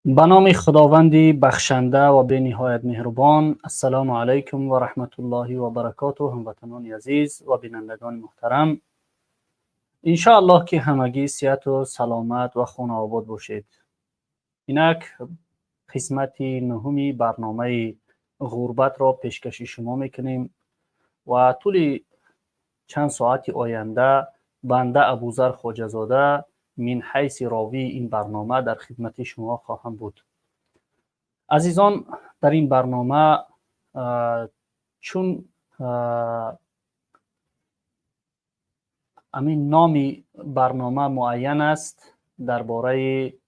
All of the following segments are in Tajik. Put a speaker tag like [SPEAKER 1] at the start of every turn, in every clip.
[SPEAKER 1] Ба номи Худованди бахшанда ва бениҳоят меҳрубон. Ассалому алайкум ва раҳматуллоҳи ва баракотуҳ. Ҳамватанони азиз ва бинандагони муҳтарам, иншоаллоҳ, ки ҳамагӣ сиҳату саломат ва хонаобод бошед. Инак қисмати нуҳуми барномаи ғурбатро пешкаши шумо мекунем ва тӯли чанд соати оянда банда Абузар Хоҷазода мин ҳайси ровии ин барнома дар хидмати шумо хоҳам буд. Азизон, дар ин барнома чун ҳамин номи барнома муайян аст, дар бораи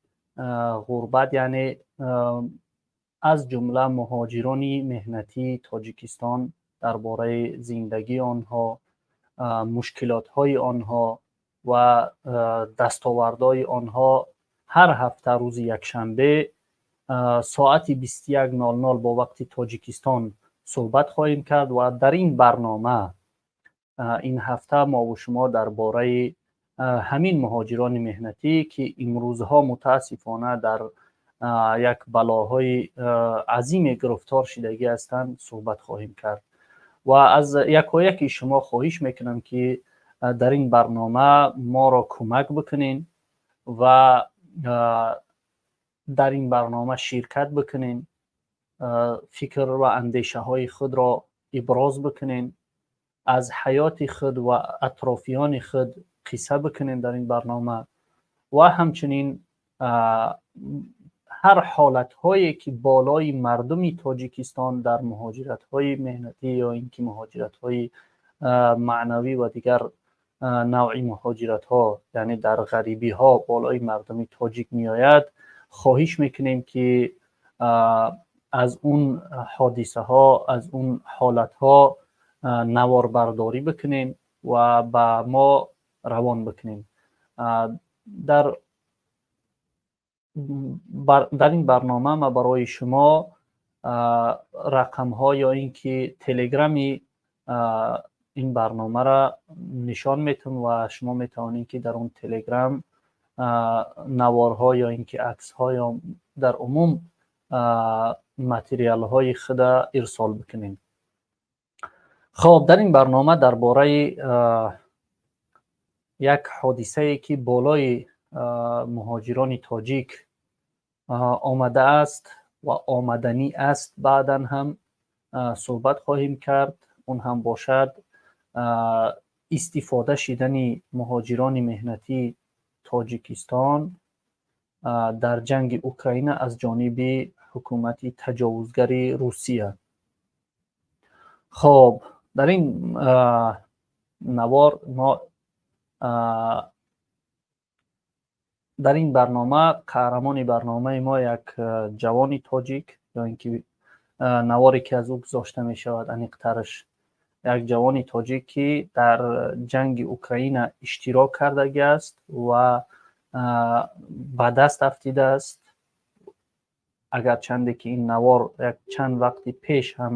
[SPEAKER 1] ғурбат, яъне аз ҷумла муҳоҷирони меҳнатии Тоҷикистон, дар бораи зиндагии онҳо, мушкилотҳои онҳо ва дастовардҳои онҳо ҳар ҳафта рӯзи якшанбе соати 21:00 бо вақти Тоҷикистон суҳбат хоҳем кард. Ва дар ин барнома ин ҳафта мову шумо дар бораи ҳамин муҳоҷирони меҳнатӣ, ки имрӯзҳо мутаассифона дар як балоҳои азиме гирифтор шидагӣ ҳастанд, суҳбат хоҳем кард. Ва аз якояки шумо хоҳиш мекунам, ки дар ин барнома моро кӯмак бикунен ва дар ин барнома ширкат бикунен, фикр ва андешаҳои худро иброз бикунен, аз ҳаёти худ ва атрофиёни худ қисса бикунем дар ин барнома. Ва ҳамчунин ҳар ҳолатҳое, ки болои мардуми Тоҷикистон дар муҳоҷиратҳои меҳнатӣ ё ин ки муҳоҷиратҳои маънавӣ ва дигар навъи муҳоҷиратҳо, яъне дар ғарибиҳо болои мардуми тоҷик меояд, хоҳиш мекунем, ки аз он ҳодисаҳо, аз он ҳолатҳо наворбардорӣ бикунем ва ба мо равон бикунем. Дар ин барнома ман барои шумо рақамҳо ё ин ки телеграми ин барномаро нишон метавам ва шумо метавонед, ки дар он телеграм наворҳо ё ин ки аксҳо ё дар умум материалҳои худа ирсол бикунед. Хоб, дар ин барнома дар бораи як ҳодисае, ки болои муҳоҷирони тоҷик омадааст ва омаданӣ аст, баъдан ҳам суҳбат хоҳем кард. Он ҳам бошад истифода шидани муҳоҷирони меҳнатии Тоҷикистон дар ҷанги Украина аз ҷониби ҳукумати таҷовузгари Русия. Хоб, дар ин навор мо, дар ин барнома қаҳрамони барномаи мо як ҷавони тоҷик ё ин ки наворе, ки аз ӯ гузошта мешавад, аниқтараш як ҷавони тоҷик, ки дар ҷанги Украина иштирок кардагӣ аст ва ба даст афтидааст. Агарчанде ки ин навор як чанд вақти пеш ҳам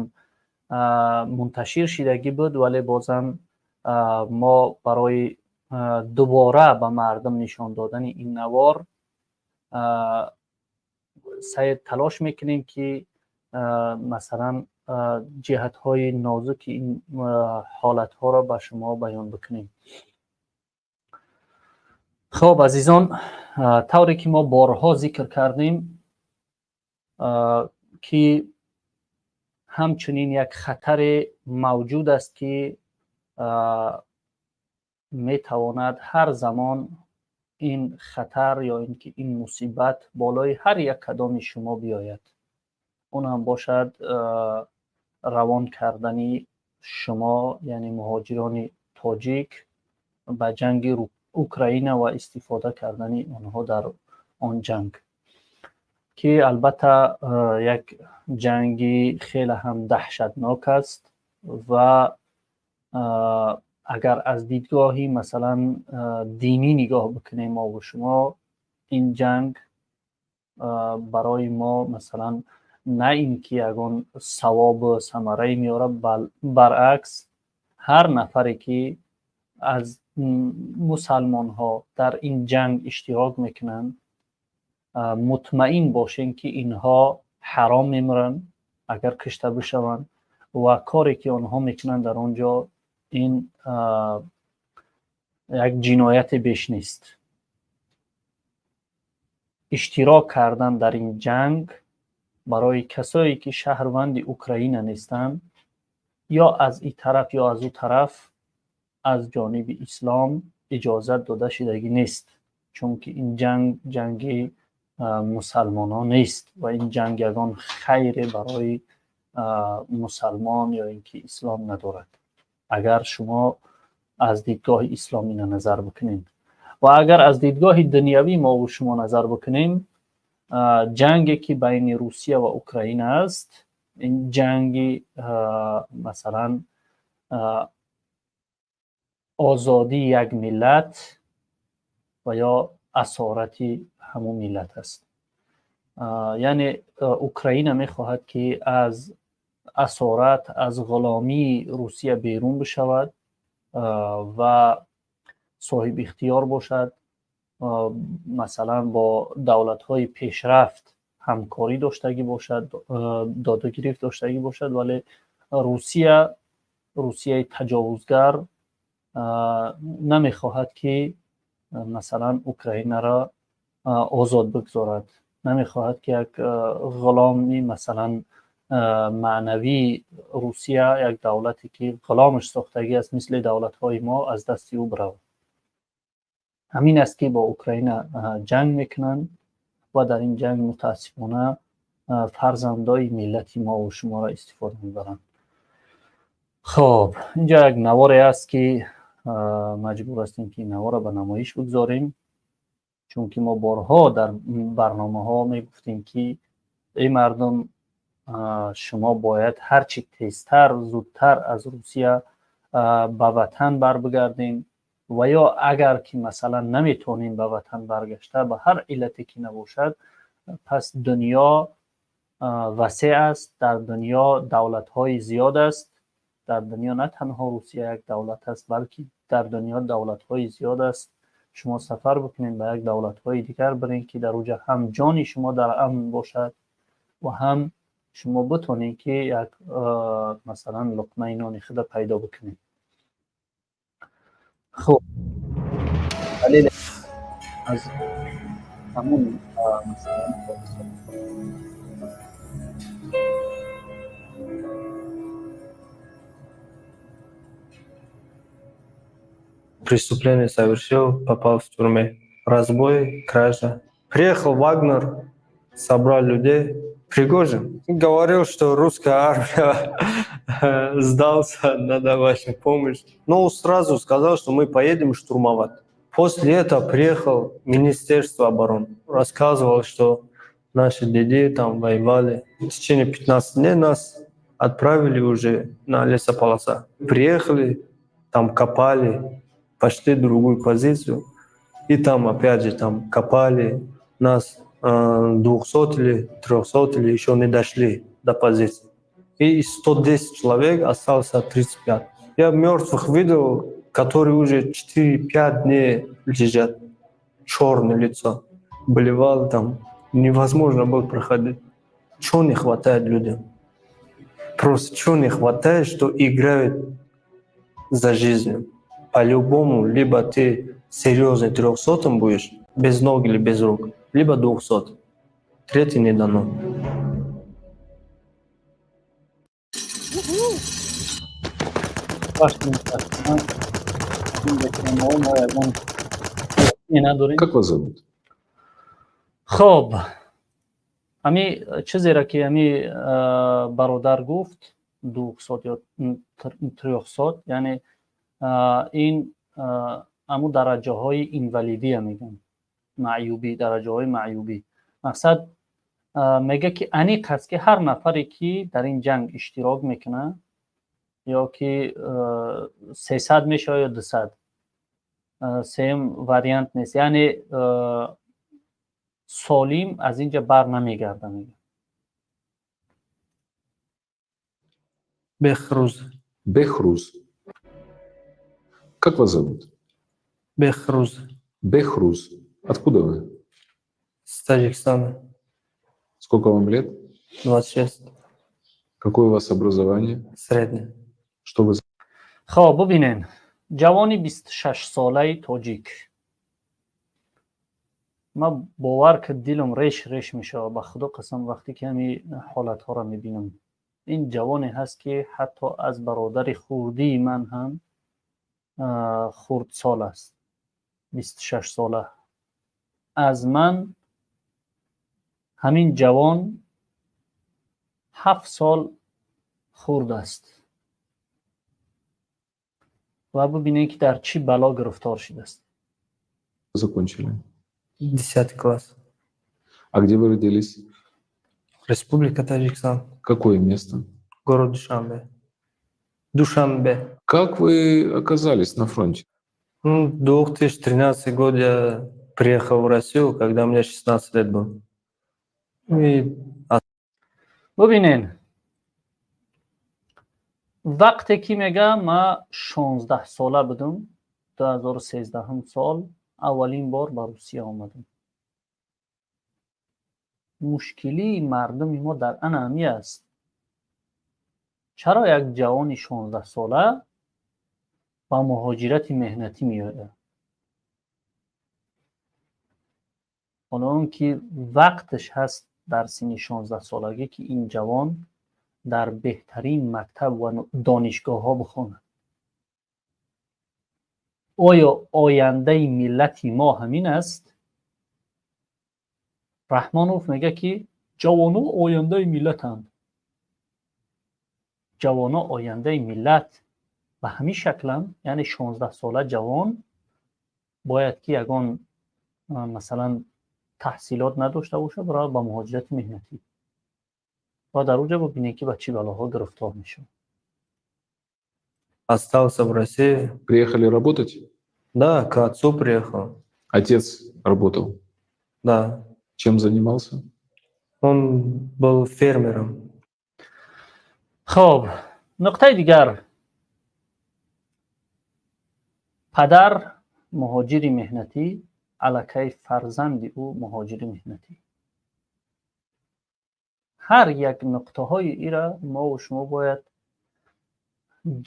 [SPEAKER 1] мунташир шидагӣ буд, вале бозам мо барои дубора ба мардум нишон додани ин навор саъй талош мекунем, ки масалан ҷиҳатҳои нозуки ин ҳолатҳоро ба шумо баён бикунем. Хоб, азизон, тавре ки мо борҳо зикр кардем, ки ҳамчунин як хатаре мавҷуд аст, ки метавонад ҳар замон ин хатар ё ин ки ин мусибат болои ҳар як кадоми шумо биёяд. Он ҳам бошад равон кардани шумо, яъне муҳоҷирони тоҷик, ба ҷанги Украина ва истифода кардани онҳо дар он ҷанг, ки албатта як ҷанги хеле ҳам даҳшатнок аст. Ва агар аз дидгоҳи масалан динӣ нигоҳ бикунем мову шумо, ин ҷанг барои мо масалан на ин ки ягон савобу самарае меорад, баръакс, ҳар нафаре, ки аз мусалмонҳо дар ин ҷанг иштирок мекунанд. Мутмаин бошем, ки инҳо ҳаром мемиранд, агар кишта бишаванд, ва коре ки онҳо мекунанд дар он ҷо, ин як ҷинояте беш нест. Иштирок кардан дар ин ҷанг барои касое ки шаҳрванди Украина нестанд, ё аз ин тараф, ё аз ӯ тараф, аз ҷониби ислом иҷозат дода шудагӣ нест, чунки ин ҷанг ҷанги мусалмонон нест ва ин ҷанг ягон хайре барои мусалмон ё ин ки ислом надорад, агар шумо аз дидгоҳи ислом ина назар бикунед. Ва агар аз дидгоҳи дунявӣ мову шумо назар бикунем, ҷанге ки байни Русия ва Украина аст, ин ҷанги, масалан, озодии як миллат ва ё асорати ҳамун миллат аст. Яъне Украина мехоҳад, ки аз асорат, аз ғуломии Русия берун бишавад ва соҳиби ихтиёр бошад, масалан, бо давлатҳои пешрафт ҳамкорӣ доштагӣ бошад, додугирифт доштагӣ бошад. Вале Русия, Русияи таҷовузгар, намехоҳад, ки, масалан, Украинаро озод бигзорад, намехоҳад, ки як ғуломи, масалан, маънавии Русия, як давлате ки ғуломаш сохтагӣ аст, мисли давлатҳои мо, аз дасти ӯ биравад. Ҳамин аст, ки бо Украина ҷанг мекунанд ва дар ин ҷанг, мутаассифона, фарзандои миллати мову шуморо истифода мебаранд. Хоб, инҷо як наворе аст, ки маҷбур ҳастем, ки ин наворро ба намоиш бигзорем, чунки мо борҳо дар барномаҳо мегуфтем, ки эй мардум, шумо бояд ҳарчи тезтар, зудтар аз Русия ба ватан барбигардем ва ё агар ки, масалан, наметавонем ба ватан баргашта, ба ҳар иллате ки набошад, пас дунё васеъ аст, дар дунё давлатҳои зиёд аст. Дар дунё на танҳо Русия як давлат аст, балки дар дунё давлатҳои зиёд аст. Шумо сафар бикунед, ба як давлатҳои дигар бирен, ки дар уҷа ҳам ҷони шумо дар амн бошад ва ҳам шумо битонед, ки як, масалан, луқмаи нони худа пайдо бикунед. Хуб, далел аз ҳамун, масалан, ҳодиса.
[SPEAKER 2] Преступление совершил, попал в тюрьму. Разбой, кража. Приехал Вагнер, собрал людей. Пригожин говорил, что русская армия сдался, надо ваша помощь. Но сразу сказал, что мы поедем штурмовать. После этого приехал Министерство обороны. Рассказывал, что наши деды там воевали. В течение 15 дней нас отправили уже на лесополоса. Приехали, там копали, пошли в другую позицию. И там, опять же, там копали нас, 200 или 300 или еще не дошли до позиции. И 110 человек, осталось 35. Я мертвых видел, которые уже 4-5 дней лежат, черное лицо. Болевал там, невозможно было проходить. Чего не хватает людям? Просто чего не хватает, что играют за жизнь? По-любому, либо ты серьезный трехсотым будешь, без ног или без рук, либо 200. Третий не дано.
[SPEAKER 1] Бахшед, мутаассифона, ин рекламаҳо мо ягон надорем.
[SPEAKER 3] Как вас зовут?
[SPEAKER 1] Хоб, ҳами чизеро ки ҳами бародар гуфт, 200 ё 300, яъне ин ҳамун дараҷаҳои инвалидия мегӯянд, маъюбӣ, дараҷаҳои маъюбӣ. Мақсад, мега, ки аниқ аст, ки ҳар нафаре ки дар ин ҷанг иштирок мекунад, ё ки 300 мешавад, ё 200, сеюм вариант нест, яъне солим аз ин ҷа бар намегарда, мега.
[SPEAKER 2] Бехруз.
[SPEAKER 3] Бехруз. Как вас зовут?
[SPEAKER 2] Бехруз.
[SPEAKER 3] Бехруз. Откуда вы?
[SPEAKER 2] С Таджикистана.
[SPEAKER 3] Сколько вам лет?
[SPEAKER 2] 26.
[SPEAKER 3] Какое у вас образование?
[SPEAKER 2] Среднее.
[SPEAKER 3] Что вы
[SPEAKER 1] Хоб, бубинен, ҷавони 26-солаи тоҷик. Ман бовар ки дилам реш реш мешавад, ба Худо қасам, вақте ки ҳамин ҳолатҳоро мебинам. Ин ҷавоне ҳаст, ки ҳатто аз бародари хурдии ман ҳам хурдсол аст, 26 сола. Аз ман ҳамин ҷавон 7 сол хурд аст ва бубинед, ки дар чӣ бало гирифтор шудааст.
[SPEAKER 3] Закончили?
[SPEAKER 2] 10 класс.
[SPEAKER 3] А где вы родились?
[SPEAKER 2] Республика Таджикистан.
[SPEAKER 3] Какое место?
[SPEAKER 2] Город Душанбе. Душанбе.
[SPEAKER 3] Как вы оказались на фронте?
[SPEAKER 2] Ну, 2013 год я приехал в Россию, когда мне 16 лет было. И
[SPEAKER 1] Бубинен, вақте ки мега, ма 16 сола будум, 2013 сол аввалин бор ба Русия омадам. Мушкилии мардуми мо дар ана ҳами аст. Чаро як ҷавони 16-сола ба муҳоҷирати меҳнатӣ меояд, ҳоло он ки вақташ ҳаст дар синни 16-солагӣ, ки ин ҷавон дар беҳтарин мактаб ва донишгоҳҳо бихонад? Оё ояндаи миллати мо ҳамин аст? Раҳмонов мегӯяд, ки ҷавонҳо ояндаи миллатанд. Ҷавонҳо ояндаи миллат ба ҳамин шакланд? Яъне 16-сола ҷавон бояд, ки ягон, масалан, таҳсилот надошта бошад, биравад ба муҳоҷирати меҳнатӣ ва дар он ҷо бубинед, ки ба чӣ балоҳо гирифтор мешавад.
[SPEAKER 2] Остался в России.
[SPEAKER 3] Приехали работать?
[SPEAKER 2] Да, к отцу приехал.
[SPEAKER 3] Отец работал?
[SPEAKER 2] Да.
[SPEAKER 3] Чем занимался?
[SPEAKER 2] Он был фермером.
[SPEAKER 1] Хоб, нуқтаи дигар: падар муҳоҷири меҳнатӣ, аллакай фарзанди ӯ муҳоҷири меҳнатӣ. Ҳар як нуқтаҳои ира мову шумо бояд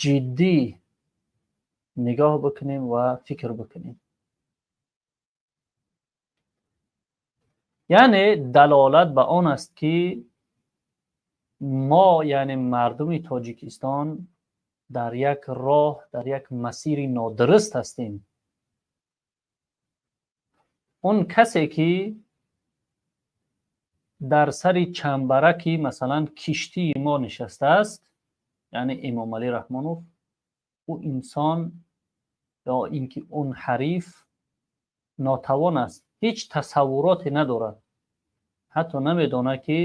[SPEAKER 1] ҷиддӣ нигоҳ бикунем ва фикр бикунем. Яъне далолат ба он аст, ки мо, яъне мардуми Тоҷикистон, дар як роҳ, дар як масири нодуруст ҳастем. Он касе, ки дар сари чамбараки, масалан, киштии мо нишастааст, яъне Эмомалӣ Раҳмонов, ӯ инсон ё ин ки он ҳариф нотавон аст, ҳеҷ тасаввуроте надорад, ҳатто намедонад, ки,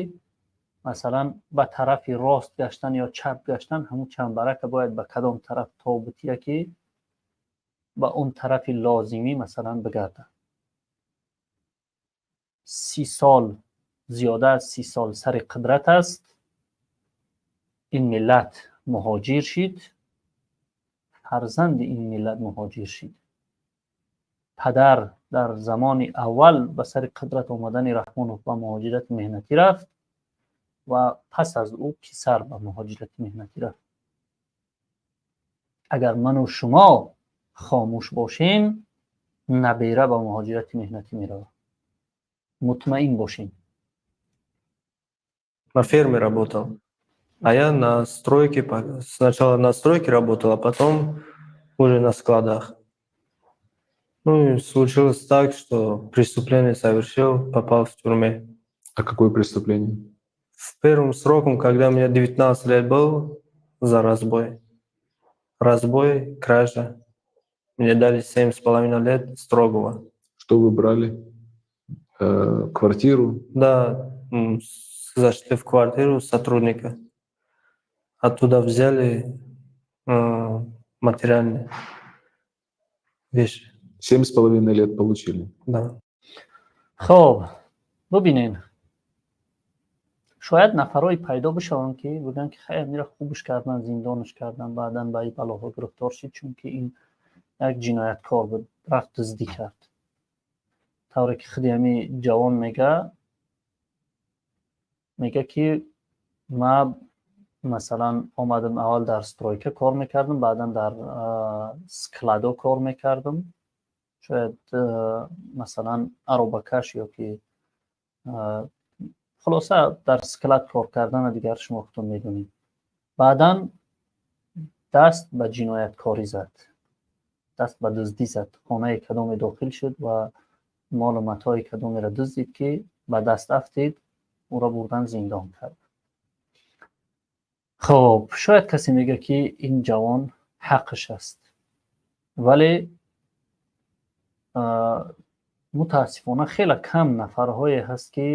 [SPEAKER 1] масалан, ба тарафи рост гаштан ё чап гаштан, ҳамун чамбарака бояд ба кадом тараф тобутия, ки ба он тарафи лозимӣ, масалан, бигардад. 30 сол, зиёда аз 30 сол сари қудрат аст. Ин миллат муҳоҷир шид, фарзанди ин миллат муҳоҷир шид. Падар дар замони аввал ба сари қудрат омадани Раҳмонов ба муҳоҷирати меҳнатӣ рафт ва пас аз ӯ писар ба муҳоҷирати меҳнатӣ рафт. Агар ману шумо хомӯш бошем, набера ба муҳоҷирати меҳнатӣ меравад, мутмаин бошем.
[SPEAKER 2] На ферме работал. А я на стройке, сначала на стройке работал, а потом уже на складах. Ну и случилось так, что преступление совершил, попал в тюрьму.
[SPEAKER 3] А какое преступление?
[SPEAKER 2] В первом сроком, когда мне 19 лет был, за разбой. Разбой, кража. Мне дали 7,5 лет строгого.
[SPEAKER 3] Что вы брали? Квартиру?
[SPEAKER 2] Да, зашли в квартиру сотрудника. Оттуда взяли материальные вещи.
[SPEAKER 3] 7,5 лет получили.
[SPEAKER 2] Да.
[SPEAKER 1] Хоб, бубинем, шояд нафарое пайдо бишаванд, ки бигӯянд, ки хай, амира хубш кардан, зиндонаш кардан, баъдан ба ин балоҳо гирифтор шид, чунки ин як ҷинояткор буд, рафт, дуздӣ кард. Тавре ки худи ҳами ҷавон мега, ки ма, масалан, омадам, аввал дар стройка кор мекардам, баъдан дар складо кор мекардам. Шояд, масалан, аробакаш ё ки, хулоса, дар склад кор кардана дигар шумо худтон медонед. Баъдан даст ба ҷинояткорӣ зад, даст ба дуздӣ зад, хонаи кадоме дохил шуд ва молу матои кадомеро дуздид, ки ба даст афтид, ӯро бурдан зиндон кард. Хоб, шояд касе мега, ки ин ҷавон ҳаққаш аст, вале мутаассифона хеле кам нафарҳое ҳаст, ки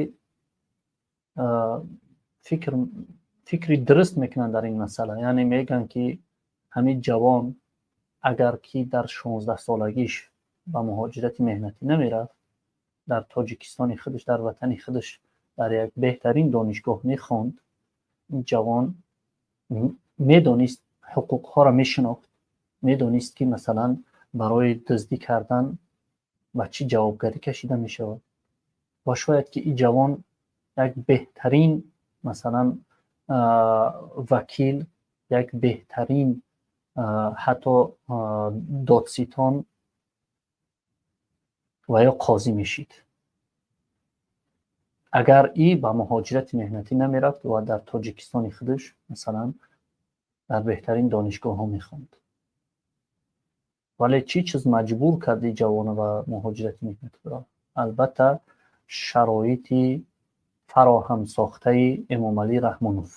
[SPEAKER 1] фикри дуруст мекунанд дар ин масъала. Яъне мегӯянд, ки ҳамин ҷавон агар ки дар 16-солагиш ба муҳоҷирати меҳнатӣ намерафт, дар Тоҷикистони худаш, дар ватани худаш, дар як беҳтарин донишгоҳ мехонд, ин ҷавон медонист, ҳуқуқҳоро мешинохт, медонист, ки, масалан, барои дуздӣ кардан ба чӣ ҷавобгарӣ кашида мешавад, ва шояд ки ин ҷавон як беҳтарин, масалан, вакил, як беҳтарин, ҳатто додситон ва ё қозӣ мешид, агар и ба муҳоҷирати меҳнатӣ намерафт ва дар Тоҷикистони худаш, масалан, дар беҳтарин донишгоҳҳо мехонд. Вале чӣ чиз маҷбур кард и ҷавона ба муҳоҷирати меҳнатӣ бирав? Албатта, шароити фароҳамсохтаи Эмомалӣ Раҳмонов.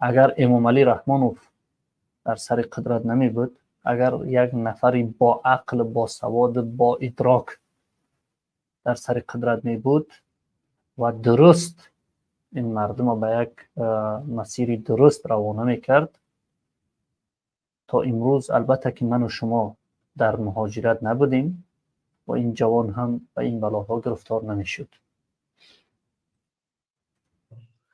[SPEAKER 1] Агар Эмомалӣ Раҳмонов дар сари қудрат намебуд, агар як нафари боақл, босавод, боидрок дар сари қудрат мебуд ва дуруст ин мардума ба як масири дуруст равона мекард, то имрӯз, албатта, ки ману шумо дар муҳоҷират набудем ва ин ҷавон ҳам ба ин балоҳо гирифтор намешуд.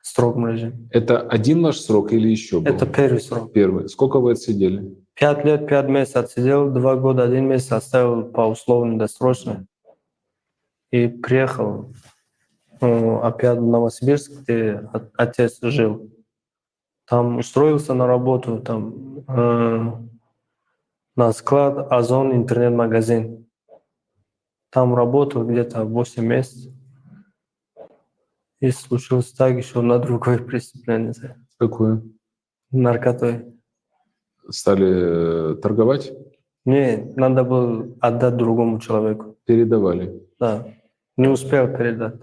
[SPEAKER 2] Строгом режиме.
[SPEAKER 3] Это один ваш срок или еще был?
[SPEAKER 2] Это первый срок.
[SPEAKER 3] Первый. Сколько вы отсидели?
[SPEAKER 2] 5 лет, 5 месяцев отсидел, 2 года, один месяц оставил по условно досрочно. И приехал, ну, опять в Новосибирск, где отец жил. Там устроился на работу, там на склад Озон интернет-магазин. Там работал где-то 8 месяцев. И случилось так, еще на другое преступление.
[SPEAKER 3] Какое?
[SPEAKER 2] Наркотой.
[SPEAKER 3] Стали торговать?
[SPEAKER 2] Не, надо было отдать другому человеку.
[SPEAKER 3] Передавали?
[SPEAKER 2] Да. Не успел передать.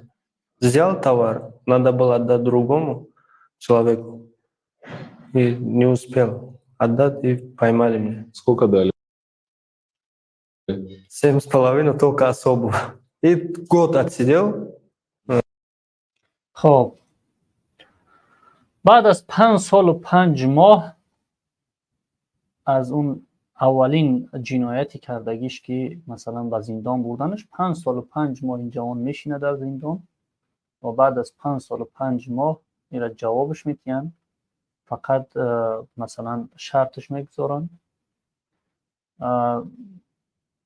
[SPEAKER 2] Взял товар, надо было отдать другому человеку. И не успел отдать, и поймали меня.
[SPEAKER 3] Сколько дали?
[SPEAKER 2] 7,5 только особо. И год отсидел.
[SPEAKER 1] Хоб, баъд аз 5 солу 5 моҳ аз он аввалин ҷинояти кардагиш, ки, масалан, ба зиндон бурданаш, 5 солу 5 моҳ ин ҷавон мешинад дар зиндон ва баъд аз 5 солу 5 моҳ ира ҷавобаш метиҳанд, фақат, масалан, шарташ мегузоранд,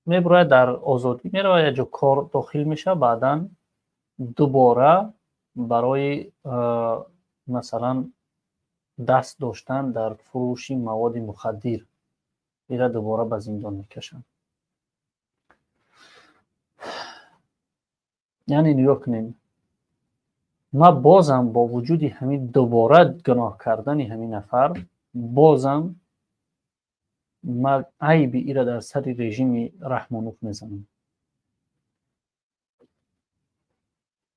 [SPEAKER 1] мебурояд, дар озодӣ меравад, як ҷо кор дохил мешавад. Баъдан дубора барои, масалан, даст доштан дар фурӯши маводи мухаддир ира дубора ба зиндон мекашанд. Яъне нигоҳ кунем, ма бозам бо вуҷуди ҳамин дубора гуноҳ кардани ҳамин нафар, бозам ма айби ира дар сари режими Раҳмонов мезанам,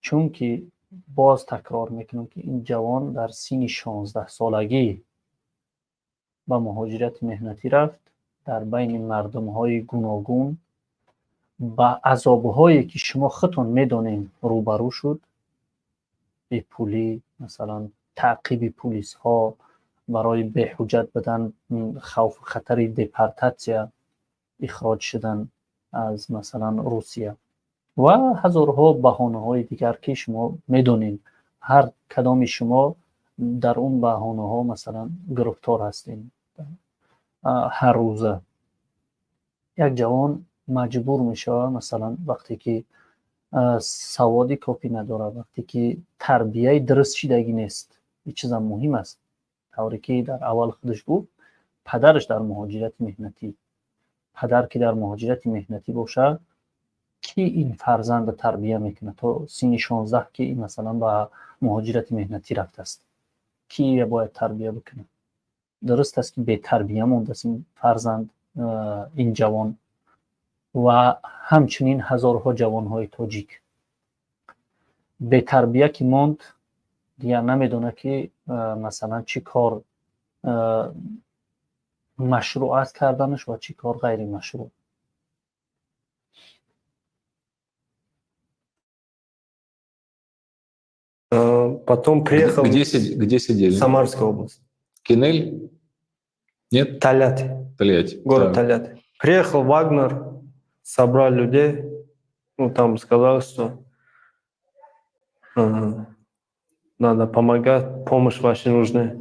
[SPEAKER 1] чунки боз такрор мекунам, ки ин ҷавон дар синни 16-солагӣ ба муҳоҷирати меҳнатӣ рафт, дар байни мардумҳои гуногун ба азобҳое, ки шумо худтон медонем, рӯбарӯ шуд: бепулӣ, масалан, таъқиби пулисҳо барои беҳуҷҷат будан, хавфу хатари депортатсия, ихроҷ шудан аз, масалан, Русия ва ҳазорҳо баҳонаҳои дигар, ки шумо медонед, ҳар кадоми шумо дар он баҳонаҳо, масалан, гирифтор ҳастем ҳар рӯза. Як ҷавон Маҷбур мешавад, масалан, вақте ки саводи кофӣ надорад, вақте ки тарбияи дуруст шидагӣ нест. Ин чизам муҳим аст. Тавре ки дар аввал худаш гуфт, падараш дар муҳоҷирати меҳнатӣ. Падар ки дар муҳоҷирати меҳнатӣ бошад, ки ин фарзанда тарбия мекунад то синни 16, ки масалан ба муҳоҷирати меҳнатӣ рафтааст? Ки бояд тарбия бикунад? Дуруст аст, ки бетарбия мондааст ин фарзанд, ин ҷавон ва ҳамчунин ҳазорҳо ҷавонҳои тоҷик. Бетарбия ки монд, дигар намедонад, ки масалан чӣ кор машрӯъ аст карданаш ва чӣ кор ғайримашрӯъ.
[SPEAKER 2] Потом приехал.
[SPEAKER 3] Где сидели?
[SPEAKER 2] Самарская область.
[SPEAKER 3] Кинель? Нет?
[SPEAKER 2] Тольятти.
[SPEAKER 3] Тольятти.
[SPEAKER 2] Город Тольятти. Приехал Вагнер, собрал людей. Ну, там сказал, что надо помогать, помощь ваша нужна.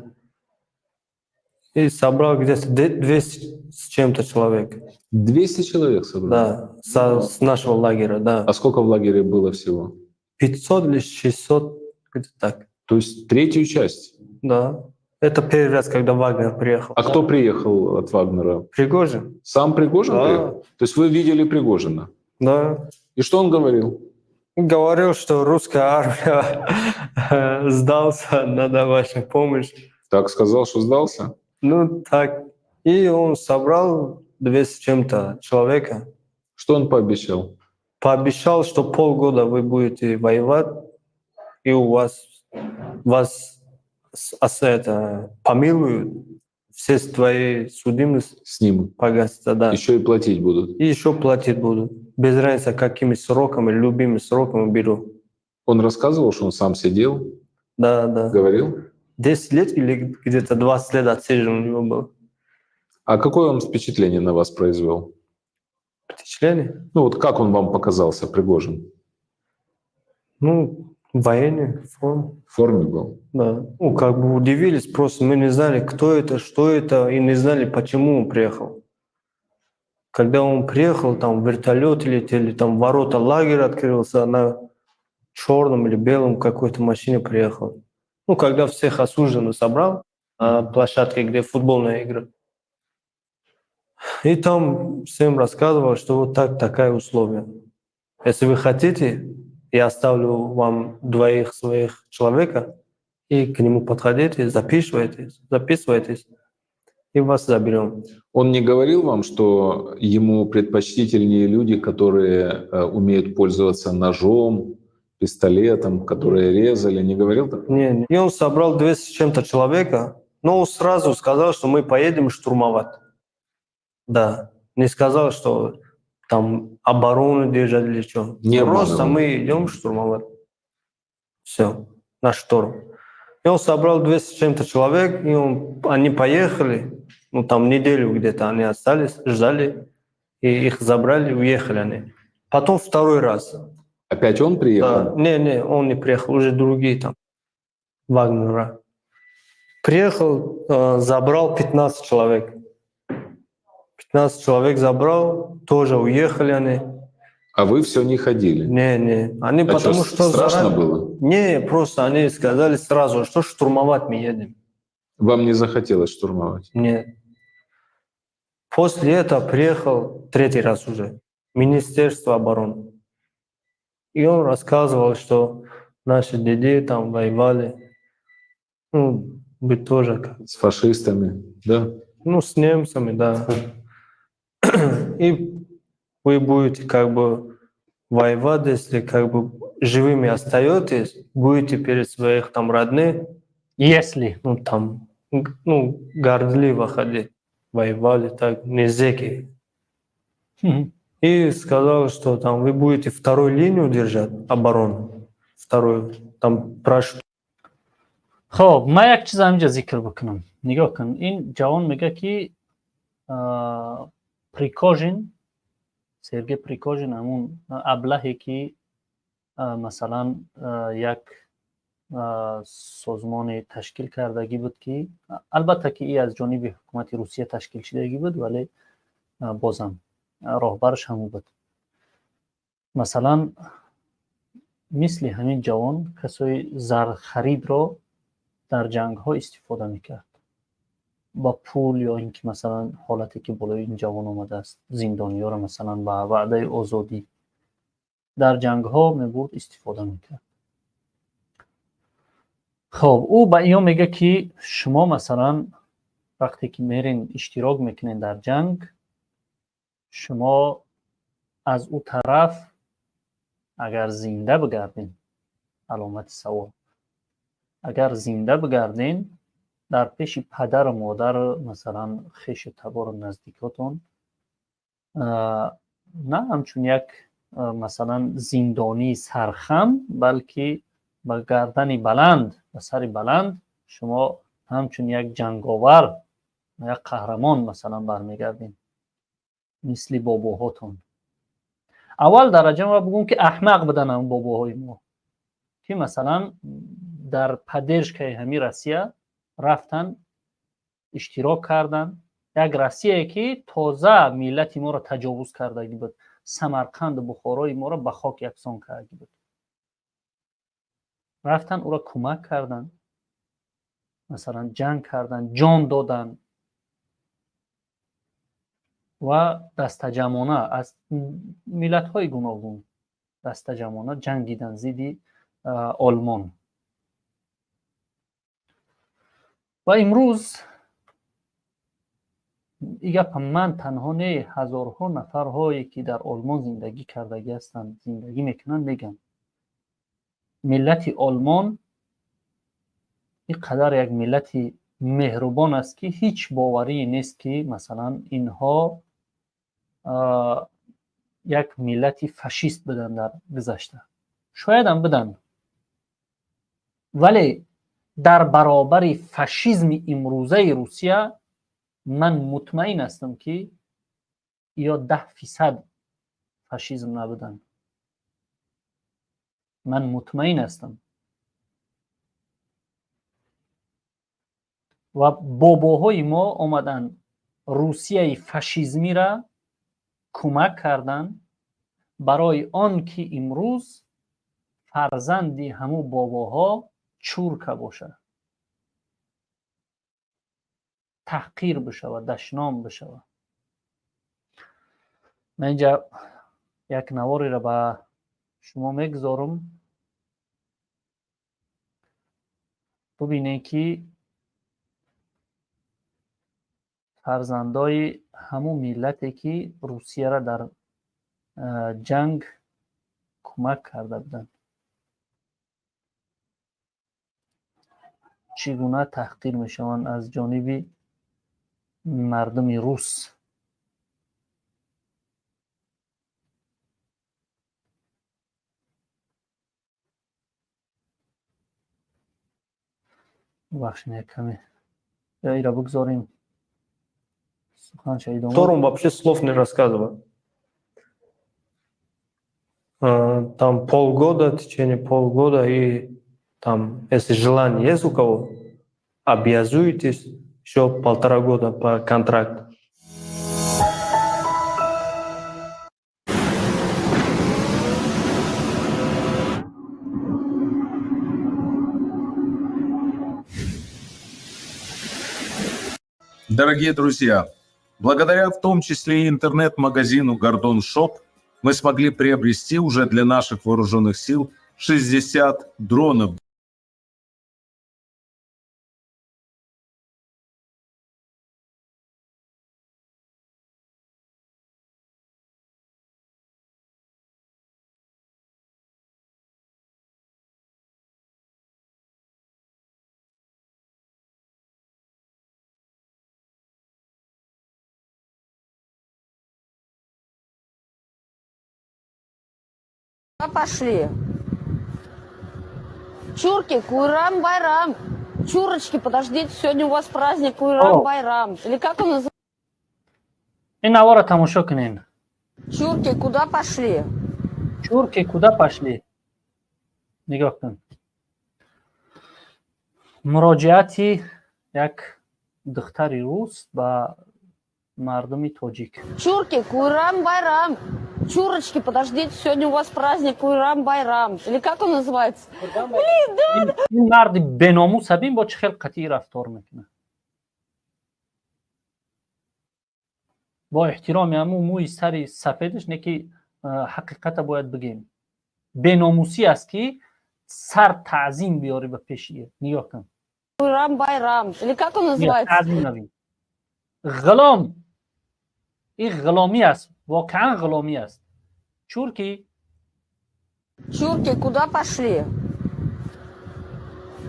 [SPEAKER 2] И собрал где-то 200 с чем-то человек.
[SPEAKER 3] 200 человек собрал?
[SPEAKER 2] Да, с нашего лагеря, да.
[SPEAKER 3] А сколько в лагере было всего?
[SPEAKER 2] 500 или 600, где-то так.
[SPEAKER 3] То есть третью часть?
[SPEAKER 2] Да. Это первый раз, когда Вагнер приехал.
[SPEAKER 3] А кто приехал от Вагнера?
[SPEAKER 2] Пригожин.
[SPEAKER 3] Сам Пригожин
[SPEAKER 2] Да.
[SPEAKER 3] приехал? То есть вы видели Пригожина?
[SPEAKER 2] Да.
[SPEAKER 3] И что он говорил?
[SPEAKER 2] Говорил, что русская армия сдался, надо ваша помощь.
[SPEAKER 3] Так сказал, что сдался?
[SPEAKER 2] Ну, так. И он собрал 200 с чем-то человека.
[SPEAKER 3] Что он пообещал?
[SPEAKER 2] Пообещал, что полгода вы будете воевать, и у вас помилуют, все твои судимости
[SPEAKER 3] снимут,
[SPEAKER 2] погасятся, да.
[SPEAKER 3] Еще и платить будут.
[SPEAKER 2] И еще платить будут. Без разницы, какими сроками, любыми сроками беру.
[SPEAKER 3] Он рассказывал, что он сам сидел?
[SPEAKER 2] Да, да.
[SPEAKER 3] Говорил?
[SPEAKER 2] 10 лет или где-то 20 лет отсижен у него был.
[SPEAKER 3] А какое он впечатление на вас произвел?
[SPEAKER 2] Впечатление?
[SPEAKER 3] Ну вот как он вам показался, Пригожин?
[SPEAKER 2] Ну, в военной форме.
[SPEAKER 3] В форме был?
[SPEAKER 2] Да. Ну, как бы удивились, просто мы не знали, кто это, что это, и не знали, почему он приехал. Когда он приехал, там вертолет летели, там ворота лагеря открылся, на черном или белом какой-то машине приехал. Ну, когда всех осужденных собрал на площадке, где футбольная игра. И там всем рассказывал, что вот так, такая условия. Если вы хотите, я оставлю вам двоих своих человека, и к нему подходите, записывайтесь, и вас заберем.
[SPEAKER 3] Он не говорил вам, что ему предпочтительнее люди, которые умеют пользоваться ножом, пистолетом, которые резали, не говорил так?
[SPEAKER 2] Не, не. И он собрал 200 с чем-то человека, но он сразу сказал, что мы поедем штурмовать. Да, не сказал, что там оборону держать или что.
[SPEAKER 3] Не
[SPEAKER 2] просто
[SPEAKER 3] обманывал.
[SPEAKER 2] Мы идем штурмовать. Все, на шторм. И он собрал 200 с чем-то человек, и они поехали, ну там неделю где-то они остались, ждали, и их забрали, уехали они. Потом второй раз.
[SPEAKER 3] Опять он приехал?
[SPEAKER 2] Да. Не, он не приехал, уже другие там, Вагнера. Приехал, забрал 15 человек. 15 человек забрал, тоже уехали они.
[SPEAKER 3] А вы все не ходили?
[SPEAKER 2] Не. Они
[SPEAKER 3] А
[SPEAKER 2] потому
[SPEAKER 3] что,
[SPEAKER 2] что
[SPEAKER 3] страшно было?
[SPEAKER 2] Не, просто они сказали сразу, что штурмовать мы едем.
[SPEAKER 3] Вам не захотелось штурмовать?
[SPEAKER 2] Нет. После этого приехал третий раз уже Министерство обороны. И он рассказывал, что наши деды там воевали. Ну, вы тоже как.
[SPEAKER 3] С фашистами, да?
[SPEAKER 2] Ну, с немцами, да. И вы будете как бы воевать, если как бы живыми остаетесь, будете перед своих там родных.
[SPEAKER 1] Если.
[SPEAKER 2] Ну, там, ну, гордливо ходить. Воевали так, не зэки. И сказал, что там вы будете вторую линию держать, оборону, вторую, там прошу.
[SPEAKER 1] Хоб, ман як чиз ҳаминҷа зикр бикунам. Нигоҳ кун, ин ҷавон мега, ки Пригожин, Сергей Пригожин, ҳамун аблаҳе, ки масалан як созмоне ташкил кардагӣ буд, ки албатта ки и аз ҷониби ҳукумати Русия ташкил шидагӣ буд, вале бозам Роҳбараш ҳамун буд. Масалан, мисли ҳамин ҷавон касои зархаридро дар ҷангҳо истифода мекард ба пул ё ин ки, масалан, ҳолате ки болои ин ҷавон омадааст, зиндониёро, масалан, ба ваъдаи озодӣ дар ҷангҳо мебурд, истифода мекард. Хоб, ӯ ба иё мега, ки шумо, масалан, вақте ки мерен, иштирок мекунед дар ҷанг, шумо аз ӯ тараф агар зинда бигарден, аломати савол, агар зинда бигарден, дар пеши падару модар, масалан, хешу табору наздикотон на ҳамчун як, масалан, зиндонии сархам, балки ба гардани баланд, ба сари баланд шумо ҳамчун як ҷанговар, як қаҳрамон, масалан, бармегардем, мисли бобоҳотон. Аввал дараҷа ма бигӯм, ки аҳмақ будан ҳам бобоҳои мо, ки, масалан, дар поддержка и ҳамин Россия рафтан, иштирок кардан. Як Россияе, ки тоза миллати моро таҷовуз кардагӣ буд, Самарқанду Бухорои моро ба хок яксон кардагӣ буд, рафтан, ӯро кӯмак кардан, масалан, ҷанг кардан, ҷон додан ва дастаҷамона аз миллатҳои гуногун дастаҷамона ҷангидан зидди Олмон. Ва имрӯз и гапа ман танҳо не, ҳазорҳо нафарҳое, ки дар Олмон зиндагӣ кардагӣ ҳастанд, зиндагӣ мекунанд, мегӯянд: миллати Олмон ин қадар як миллати меҳрубон аст, ки ҳеҷ боварие нест, ки, масалан, инҳо як миллати фашист буданд дар гузашта. Шоядам буданд, вале дар баробари фашизми имрӯзаи Русия ман мутмаин ҳастам, ки ё 10% фашизм набуданд. Ман мутмаин ҳастам. Ва бобоҳои мо омаданд, Русияи фашизмира кӯмак карданд, барои он ки имрӯз фарзанди ҳамун бобоҳо чурка бошад, таҳқир бишавад, дашном бишавад. Ман инҷа як навореро ба шумо мегузорам, бубинед, ки фарзандои ҳамун миллате, ки Русияро дар ҷанг кӯмак карда буданд, чӣ гуна таҳқир мешаванд аз ҷониби мардуми рус. Бубахшед, як каме ё ира бигзорем, суханша идома.
[SPEAKER 2] Котором вообще слов не рассказываю. Там полгода, в течение полгода, и там, если желание есть у кого, обязуетесь еще 1,5 года по контракту.
[SPEAKER 3] Дорогие друзья, благодаря в том числе и интернет-магазину «Гордон Шоп» мы смогли приобрести уже для наших вооруженных сил 60 дронов.
[SPEAKER 4] Пошли. Чурки, Куйрам Байрам. Чурочки, подождите, сегодня у вас праздник Куйрам Байрам. Или как он называется?
[SPEAKER 1] Ин навора тамошо кунен.
[SPEAKER 4] Чурки, куда пошли?
[SPEAKER 1] Чурки, куда пошли? Нигоҳ кун, муроҷиати як духтари рус ба Мардуми тоҷик.
[SPEAKER 4] Чурки, Куйрам Байрам. Чурочки, подождите, сегодня у вас праздник Куйрам Байрам. Или как он называется? Блин, да!
[SPEAKER 1] Ин марди беномус бин бо чӣ хел қатъӣ рафтор мекунад. Бо эҳтироми ҳамун мӯи сари сафедаш, не ки ҳақиқата бояд бигем. Беномусӣ аст ки сар таъзим биёрӣ ба пеши. Нигоҳ кун.
[SPEAKER 4] Куйрам Байрам. Или как он называется?
[SPEAKER 1] Таъзим набин. Ғулом. Ин ғуломӣ аст. Воқеан ғуломӣ аст. Чурки.
[SPEAKER 4] Чурки, куда пошли?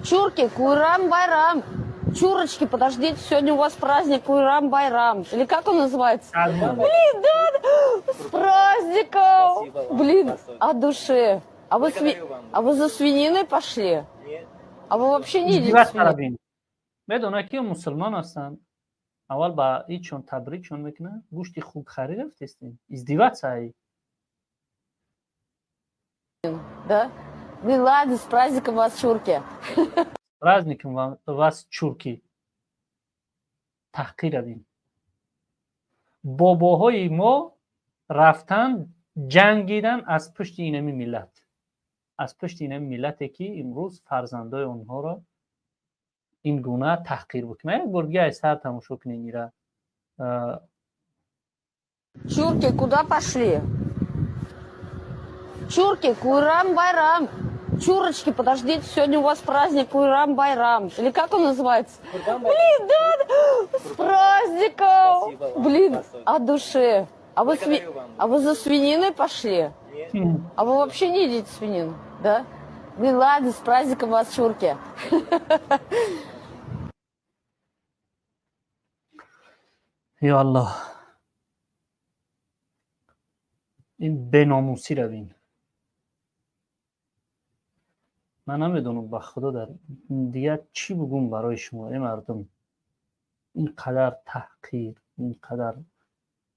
[SPEAKER 4] Чурки, Куйрам Байрам. Чурочки, подождите, сегодня у вас праздник Куйрам Байрам. Или как он называется? Блин, да, с праздником! Блин, от души. А вы, а вы за свининой пошли?
[SPEAKER 5] Нет.
[SPEAKER 4] А вы вообще не едите свинину?
[SPEAKER 1] Медона ки мусулмон ҳастанд. Аввал ба ичон табрикшон мекунад. Гӯшти хук харид рафтестем. Издеваться ай.
[SPEAKER 4] Да? Блин, ладно, с праздником вас, чурки.
[SPEAKER 1] С праздником вас, чурки. Таҳқир бин. Бобоҳои мо рафтан ҷангидан аз пушти инами миллат. Аз пушти инами миллате ки имрӯз фарзандои онҳоро ин гуна таҳқир бикунад. Як бор дига аз сар тамошо кунед ира.
[SPEAKER 4] Чурки, куда пошли? Чурки, Куйрам Байрам. Чурочки, подождите, сегодня у вас праздник Куйрам Байрам. Или как он называется? Блин, да, с праздником! Блин, от души. А вы, а вы за свининой пошли?
[SPEAKER 5] Нет.
[SPEAKER 4] А вы вообще не едите свинину, да? Блин, ладно, с праздником вас, чурки.
[SPEAKER 1] Ё Аллоҳ. Ин беномусиро бин. Ман намедонам ба худо дар дигар чӣ бугум барои шумо, эй мардум. Ин қадар таҳқир, ин қадар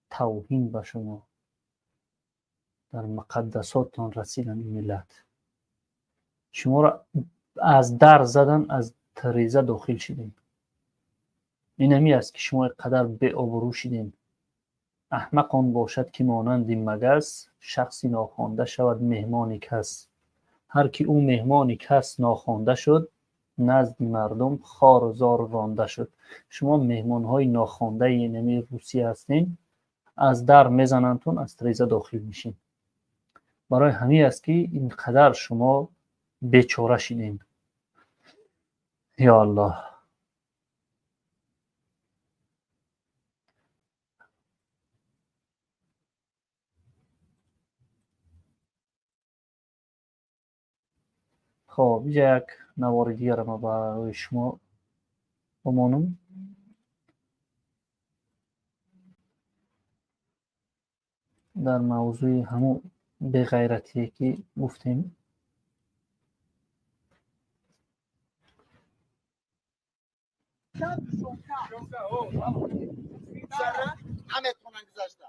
[SPEAKER 1] тавҳин ба шумо. Дар муқаддасоттон расидан ин миллат. Шуморо аз дар задан, аз тиреза дохил шидем. Инами аст ки шумо қадар беобрӯ шидем. Аҳмақ он бошад ки монанди магас, шахси нохонда шавад меҳмони кас. Ҳар ки ӯ меҳмони кас нохонда шуд, назди мардум хору зор ронда шуд. Шумо меҳмонҳои нохондаи инами Русия ҳастем, аз дар мезанандтон, аз тиреза дохил мешин. Барои ҳамин аст ки ин қадар шумо бечора шидем. Ё Аллоҳ. Хоб, инҷа як навори дигарро ман барои шумо бимонам. Дар мавзӯи ҳамун беғайратие ки гуфтем.
[SPEAKER 6] Наметавонанд гузашта.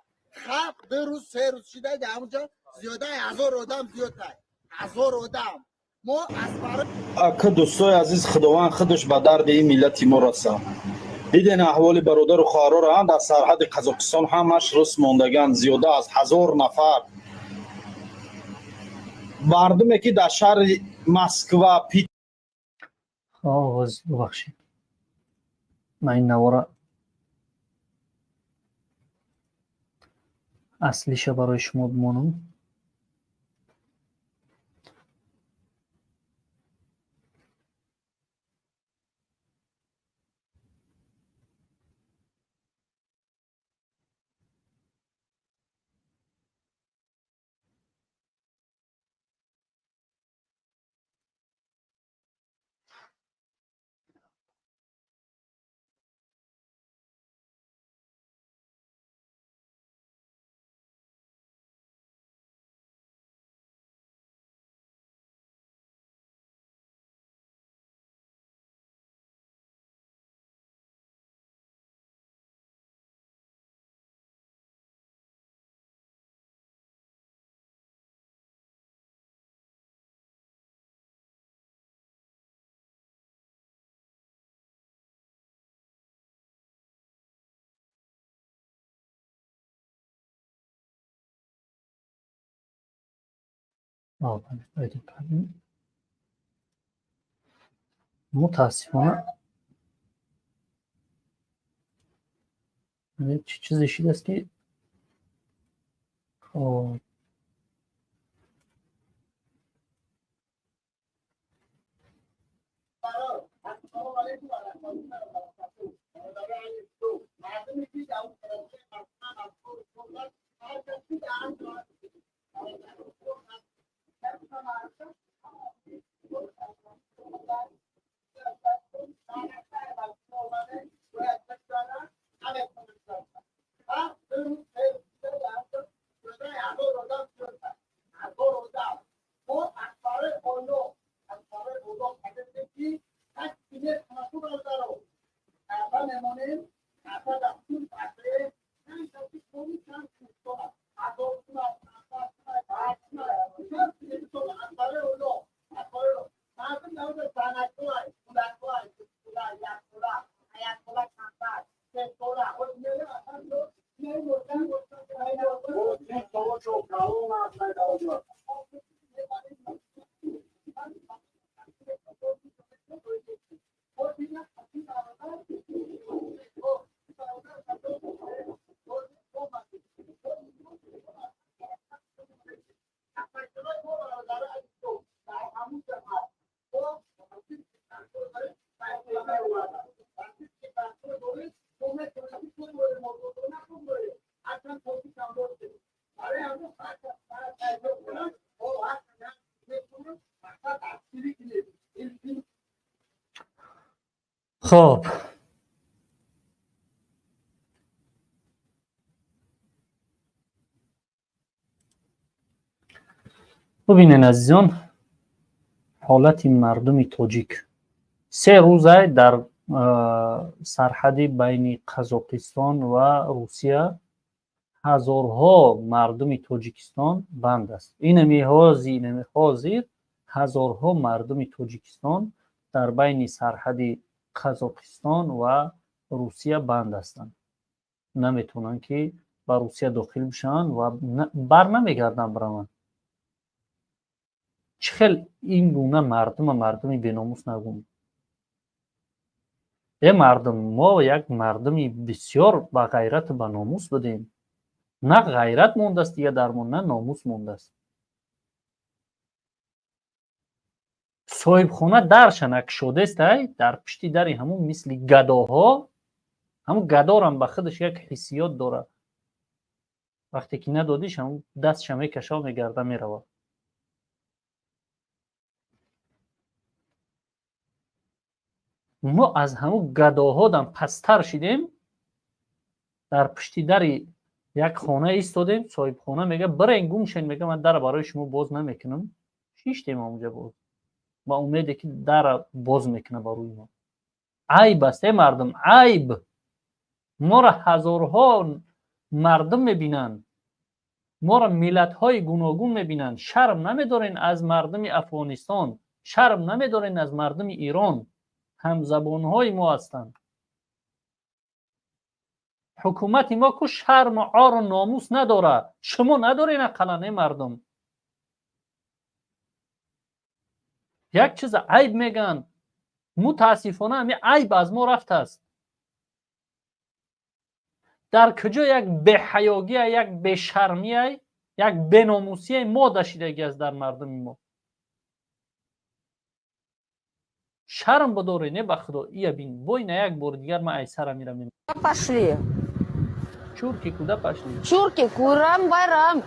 [SPEAKER 6] Халқ ду рӯз, се рӯз шида дар ҳамунҷо зиёдаи 1000 одам зиёдтай. 1000 одам. Мо аз барои
[SPEAKER 7] Ака, дӯстои азиз, Худованд худаш ба дарди ин миллати мо раса. Диден аҳволи бародару хоҳароро ҳам дар сарҳади Қазоқистон ҳамаш рӯс мондаган, зиёда аз 1000 нафар. Мардуме ки дар шаҳри Москва,
[SPEAKER 1] Оғоз, бубахшед. Ман ин навора аслиша барои шумо бимонам. Пайдо кардем. Мутаассифона, чӣ чизе шидааст, ки хоб. Хоб, бубинед, азизон, ҳолати мардуми тоҷик. 3 рӯзай дар сарҳади байни Қазоқистон ва Русия ҳазорҳо мардуми Тоҷикистон банд аст. Инами ҳозир ҳазорҳо мардуми Тоҷикистон дар байни сарҳади Қазоқистон ва Русия банд ҳастанд, наметавонанд, ки ба Русия дохил бишаванд ва бар намегарданд бираванд. Чӣ хел ин гуна мардума мардуми беномус нагум? Э, мардум, мо як мардуми бисёр ба ғайрату ба номус будем. На ғайрат мондааст дига дар мо, на номус мондааст. Соҳибхона дарша накушодест, ай дар пишти дари ҳамун мисли гадоҳо. Ҳамун гадорам ба худаш як ҳиссиёт дорад. Вақте ки надодиш, ҳамун дастша мекашав, мегарда, меравад. Мо аз ҳамун гадоҳодам пасттар шидем. Дар пишти дари як хона истодем. Соҳибхона мега: «Бирен, гум шен», мега, «ман дара барои шумо боз намекунам». Шиштем ҳамунҷа боз, ба умеде ки дара боз мекуна ба рӯи мо. Айб аст, э мардум, айб! Моро ҳазорҳо мардум мебинанд, моро миллатҳои гуногун мебинанд. Шарм намедорен аз мардуми Афғонистон? Шарм намедорен аз мардуми Ирон? Ҳамзабонҳои мо ҳастанд. Ҳукумати мо ку шарму ору номус надорад. Шумо надорен ақаллан, э мардум? Як чиза айб мегӯянд. Мутаассифона, ҳами айб аз мо рафтааст. Дар куҷо як беҳаёгия, як бешармия, як беномусия мода шидагӣ аст дар мардуми мо. Шарм бидоред, не, ба худо. Ия бин, бой на як бори дигар ман айсара мирам.
[SPEAKER 4] Пошли.
[SPEAKER 1] Чурки куда пошли?
[SPEAKER 4] Чурки, Куйрам Байрам.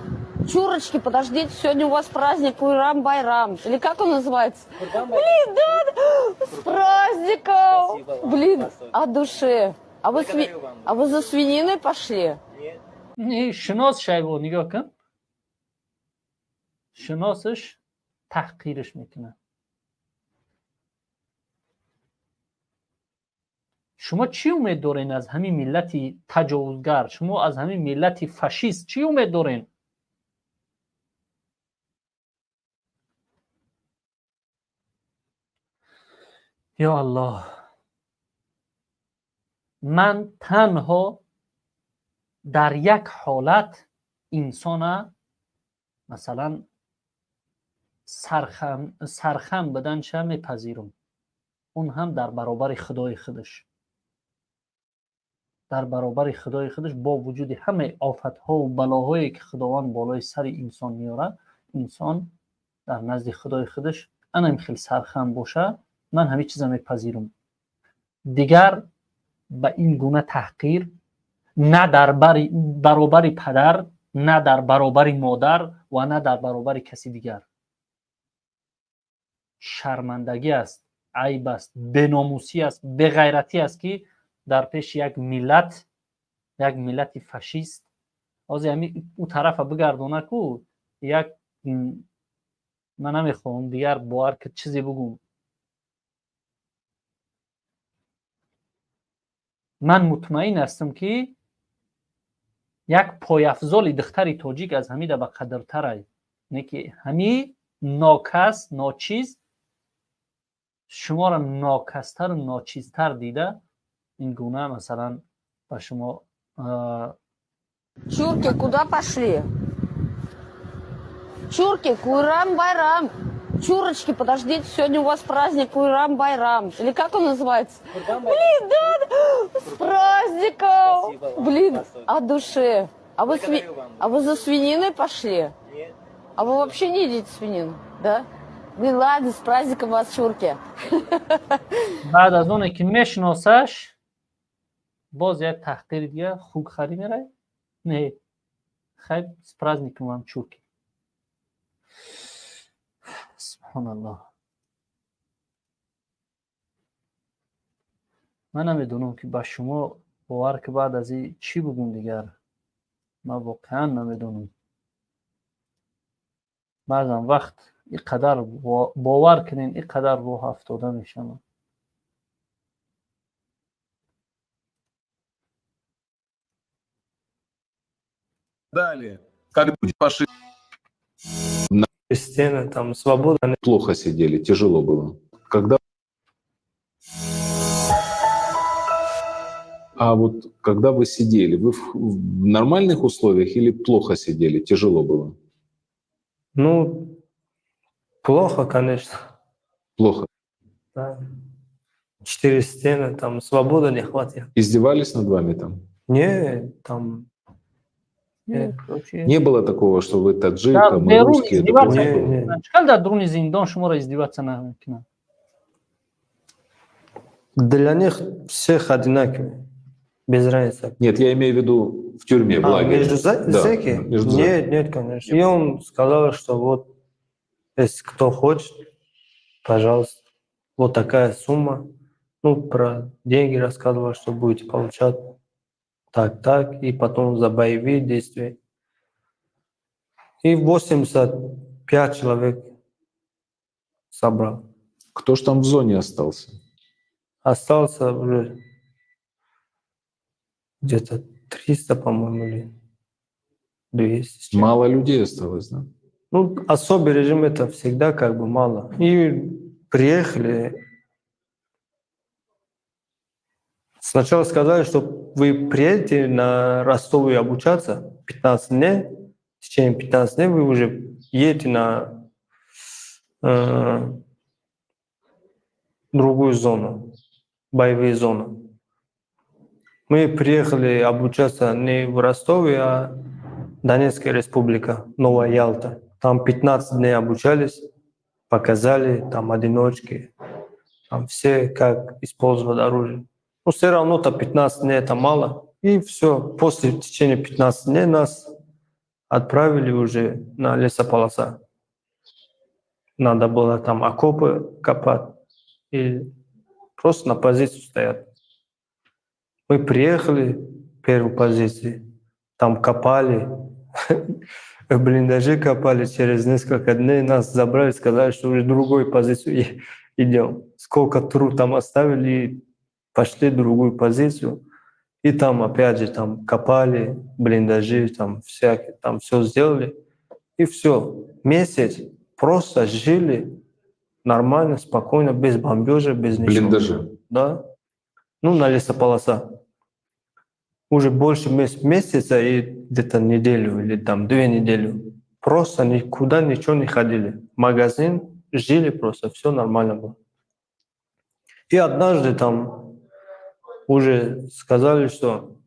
[SPEAKER 4] Чурочки, подождите, сегодня у вас праздник Куйрам Байрам. Или как он называется? Блин, да, с праздником! Блин, от души. А вы за свининой пошли?
[SPEAKER 1] Не, шинос шайбо, нигоҳ кун. Шиносаш таҳқираш мекунад. Шумо чӣ умед дорен аз ҳамин миллати таҷовузгар? Шумо аз ҳамин миллати фашист чӣ умед дорен? Ё Аллоҳ, ман танҳо дар як ҳолат инсона, масалан, Сархам буданша мепазирум, он ҳам дар баробари Худои худаш, дар баробари Худои худаш. Бо вуҷуди ҳамаи офатҳову балоҳое, ки Худованд болои сари инсон меорад, инсон дар назди Худои худаш анам хел сархам боша, ман ҳамин чиза мепазирум. Дигар ба ин гуна таҳқир на дар баробари падар, на дар баробари модар ва на дар баробари каси дигар. Шармандагӣ аст, айб аст, беномусӣ аст, беғайратӣ аст, ки дар пеши як миллат, як миллати фашист. Ҳозир ҳами ӯ тарафа бигардона ку як, ман намехоҳам дигар бовар ки чизе бугум. Ман мутмаин ҳастам, ки як пойафзоли духтари тоҷик аз ҳамида ба қадртарай, не ки ҳами нокас, ночиз шуморо нокастару ночизтар дида, ин гуна масалан ба шумо.
[SPEAKER 4] Чурки, куда пошли? Чурки, Куйрам Байрам. Чурочки, подождите, сегодня у вас праздник Куйрам Байрам. Или как он называется? Блин, да, да, с праздником! Блин, от души. А вы за свининой пошли? Нет. А вы вообще не едите свинину, да? Блин, ладно, с праздником вас, чурки.
[SPEAKER 1] Баъд аз оне ки мешиносаш, боз як таҳқири дига: хугхарӣ мерай? Не, хайр, с праздником вам, чурки. Субҳоналлоҳ, ман намедонам, ки ба шумо, бовар ки, баъд аз ин чӣ бугум дигар. Ман воқеан намедонам. Баъзан вақт ин қадар, бовар кунен, ин қадар рӯҳ афтода мешавам.
[SPEAKER 3] Далее, когда пошли
[SPEAKER 2] Стены, там свобода.
[SPEAKER 3] Плохо сидели, тяжело было. Когда А вот когда вы сидели, вы в нормальных условиях или плохо сидели, тяжело было?
[SPEAKER 2] Ну, плохо, конечно.
[SPEAKER 3] Плохо.
[SPEAKER 2] Да. Четыре стены, там свободы не хватит.
[SPEAKER 3] Издевались над вами там?
[SPEAKER 2] Не, там.
[SPEAKER 1] Не,
[SPEAKER 3] Не было такого, что вы таджик,
[SPEAKER 1] Дар
[SPEAKER 3] а мы
[SPEAKER 1] берун
[SPEAKER 3] русские?
[SPEAKER 1] издеваться
[SPEAKER 3] Такого не
[SPEAKER 2] Не,
[SPEAKER 3] было?
[SPEAKER 2] не.
[SPEAKER 1] Чӣ дар дуруни зиндон шуморо издеваться намекунанд?
[SPEAKER 2] Для них всех одинаковые. Без разницы.
[SPEAKER 3] Нет, я имею в виду в тюрьме, в
[SPEAKER 2] А,
[SPEAKER 3] лагере.
[SPEAKER 2] между
[SPEAKER 3] Да,
[SPEAKER 2] зэки?
[SPEAKER 3] между
[SPEAKER 2] Нет, нет, конечно. И он сказал, что вот, если кто хочет, пожалуйста, вот такая сумма. Ну, про деньги рассказывал, что будете получать так, так, и потом за боевые действия. И 85 человек собрал.
[SPEAKER 3] Кто ж там в зоне остался?
[SPEAKER 2] Остался уже где-то 300, по-моему, или 200 с чем.
[SPEAKER 3] Мало людей осталось, да?
[SPEAKER 2] Ну, особый режим — это всегда как бы мало. И приехали. Сначала сказали, что вы приедете на Ростов и обучаться 15 дней. В течение 15 дней вы уже едете на другую зону, боевые зоны. Мы приехали обучаться не в Ростове, а Донецкая республика, Новая Ялта. Там 15 дней обучались, показали там одиночки, там все, как использовать оружие. Но все равно-то 15 дней это мало. И все, после в течение 15 дней нас отправили уже на лесополоса. Надо было там окопы копать или просто на позицию стоять. Мы приехали в первую позицию, там копали, в блиндаже копали, через несколько дней нас забрали, сказали, что уже другую позицию идем. Сколько труп там оставили, пошли в другую позицию. И там опять же там копали, блиндажи, там всякие, там все сделали. И все. Месяц просто жили нормально, спокойно, без бомбежа, без ничего.
[SPEAKER 3] Блиндажи.
[SPEAKER 2] Да. Ну, на лесополоса. Уже больше месяца и где-то неделю или там 2 недели. Просто никуда ничего не ходили. Магазин, жили просто, все нормально было. И однажды там уже сказали, что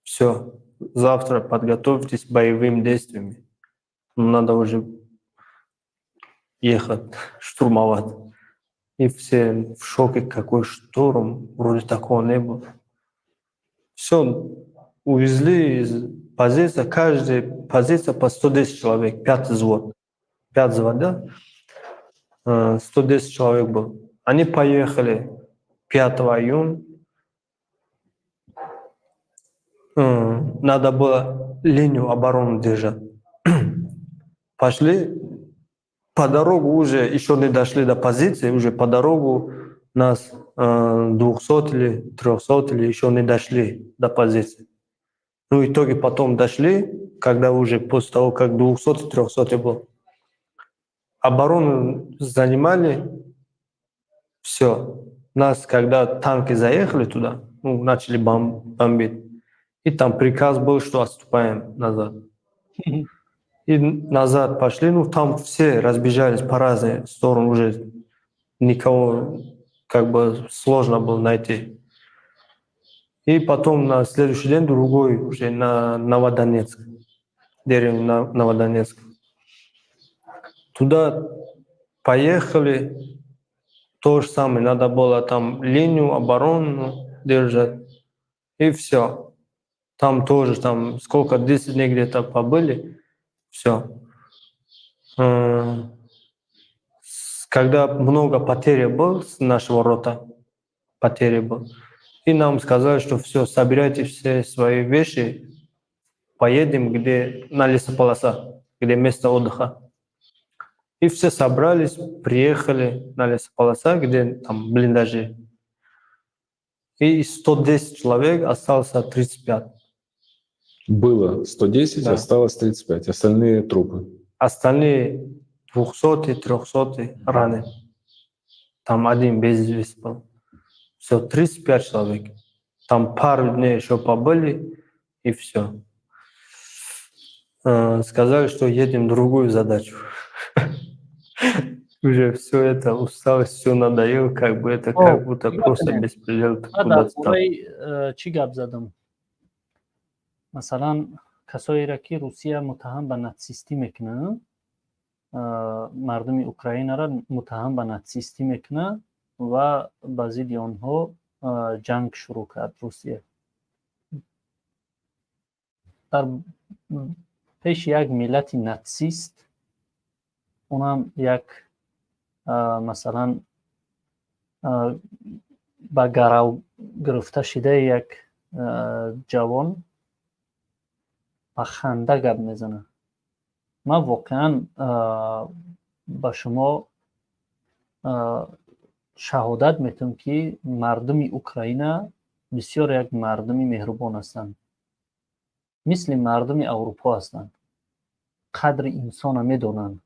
[SPEAKER 2] все, завтра подготовьтесь к боевым действиям. Надо уже ехать, штурмовать. И все в шоке, какой штурм, вроде такого не было. Все, увезли из позиции, каждая позиция по 110 человек, пятый взвод. Пять взвод, да? 110 человек был. Они поехали 5 июня. Надо было линию обороны держать. Пошли по дорогу, уже еще не дошли до позиции, уже по дорогу нас 200 или 300 или еще не дошли до позиции. Ну, в итоге потом дошли, когда уже после того, как 200 300 был. Оборону занимали, все. Нас, когда танки заехали туда, ну, начали бомбить, и там приказ был, что отступаем назад. И назад пошли, ну, там все разбежались по разные стороны, уже никого как бы сложно было найти. И потом на следующий день другой уже на Новодонецк, деревню Новодонецк. Туда поехали, то же самое, надо было там линию оборону держать, и все. Там тоже, там сколько, 10 дней где-то побыли, все. Когда много потерь было с нашего рота, потери был, и нам сказали, что все, собирайте все свои вещи, поедем, где на лесополоса, где место отдыха. И все собрались, приехали на лесополоса, где там блиндажи. И 110 человек, осталось 35.
[SPEAKER 3] Было 110,
[SPEAKER 2] Да.
[SPEAKER 3] осталось 35. Остальные трупы.
[SPEAKER 2] Остальные 200, 300 раны. Там один без вести был. Все, 35 человек. Там пару дней еще побыли, и все. Сказали, что едем в другую задачу. Уже все это усталость, все надоело, как бы это как будто просто беспредел.
[SPEAKER 1] Дар
[SPEAKER 2] Куда-то там.
[SPEAKER 1] бораи чӣ гап задам? Масалан, касоеро, ки Русия муттаҳам ба натсистӣ мекунад, мардуми Украинаро муттаҳам ба натсистӣ мекунад ва ба зидди онҳо ҷанг шурӯъ кард Русия. Дар пеши як миллати натсист, онам як масалан ба гарав гирифта шидаи як ҷавон ба ханда гап мезанад. Ман воқеан ба шумо шаҳодат метиҳам, ки мардуми Украина бисёр як мардуми меҳрубон ҳастанд, мисли мардуми Аврупо ҳастанд, қадри инсона медонанд.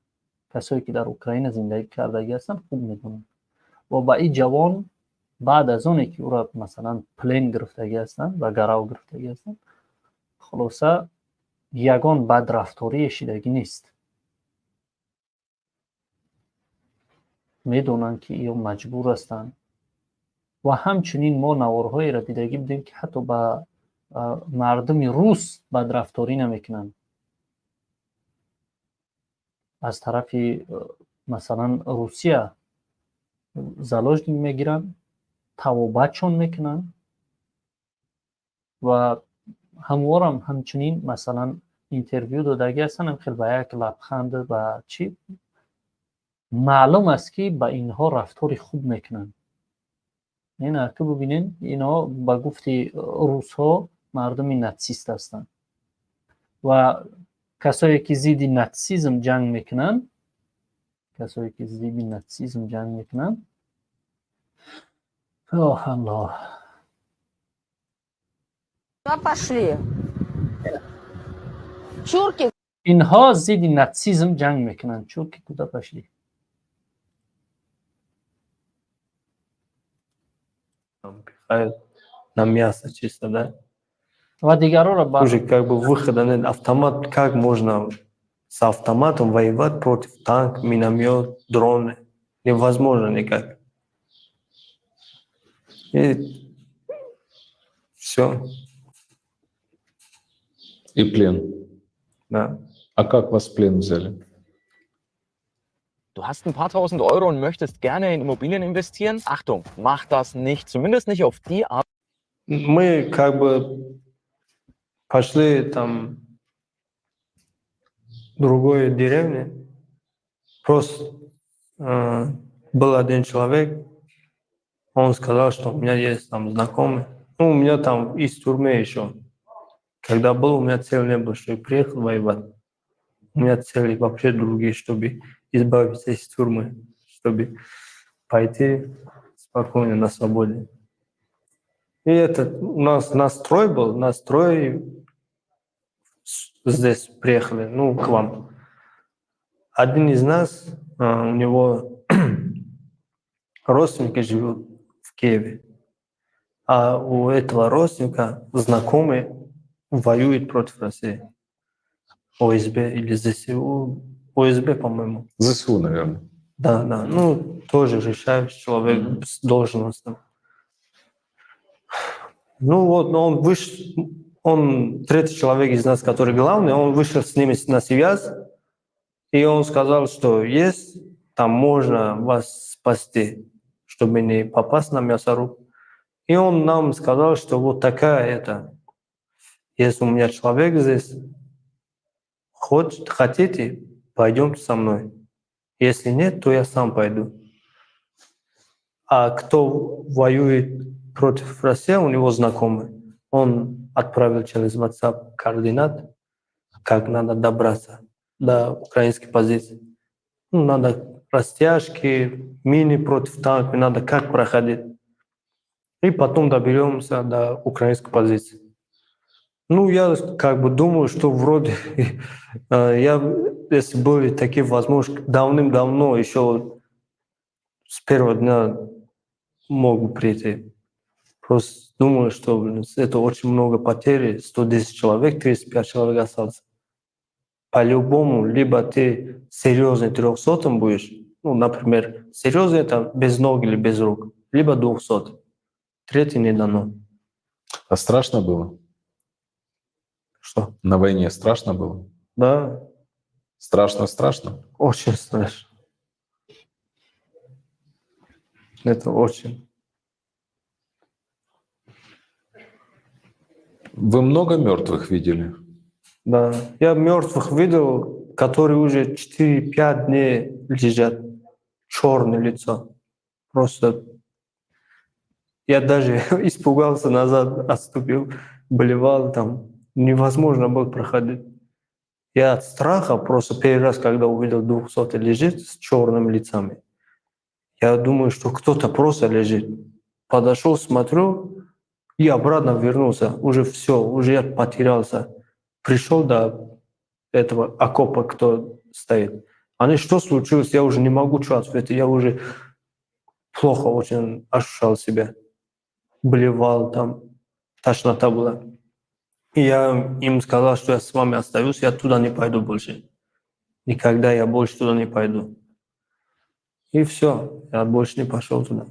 [SPEAKER 1] Касое, ки дар Украина зиндагӣ кардагӣ ҳастанд, хуб медонанд. Ва ба ин ҷавон баъд аз оне, ки ӯро масалан плен гирифтагӣ ҳастанд ва гарав гирифтагӣ ҳастанд, хулоса, ягон бадрафторие шидагӣ нест. Медонанд, ки ё маҷбур ҳастанд. Ва ҳамчунин мо наворҳоеро дидагӣ будем, ки ҳатто ба мардуми рус бадрафторӣ намекунанд аз тарафи масалан Русия заложник мегиранд, тавобатшон мекунанд ва ҳамворам ҳамчунин масалан интервю додагӣ ҳастанд, хел ба як лабханд ба чӣ маълум аст, ки ба инҳо рафтори хуб мекунанд. Ина ки бубинед, инҳо ба гуфти русҳо мардуми натсист ҳастанд ва касое, ки зидди натсизм ҷанг мекунанд, касое, ки зидди натсизм ҷанг мекунанд, оҳ, Аллоҳ.
[SPEAKER 4] Пошли? Чурки,
[SPEAKER 1] Инҳо зидди натсизм ҷанг мекунанд. Чурки, куда пошли?
[SPEAKER 2] Там пихают на мясо чисто, да?
[SPEAKER 1] Ва дигарро ба
[SPEAKER 2] Уже как бы выхода нет. Автомат как можно С автоматом воевать против танк, миномет, дроны невозможно никак. И все.
[SPEAKER 3] И плен.
[SPEAKER 2] Да.
[SPEAKER 3] А как вас в плен взяли?
[SPEAKER 5] Du hast ein paar tausend Euro und möchtest gerne in Immobilien investieren? Achtung, mach das nicht. Zumindest nicht auf die Art.
[SPEAKER 2] Мы как бы пошли там в другой деревне. Просто был один человек, он сказал, что у меня есть там знакомый. Ну, у меня там из тюрьмы еще. Когда был, у меня цель не было, что я приехал воевать. У меня цели вообще другие, чтобы избавиться из тюрьмы, чтобы пойти спокойно на свободе. И этот у нас настрой был, настрой здесь приехали, ну, к вам. Один из нас, у него родственники живут в Киеве, а у этого родственника знакомый воюет против России. ОСБ или ЗСУ, ОСБ, по-моему.
[SPEAKER 3] ЗСУ, наверное.
[SPEAKER 2] Да, ну, тоже решающий человек с должностью. Ну вот, но он вышел, он третий человек из нас, который главный, он вышел с ними на связь, и он сказал, что есть, там можно вас спасти, чтобы не попасть на мясорубку. И он нам сказал, что вот такая это, если у меня человек здесь, хотите, пойдемте со мной. Если нет, то я сам пойду. А кто воюет против России, у него знакомый. Он отправил через WhatsApp координат, как надо добраться до украинской позиции. Ну, надо растяжки, мини против танков, надо как проходить. И потом доберемся до украинской позиции. Ну, я как бы думаю, что вроде я, если были такие возможности, давным-давно, еще с первого дня мог бы прийти. Просто думаю, что, блин, это очень много потерь, 110 человек, 35 человек осталось. По-любому, либо ты серьезный 300-м будешь, ну, например, серьезный это без ног или без рук, либо 200. Третий не дано.
[SPEAKER 3] А страшно было?
[SPEAKER 2] Что?
[SPEAKER 3] На войне страшно было?
[SPEAKER 2] Да.
[SPEAKER 3] Страшно-страшно?
[SPEAKER 2] Очень страшно. Это очень.
[SPEAKER 3] Вы много мертвых видели?
[SPEAKER 2] Да. Я мертвых видел, которые уже 4-5 дней лежат. Черное лицо. Просто я даже испугался, назад отступил, болевал там. Невозможно было проходить. Я от страха просто первый раз, когда увидел 200 лежит с черными лицами, я думаю, что кто-то просто лежит. Подошел, смотрю, и обратно вернулся. Уже все, уже я потерялся. Пришел до этого окопа, кто стоит. Они, что случилось, я уже не могу что ответить. Я уже плохо очень ощущал себя. Блевал там, тошнота была. И я им сказал, что я с вами остаюсь, я туда не пойду больше. Никогда я больше туда не пойду. И все, я больше не пошел туда.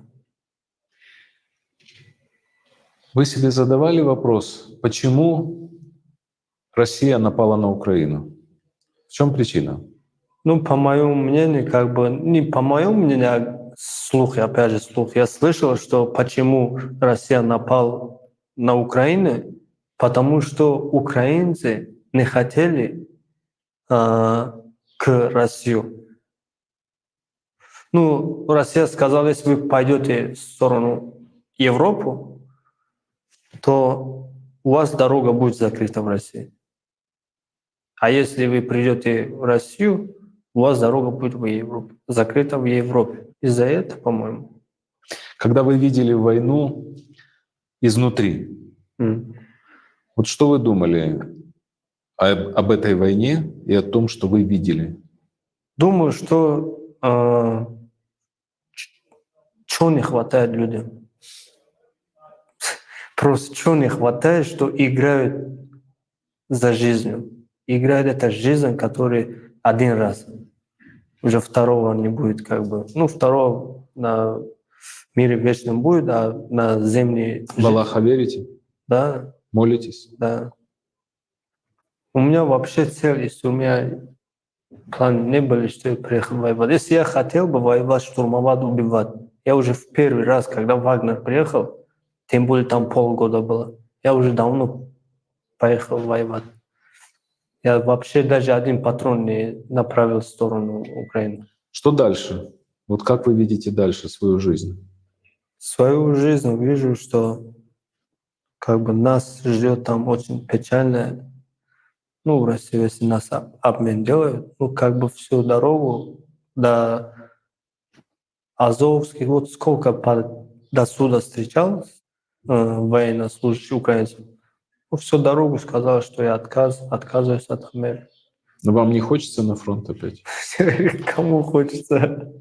[SPEAKER 3] Вы себе задавали вопрос, почему Россия напала на Украину? В чем причина?
[SPEAKER 2] Ну, по моему мнению, как бы, не по моему мнению, а слух, опять же слух. Я слышал, что почему Россия напала на Украину, потому что украинцы не хотели к России. Ну, Россия сказала, если вы пойдете в сторону Европы, то у вас дорога будет закрыта в России. А если вы придете в Россию, у вас дорога будет в Европу, закрыта в Европе. Из-за этого, по-моему.
[SPEAKER 3] Когда вы видели войну изнутри, вот что вы думали об этой войне и о том, что вы видели?
[SPEAKER 2] Думаю, что чего не хватает людям. Просто чего не хватает, что играют за жизнью. Играют это жизнь, которую Один раз. Уже второго не будет как бы. Ну, второго на мире вечном будет, а на земле.
[SPEAKER 3] В Аллаха верите?
[SPEAKER 2] Да.
[SPEAKER 3] Молитесь?
[SPEAKER 2] Да. У меня вообще цель есть, у меня план не были, что я приехал воевать. Если я хотел бы воевать, штурмовать, убивать, я уже в первый раз, когда Вагнер приехал, тем более там полгода было, я уже давно поехал воевать. Я вообще даже один патрон не направил в сторону Украины.
[SPEAKER 3] Что дальше? Вот как вы видите дальше свою жизнь?
[SPEAKER 2] Свою жизнь вижу, что как бы нас ждет там очень печально. Ну, в России, если нас обмен делают, ну, как бы всю дорогу до Азовских, вот сколько до суда встречал военнослужащих украинцев, ну, всю дорогу сказал, что я отказываюсь от обмена.
[SPEAKER 3] Но вам не хочется на фронт опять?
[SPEAKER 2] Кому хочется?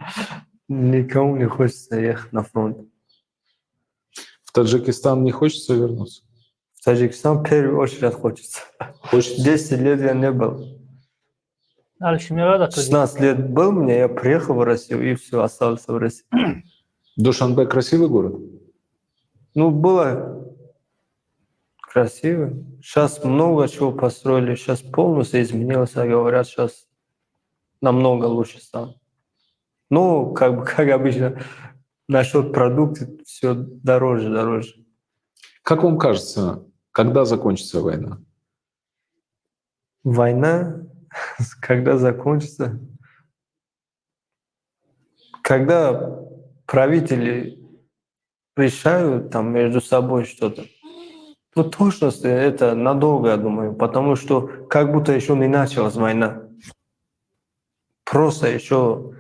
[SPEAKER 2] Никому не хочется ехать на фронт.
[SPEAKER 3] В Таджикистан не хочется вернуться?
[SPEAKER 2] В Таджикистан в первую очередь хочется.
[SPEAKER 3] Хочется?
[SPEAKER 2] 10 лет я не был.
[SPEAKER 1] Дальше мерада.
[SPEAKER 2] 16 лет был мне, я приехал в Россию и все, остался в России.
[SPEAKER 3] Душанбе красивый город?
[SPEAKER 2] Ну, было красиво. Сейчас много чего построили, сейчас полностью изменилось, а говорят, сейчас намного лучше стало. Ну, как бы, как обычно, насчет продуктов все дороже, дороже.
[SPEAKER 3] Как вам кажется, когда закончится война?
[SPEAKER 2] Война, когда закончится? Когда правители решают там между собой что-то. Ну, точности это надолго, я думаю, потому что как будто еще не началась война. Просто еще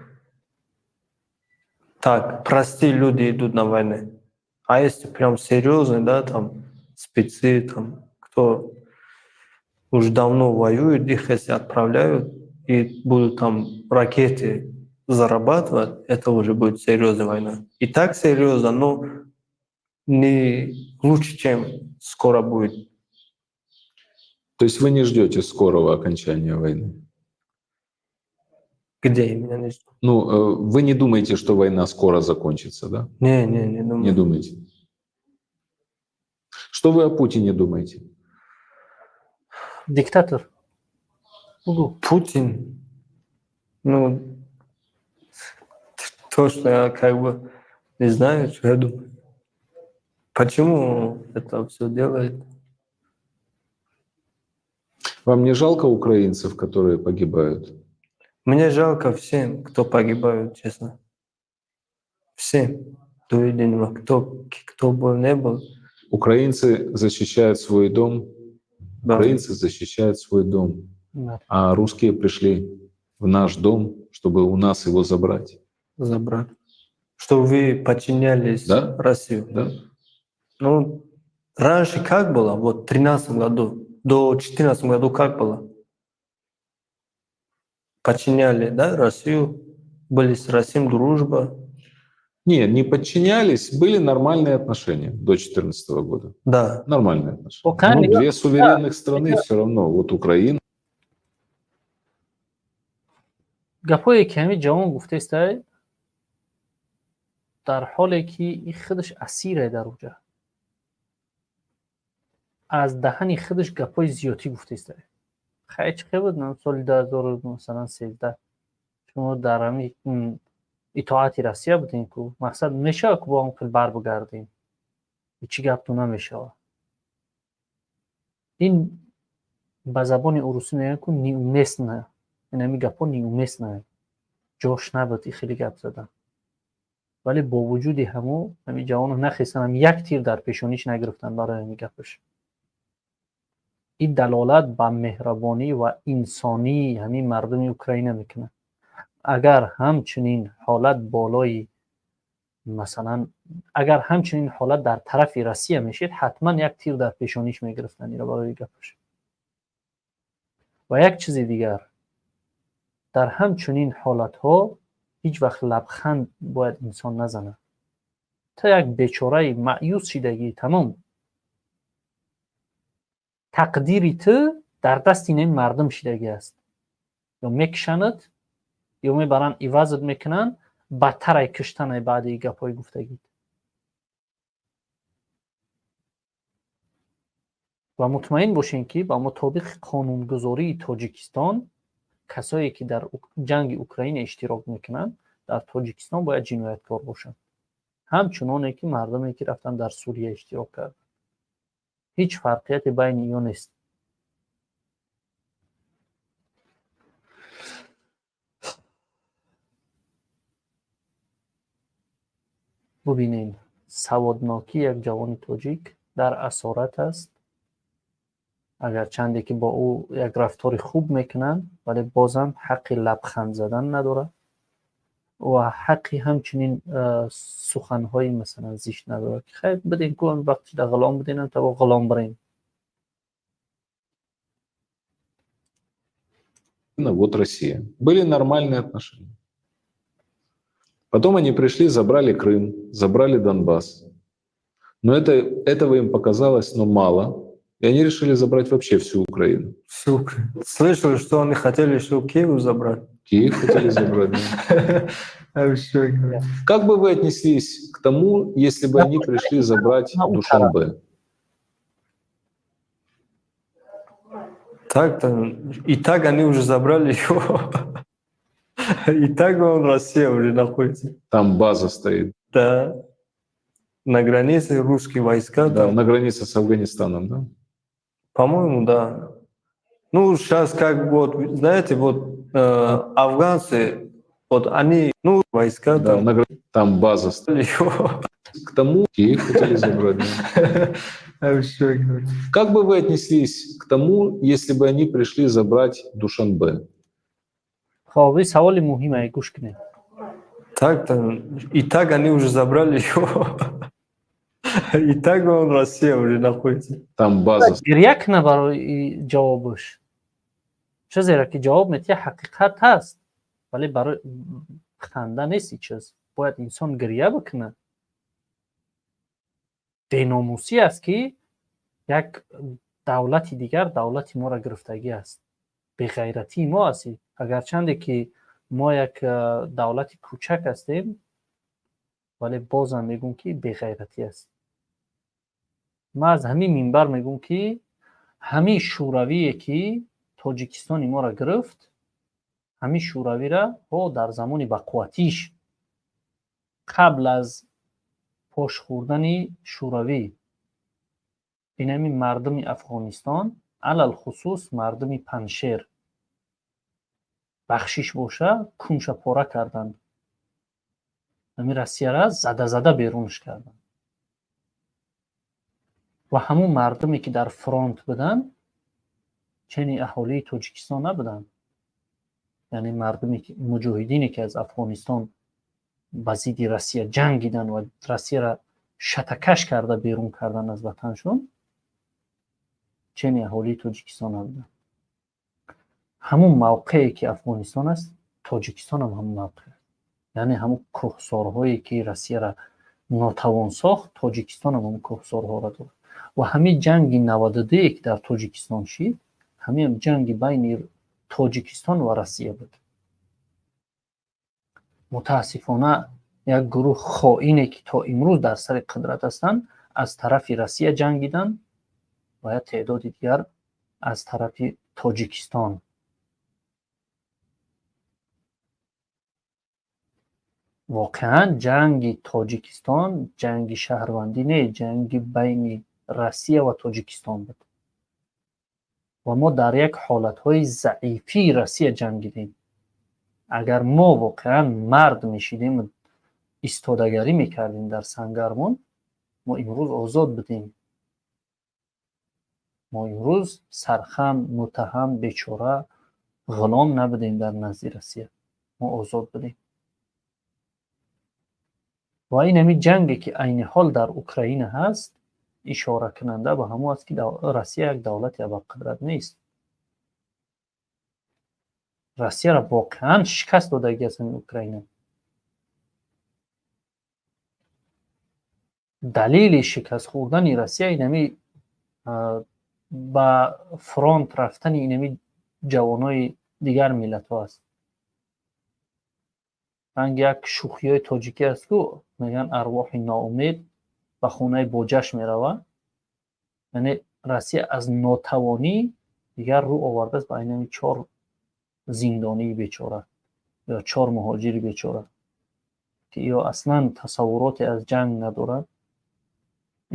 [SPEAKER 2] так, простые люди идут на войну. А если прям серьезно, да, там спецы, там, кто уже давно воюет, их если отправляют и будут там ракеты зарабатывать, это уже будет серьезная война. И так серьезно, но не лучше, чем скоро будет.
[SPEAKER 3] То есть вы не ждете скорого окончания войны?
[SPEAKER 2] Где именно не жду?
[SPEAKER 3] Ну, вы не думаете, что война скоро закончится, да?
[SPEAKER 2] Не думаю.
[SPEAKER 3] Не думаете. Что вы о Путине думаете?
[SPEAKER 1] Диктатор. Угу.
[SPEAKER 2] Путин? Ну, то, что я как бы не знаю, что я думаю. Почему это все делает?
[SPEAKER 3] Вам не жалко украинцев, которые погибают?
[SPEAKER 2] Мне жалко всем, кто погибают, честно. Всем до единого, кто бы ни был.
[SPEAKER 3] Украинцы защищают свой дом.
[SPEAKER 2] Да.
[SPEAKER 3] Украинцы защищают свой дом.
[SPEAKER 1] Да.
[SPEAKER 3] А русские пришли в наш дом, чтобы у нас его забрать.
[SPEAKER 2] Забрать. Чтобы вы подчинялись,
[SPEAKER 3] да?
[SPEAKER 2] России.
[SPEAKER 3] Да.
[SPEAKER 2] Ну, раньше как было? Вот в 13 году, до 14 году как было? Подчиняли, да, Россию, были с Россией дружба.
[SPEAKER 3] Нет, не подчинялись, были нормальные отношения до 2014 года.
[SPEAKER 2] Да.
[SPEAKER 3] Нормальные отношения.
[SPEAKER 1] Пока
[SPEAKER 3] Ну,
[SPEAKER 1] не-
[SPEAKER 3] две суверенных страны все равно. Вот Украина.
[SPEAKER 1] Гапое ки ҳамин ҷавон гуфтестай, дар ҳоле ки и худаш асире дар уҷа, аз даҳани худаш гапҳои зиёдтӣ гуфтестай. Хай, чӣ хел буд соли 2013 шумо дар ҳамин итоати Россия будем ку, мақсад мешавад ку бо он хел бар бигардем, чӣ гапту намешавад. Ин ба забони урусӣ мегӯянд ку неуместно, инами гапҳо неуместно, ҷош набуд и хеле гап задан. Вале бо вуҷуди ҳамо ҳами ҷавоно нахестан, як тир дар пешониш нагирифтан барои ҳами гапаш. Ин далолат ба меҳрабонӣ ва инсонии ҳамин мардуми Украина мекунад. Агар ҳамчунин ҳолат болои, масалан, агар ҳамчунин ҳолат дар тарафи Россия мешид, ҳатман як тир дар пешониш мегирифтанд ира барои гапаш. Ва як чизи дигар, дар ҳамчунин ҳолатҳо ҳеҷ вақт лабханд бояд инсон назанад. Та як бечораи маъюс шидагӣ, тамом тақдири ту дар дасти ин мардум шидагӣ аст. Ё мекушанад, ё мебаранд ивазат мекунанд, бадтарай куштанай баъди гапҳои гуфтагӣ. Ва мутмаин бошем, ки ба мутобиқи қонунгузории Тоҷикистон касое ки дар ҷанги Украина иштирок мекунанд, дар Тоҷикистон бояд ҷинояткор бошанд, ҳамчуноне ки мардуме ки рафтанд дар Сурия иштирок карданд. Ҳеҷ фарқияте байни ё нест. Бубинем, саводнокӣ як ҷавони тоҷик дар асорат аст. Агарчанде ки бо ӯ як рафтори хуб мекунанд, вале бозам ҳаққи лабханд задан надорад ва ҳаққи ҳамчунин суханҳои масалан зишт надорад, ки хайр бидем ку вақти да ғулом биденам то ғулом бирем.
[SPEAKER 3] Вот Россия. Были нормальные отношения. Потом они пришли, забрали Крым, забрали Донбасс. Но этого им показалось, но мало. И они решили забрать вообще всю Украину.
[SPEAKER 2] Всю Украину. Слышали, что они хотели еще Киев забрать?
[SPEAKER 3] Киев хотели забрать, да. Как бы вы отнеслись к тому, если бы они пришли забрать Душанбе?
[SPEAKER 2] Так-то, и так они уже забрали его. И так он в России уже находится.
[SPEAKER 3] Там база стоит.
[SPEAKER 2] Да. На границе русские войска.
[SPEAKER 3] Да,
[SPEAKER 2] там.
[SPEAKER 3] На границе с Афганистаном, да?
[SPEAKER 2] По-моему, да. Ну, сейчас как вот, знаете, вот афганцы, вот они, ну, войска.
[SPEAKER 3] Да,
[SPEAKER 2] там.
[SPEAKER 3] Там база стоит. К тому Киев хотели забрать. Да. Как бы вы отнеслись к тому, если бы они пришли забрать Душанбе?
[SPEAKER 1] Хоб, ин саволи муҳиме, гӯш кунед.
[SPEAKER 2] Так-то, и так они уже забрали его. И так он в России уже находится.
[SPEAKER 3] Там база.
[SPEAKER 1] Гиря кна барои ҷавобаш. Ча, зеро ки ҷавоб метиҳа, ҳақиқат ҳаст, вале барои ханда нест. Чиз бояд инсон гиря бикунад. Беномусӣ аст, ки як давлати дигар давлати моро гирифтагӣ аст. Беғайратии мо аст. Агарчанде ки мо як давлати кӯчак ҳастем, вале бозам мегӯм, ки беғайратӣ аст. Ман аз ҳамин минбар мегӯм, ки ҳамин шӯравие ки Тоҷикистони моро гирифт, ҳамин шӯравира ҳо дар замони бақувватиш, қабл аз пош хӯрдани шӯравӣ, инами мардуми Афғонистон, алалхусус мардуми Паншер, бахшиш боша, кунша пора карданд, ҳамин Россияра зада зада берунаш карданд. Ва ҳамун мардуме ки дар фронт буданд, чени аҳолии Тоҷикистон набуданд. Яъне мардуме муҷоҳидине ки аз Афғонистон ба зидди Россия ҷангиданд ва Россияра шатакаш карда берун кардан аз ватаншон, чени аҳолии Тоҷикистон набуданд. Ҳамун мавқее ки Афғонистон аст, Тоҷикистонам ҳамун мавқеъ аст. Яъне ҳамун кӯҳсорҳое ки Россияра нотавон сохт, Тоҷикистонам ҳамун кӯҳсорҳоро дорад. Ва ҳамин ҷанги 92-е ки дар Тоҷикистон шид, ҳамин ҷанги байни Тоҷикистон ва Россия буд. Мутаассифона, як гурӯҳ хоине ки то имрӯз дар сари қудрат ҳастанд, аз тарафи Россия ҷангиданд ва як теъдоди дигар аз тарафи Тоҷикистон. Воқеан, ҷанги Тоҷикистон ҷанги шаҳрвандӣ не, ҷанги байни Россия ва Тоҷикистон буд. Ва мо дар як ҳолатҳои заифии Россия ҷангидем. Агар мо воқеан мард мешидем, истодагарӣ мекардем дар сангармон, мо имрӯз озод будем. Мо имрӯз сархам, муттаҳам, бечора, ғулом набудем дар назди Россия, мо озод будем. Ва ин ҳамин ҷанге ки айни ҳол дар Украина ҳаст, ишоракунанда ба ҳамон аст, ки Россия як давлати абарқудрат нест. Россияро воқеан шикаст додагӣ аст ҳамин Украина. Далели шикаст хӯрдани Россия инами ба фронт рафтани инами ҷавонои Дигар миллатҳо аст. Ранги як шӯхиҳои тоҷикӣ аст ку, мегӯянд, арвоҳи ноумед ба хонаи боҷаш меравад. Яъне Россия аз нотавонӣ дигар рӯ овардааст ба айнами чор зиндонии бечора ё чор муҳоҷири бечора, ки ё аслан тасаввуроте аз ҷанг надорад,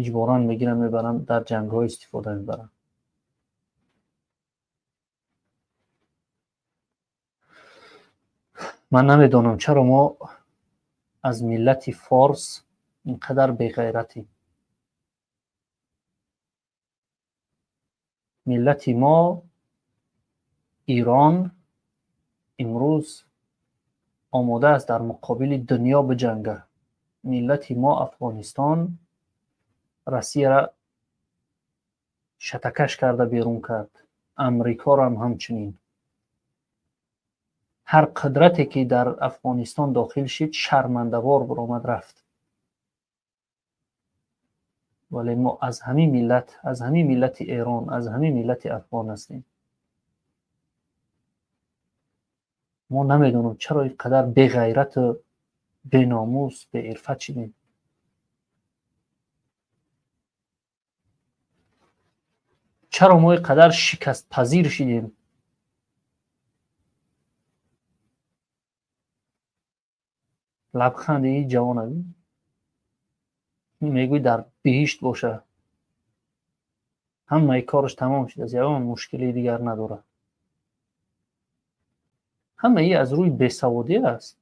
[SPEAKER 1] иҷборан мегиранд, мебаранд, дар ҷангҳо истифода мебаранд. Ман намедонам, чаро мо аз миллати форс ин қадар беғайратем. Миллати мо Ирон имрӯз омода аст дар муқобили дунё биҷангад. Миллати мо Афғонистон Россияра шатакаш карда берун кард, Амрикоро ҳам ҳамчунин. Ҳар қудрате ки дар Афғонистон дохил шид, шармандавор баромад рафт. Вале мо аз ҳамин миллат, аз ҳамин миллати Эрон, аз ҳамин миллати афғон ҳастем. Мо намедонам, чаро ин қадар беғайрату беномус, беирфат шидем. Чаро мо ин қадар шикастпазир шидем? Лабханди ин ҷавона мегӯй дар биҳишт боша, ҳамаи кораш тамом шудааст, ягон мушкилии дигар надорад. Ҳамаи аз рӯи бесаводӣ аст.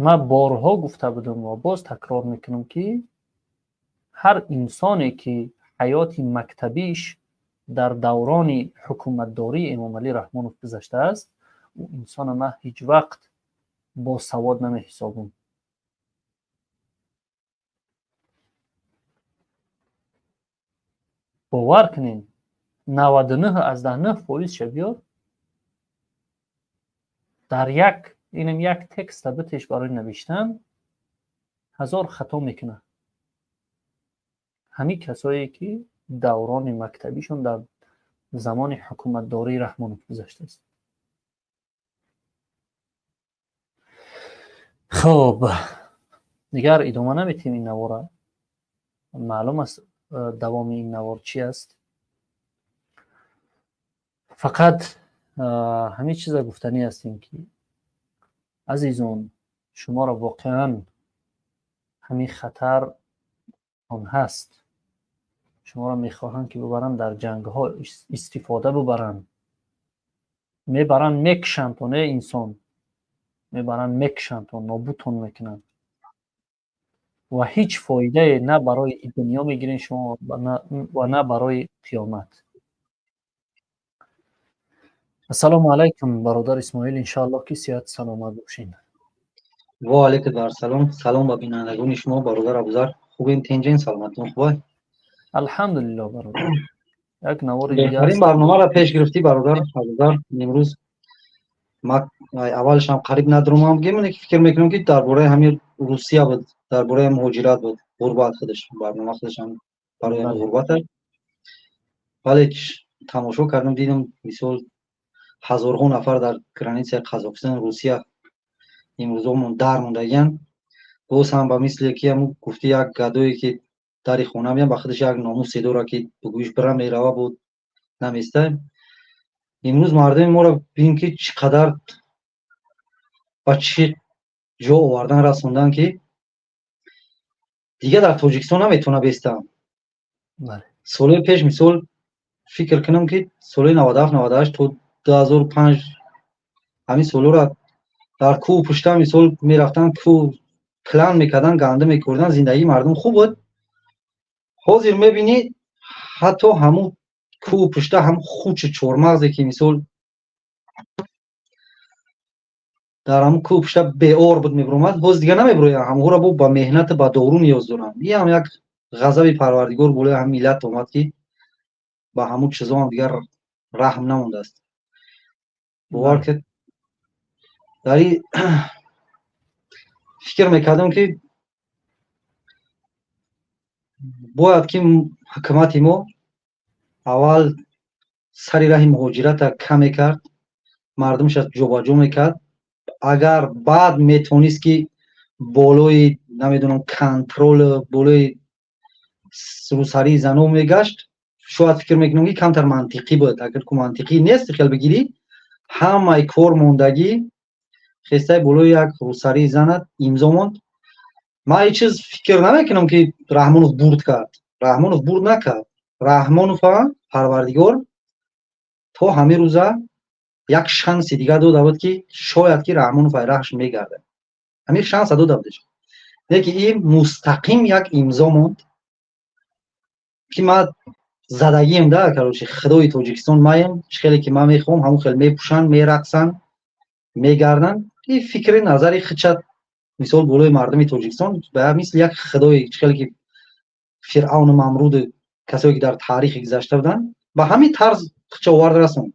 [SPEAKER 1] Ман борҳо гуфта будам ва боз такрор мекунам, ки ҳар инсоне ки ҳаёти мактабиш дар даврони ҳукуматдории Эмомалӣ Раҳмонов гузаштааст, ӯ инсона ман ҳеҷ вақт босавод намеҳисобам. Бовар кунед, 99,9 фоизша биёр, дар як инам як текста битеш барои навиштан, ҳазор хато мекунад. Ҳамин касое ки даврони мактабишон дар замони ҳукуматдории Раҳмонов гузаштааст. Хоб, дигар идома наметиҳем ин навора. Маълум аст, давоми ин навор чӣ аст. Фақат ҳамин чиза гуфтанӣ ҳастем, ки азизон, шуморо воқеан ҳамин хатар он ҳаст. Шуморо мехоҳанд, ки бибаранд, дар ҷангҳо истифода бибаранд. Мебаранд, мекушандтон, э инсон, мебаранд, мекушандтон, нобудтон мекунанд ва ҳеҷ фоидае на барои дунё мегиред шумо ва на барои қиёмат. Ассалому алайкум, бародар Исмоил, иншоаллоҳ, ки сиҳат саломат бошед.
[SPEAKER 8] Ва алайкум ассалом. Салом ба бинандагони шумо, бародар Абузар. Хубем, тинҷен, саломатон хуб?
[SPEAKER 1] Алҳамдулиллоҳ, бародар. Як навори
[SPEAKER 8] дигар. Беҳтарин барномаро пеш гирифтӣ, бародар Абузар. Имрӯз ма аввалашам қариб надурумам гем, ки фикр мекунам, ки дар бораи ҳамин Русия буд, дар бораи муҳоҷират буд, ғурбат худаш, барнома худашам барои ғурбат. Вале тамошо кардам, дидам, мисол, ҳазорҳо нафар дар границаи Қазоқистон, Русия имрӯзо дар мондагиянд. Боз ҳам ба мисле ки ҳамун гуфти, як гадое ки дари хона меям, ба худаш як номусе дорад, ки бугӯиш бира мерава, буд наместа. Имрӯз мардуми моро бин, ки чӣ қадар ба чӣ ҷо овардан расондан, ки дигар дар Тоҷикистон наметавона бестам. Солҳои пеш, мисол, фикр кунам, ки соли 97, 98 то 2005, ҳамин солҳоро дар кӯҳ пушта, мисол, мерафтан, кӯҳ план мекардан, гандум мекордан, зиндагии мардум хуб буд. Ҳозир мебинӣ, ҳатто ҳамун кӯҳ пушта, ҳамун хучи чормағзе, ки мисол дар ҳамун кӯҳ пушта беор буд, мебиромад, ҳозир дигар намебирояд. Ҳамонҳоро бо ба меҳнату ба дору ниёз доранд. Ин ҳам як ғазаби Парвардигор болои ҳамин миллат омад, ки ба ҳамун чизо ҳам дигар раҳм намондааст. Бовар ки дар ин фикр мекардам, ки бояд ки ҳукумати мо аввал Сари раҳи муҳоҷирата кам мекард, мардумша ҷобаҷо мекард, агар баъд метавонист, ки болои, намедонам, контрол болои рӯсарии зано мегашт, шояд фикр мекунам, ки камтар мантиқӣ буд. Агар ку мантиқӣ нест, хел бигирӣ, ҳамаи кор мондагӣ хестаи болои як рӯсарии занат имзо монд. Ман ҳеҷ чиз фикр намекунам, ки Раҳмонов бурд кард. Раҳмонов бурд накард. Раҳмонова Парвардигор то ҳамин рӯза як шанси дигар дода буд, ки шояд ки Раҳмонов ай раҳш мегардад. Ҳамин шанса дода будеш, лекин ин мустақим як имзо монд, ки ман задагием да, короче, худои Тоҷикистон маем, чӣ хеле ки ман мехоҳам, ҳамон хел мепӯшанд, мерақсанд, мегарданд. И фикри назари хичат, мисол, болои мардуми Тоҷикистон ба мисли як худои, чӣ хеле ки Фиръавну Мамруду касое ки дар таърихи гузашта буданд, ба ҳамин тарз хича оварда расонд.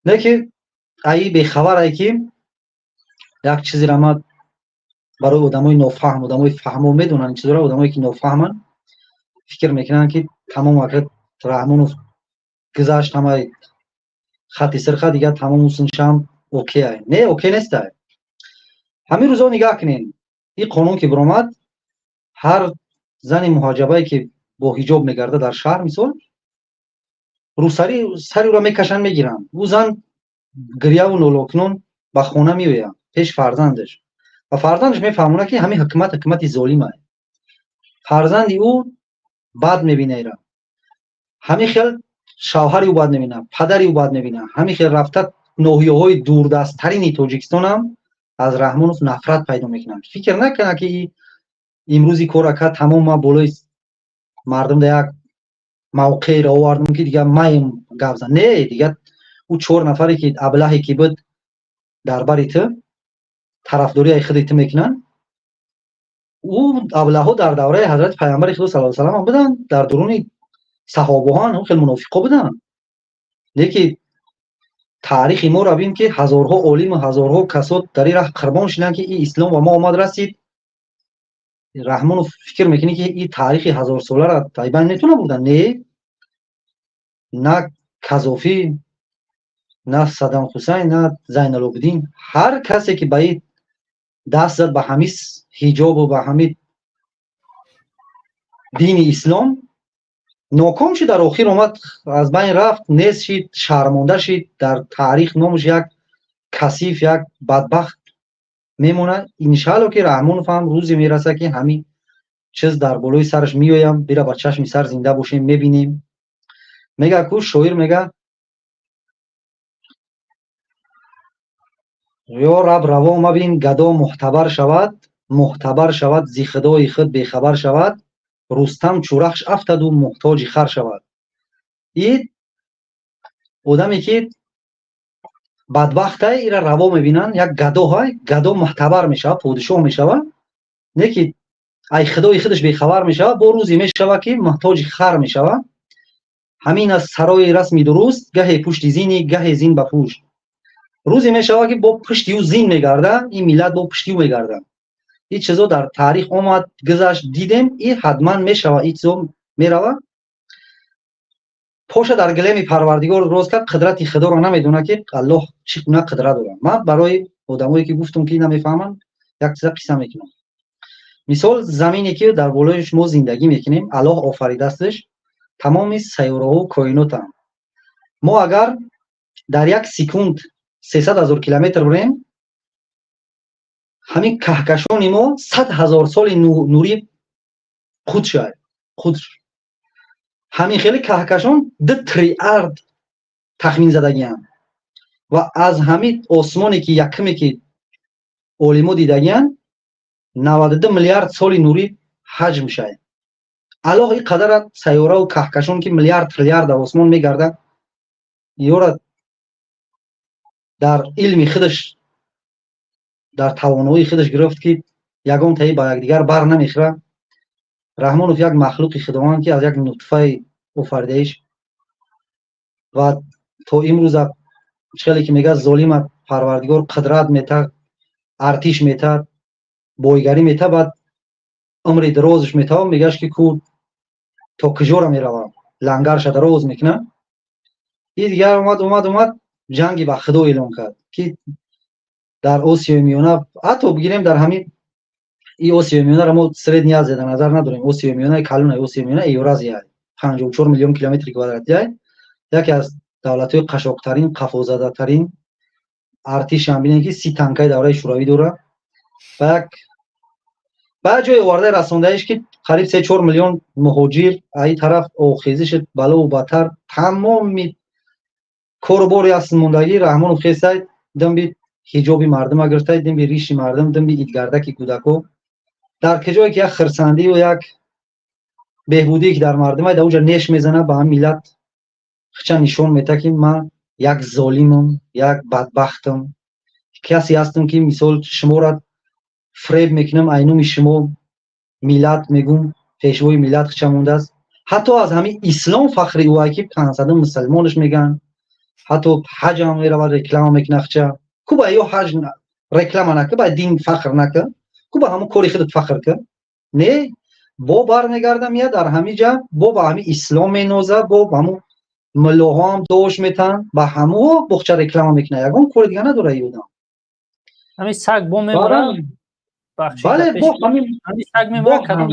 [SPEAKER 8] Лекин аи бехабарае, ки як чизеро ман барои одамои нофаҳм, одамои фаҳмо медонанд ин чизоро, одамое ки нофаҳманд, фикр мекунанд, ки тамом, ака Раҳмонов гузашт, ҳамаи хати сирха дигар тамом усуншам окей. Не, окей нестай. Ҳамин рӯзо нигаҳ кунед, ин қонун ки биромад, ҳар зани муҳаҷҷабае, ки бо ҳиҷоб мегардад дар шаҳр, мисол, рӯсари сари ӯро мекашанд, мегиранд. Ӯ зан гирьяву нолокунон ба хона меояд пеш фарзандаш ва фарзандаш мефаҳмонад, ки ҳамин ҳукумат ҳукумати золим аст. Фарзанди ӯ бад мебина ира. Ҳамин хел шавҳари ӯ бад мебина, падари ӯ бад мебина. Ҳамин хел рафта ноҳияҳои дурдасттарини Тоҷикистонам аз Раҳмонов нафрат пайдо мекунанд. Фикр накунад, ки имрӯзи кор ака тамом, ман болои мардум да як мавқееро овардам, ки дигар маем гап зан. Не, дигар ӯ чор нафаре ки аблаҳе ки буд дар бари ту, тарафдории худи ту мекунанд, ӯ аблаҳҳо дар давраи ҳазрати Паёмбари Худо саллаллоҳу алайҳи васаллам буданд, дар дуруни саҳобаҳоан хеле мунофиқҳо буданд. Лекин таърихи моро бин, ки ҳазорҳо олиму ҳазорҳо касот дар ин раҳ қурбон шуданд, ки ин ислом ба мо омад, расид. Раҳмонов фикр мекунӣ, ки ин таърихи ҳазорсоларо тайбан метавона бурдан? Не, на Казофӣ, на Саддам Ҳусайн, на Зайналобидин. Ҳар касе ки ба ин даст зад, ба ҳамин ҳиҷобу ба ҳамин дини ислом, ноком шуд, дар охир омад, аз байн рафт, нест шид, шармонда шид, дар таърих номаш як касиф, як бадбахт мемонад. Иншаалло, ки Раҳмонов ҳам рӯзе мерасад, ки ҳамин чиз дар болои сараш меоям, бира ба чашми сар зинда бошем, мебинем. Мега ку шоир, мега: «Ё раб, раво мабин гадо муҳтабар шавад, муҳтабар шавад, зи худои худ бехабар шавад, Рустам чу рахш афтаду муҳтоҷи хар шавад». И одаме ки бадбахтай, ира раво мебинанд, як гадоҳай, гадо муҳтабар мешавад, подишоҳ мешавад, не ки ай худои худаш бехабар мешавад, бо рӯзе мешавад, ки муҳтоҷи хар мешавад. Ҳамин аст сарои расми дуруст: гаҳе пушти зини, гаҳе зин ба пушт. Рӯзе мешавад, ки бо пушти ӯ зин мегарда, ин миллат бо пушти ӯ мегарда. Ин чизо дар таърих омад, гузашт, дидем, и ҳатман мешавад, ин чизо меравад. Поша дар гилеми Парвардигор роз кард, қудрати Худоро намедонад, ки Аллоҳ чӣ гуна қудрат дорад. Ман барои одамое ки гуфтум, ки намефаҳманд, як чиза қисса мекунам. Мисол, замине ки дар болои шумо зиндагӣ мекунем, Аллоҳ офаридасташ, тамоми сайёраҳо, коинотам. Мо агар дар як секунд 300 000 километр бирем, ҳамин каҳкашони мо 100 000 соли нурӣ худ шуд, худ ҳамин хели каҳкашон 2 триллиард тахмин задагианд. Ва аз ҳамин осмоне ки якуме ки олимо дидагианд, 92 миллиард соли нурӣ ҳаҷм шуд. Аллоҳ ин қадара сайёраву каҳкашон, ки миллиард триллиард дар осмон мегардад, ёра дар илми худаш, дар тавоноии худаш гирифт, ки ягон таи ба якдигар бар намехӯрад. Раҳмонов як махлуқи Худованд, ки аз як нутфаи офаридаиш ва то имрӯза, хеле ки мегӯяд, золима Парвардигор қудрат метад, артиш метад, бойгарӣ метад, баъд умри дарозаш метавад, мегӯяш, ки ку то куҷора меравам, лангарша дароз мекунад. И дигар омад, омад, омад, ҷанги ба Худо эълон кард, ки дар Осиёи Миёна, ҳатто бигирем, дар ҳамин и Осиёи Миёнаро мо Средняя Азия дар назар надорем, Осиёи Миёнаи калона, Осиёи Миёна Евразия, 54 миллион километри квадратия, яке аз давлатҳои қашоқтарин, қафозадатарин. Артишам бинем, ки 30 танкаи давраи Шӯравӣ дорад. Ба як ҷое оварда расондаиш, ки қариб 3-4 миллион муҳоҷир аи тараф охезиши балову батар, тамоми корубори астмондагӣ. Раҳмонов хесай, димби ҳиҷоби мардума гирифтай, димби риши мардум, димби идгардаки кӯдако. Дар куҷое ки як хирсандию як беҳбудие ки дар мардумай, дар уҷа неш мезанад ба ҳам миллат, хича нишон медиҳад, ки ман як золимам, як бадбахтам, касе ҳастам, ки мисол шуморо фреб мекунам, айнуми шумо миллат мегум, пешвои миллат хича мондааст. Ҳатто аз ҳамин ислом фахри ӯ, ки 500-ум мусалмонаш мегӯянд, ҳатто ҳаҷам меравад, реклама мекунад хича. Ку ба ё ҳаҷ реклама нака, ба дин фахр нака, ку ба ҳамон кори худат фахр ка. Не, бо бармегарда, меяд дар ҳамин ҷа, бо ба ҳамин ислом меноза, бо ҳамун муллоҳоам дош метаҳанд, ба ҳамуҳо боғча реклама мекунад. Ягон кори дига надора и одам.
[SPEAKER 1] Ҳамин саг бо мебара.
[SPEAKER 8] Бале, бо ҳамин.
[SPEAKER 1] Ҳамин саг мебара, кадом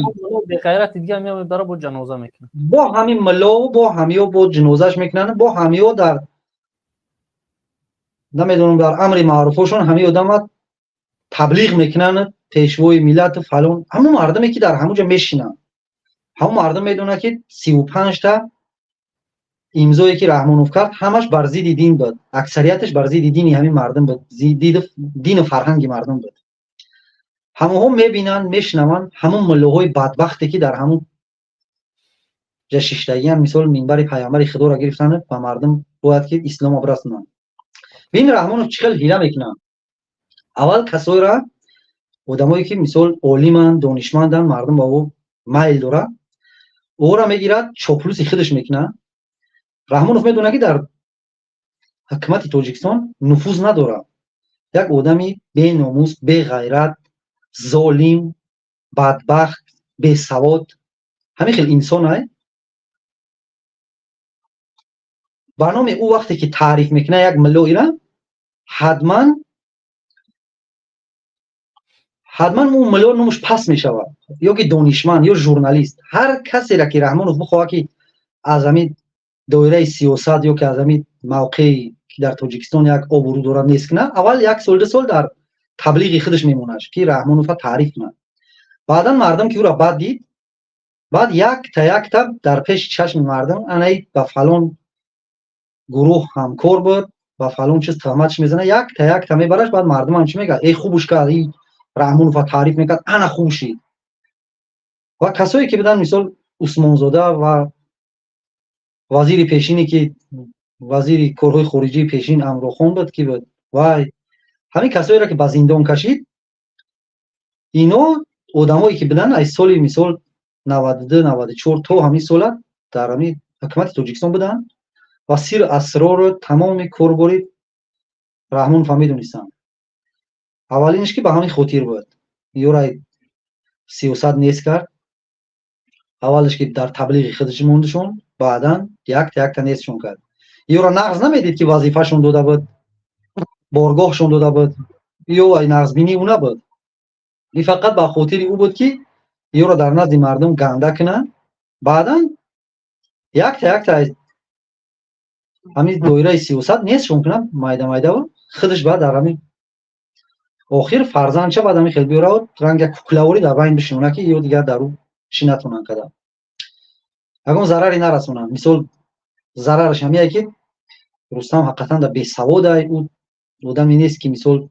[SPEAKER 1] беғайрати дига мебара, бо ҷаноза мекунад.
[SPEAKER 8] Бо ҳамин муллову бо ҳамиё бо ҷанозаш мекунанд, бо ҳамиё дар, намедонам, дар амри маъруфошон ҳамин одама таблиғ мекунанд, пешвои миллату фалон. Ҳамон мардуме ки дар ҳамон ҷо мешинанд, ҳамон мардум медонад, ки 35-та имзое ки Раҳмонов кард, ҳамаш бар зидди дин буд, аксарияташ бар зидди дини ҳамин мардум буд, дину фарҳанги мардум буд. Ҳамонҳо мебинанд, мешунаванд, ҳамон муллоҳои бадбахте ки дар ҳамон ҷа шиштагиан, мисол минбари пайғамбари Худоро гирифтанд, ба мардум бояд ки исломо бирасонанд. Бин, Раҳмонов чӣ хел ҳила мекунанд. Аввал касоеро, одамое ки мисол олиманд, донишманданд, мардум ба ӯ майл дорад, ӯро мегирад, чоплуси худаш мекунад. Раҳмонов медонад, ки дар ҳукумати Тоҷикистон нуфуз надорад. Як одами беномус, беғайрат, золим, бадбахт, бесавод, ҳамин хел инсон ай. Ба номи ӯ вақте ки таъриф мекунад як миллоира, ҳатман, ҳатман ӯ милло номаш паст мешавад, ё ки донишманд ё журналист. Ҳар касеро ки Раҳмонов бихоҳад, ки аз ҳамин доираи сиёсат ё ки аз ҳамин мавқее ки дар Тоҷикистон як обрӯ дорад нест кунад, аввал як сол, 2 сол дар таблиғи худаш мемонад, ки Раҳмонова таъриф кунад. Баъдан мардум ки ӯро бад дид, баъд якта якта дар пеши чашми мардум анаи ба фалон гурӯҳ ҳамкор буд, ба фалон чиз туҳматш мезанад, якта якта мебараш. Баъд мардумам чӣ мегӯяд? Эй, хубуш кард, и Раҳмонова таъриф мекард, ана хуб шид. Ва касое ки буданд, мисол Усмонзода ва вазири пешине, ки вазири корҳои хориҷии пешин Амрохон буд, ки буд, вай ҳамин касоеро ки ба зиндон кашид, ино одамое ки буданд, аз соли мисол 92, 94 то ҳамин сола дар ҳамин ҳукумати Тоҷикистон буданд ва сиру асрору тамоми корбори Раҳмонова медонистанд. Аввалинш ки ба ҳамин хотир буд ёра сиёсат нест кард. Аввалш ки дар таблиғи худаш мондашон, баъдан якта якта нестшон кард. Ёра нағз намедид, ки вазифашон дода буд, боргоҳшон дода буд, ё нағзбинии ӯ набуд. Ин фақат ба хотири ӯ буд, ки ёро дар назди мардум ганда кунанд. Баъдан якта якта ҳамин доираи сиёсат нестшон кунад, майда майда, худаш баъд дар ҳамин охир фарзандча баъд ҳамин хел биёравад, ранга куклаворӣ дар байн бишинонад, ки ё дигар дар ӯ чӣ натонанд када, ягон зараре нарасонанд. Мисол, зарараш ҳамияе, ки Рустам ҳақиқатан да бесаводай, ӯ одаме нест, ки мисол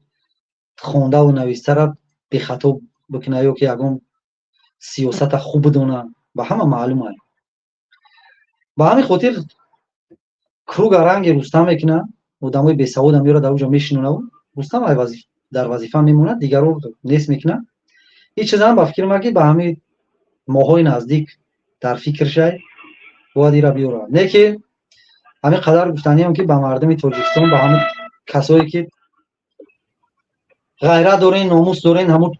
[SPEAKER 8] хондаву навистара бехато бикунад ё ки ягон сиёсата хуб бидонад. Ба ҳама маълум ай. Ба ҳамин хотир круга ранги Рустам мекунад, одамои бесаводам меёрад, дар уҷо мешинонаву Рустам дар вазифа мемонад, дигарро нест мекунад. Ҳеҷ чизам ба фикри ман, ки ба ҳамин моҳҳои наздик дар фикр шай, бояд ира биёрад. Не ки ҳамин қадар гуфтаниам, ки ба мардуми Тоҷикистон, ба ҳамин касое ки ғайрат дорен, номус дорен, ҳамун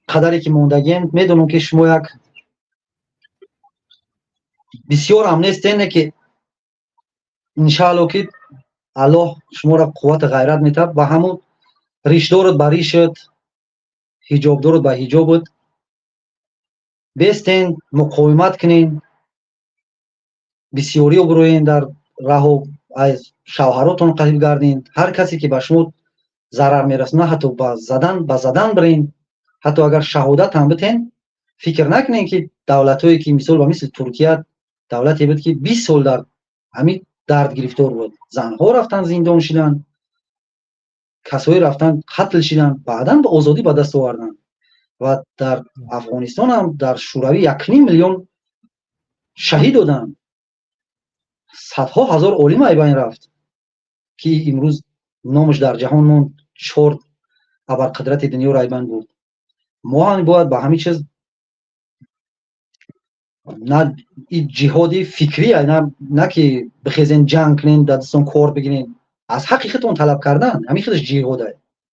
[SPEAKER 8] қадаре ки мондагием, медонам, ки шумо як бисёр ҳам нестен, не ки. Иншаалло, ки Аллоҳ шуморо қуввати ғайрат метавад ба ҳамун ришдорот, ба ришат, ҳиҷобдорот, ба ҳиҷобат бестен, муқовимат кунен, бисёриё бироен дар раҳо, аз шавҳаротон қариб гарден. Ҳар касе ки ба шумо зарар мерасонад, ҳатто ба задан бирен, ҳатто агар шаҳодат ҳам битен. Фикр накунен, ки давлатҳое ки, мисол, ба мисли Туркия, давлате буд, ки 20 сол дар ҳамин дард гирифтор буд. Занҳо рафтан, зиндон шиданд, касое рафтан, қатл шиданд, баъдан ба озодӣ ба даст оварданд. Ва дар Афғонистон ҳам, дар Шӯравӣ 1,5 миллион шаҳид доданд, садҳо ҳазор олим айбайн рафт, ки имрӯз номаш дар ҷаҳон монд, чор абарқудрати дунёро айбайн бурд. Мо ҳам бояд ба ҳамин чиз, на ҷиҳоди фикрӣ, на ки бихезен, ҷанг кунен, дар дастон кор бигирен, аз ҳаққи худтон талаб кардан, ҳамин худаш ҷиҳода.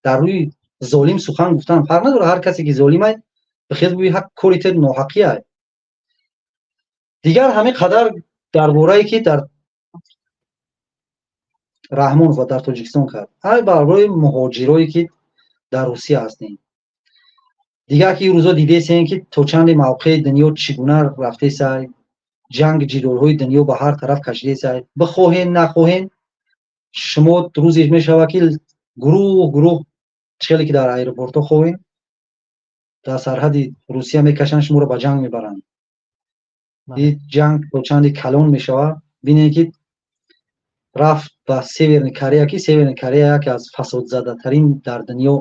[SPEAKER 8] Дар рӯи золим сухан гуфтан, фарқ надорад, ҳар касе ки золимай, бихез, бигӯи: ҳақ кори ту ноҳаққиай. Дигар ҳамин қадар дар борае ки дар Раҳмонов ва дар Тоҷикистон кард. Ай барои муҳоҷирое ки дар Русия ҳастем, дигар ки рӯзо дидесем, ки то чанде мавқеи дунё чӣ гуна рафтесай, ҷанг ҷидолҳои дунё ба ҳар тараф кашидесай. Бихоҳен, нахоҳен, шумо рӯзе мешавад, ки гурӯҳ гурӯҳ, хеле ки дар аэропортҳо хоҳем, дар сарҳади Русия мекашанд, шуморо ба ҷанг мебаранд. Ин ҷанг то чанде калон мешавад. Бинед, ки рафт ба Северный Корея, ки Северный Корея яке аз фасодзадатарин дар дунё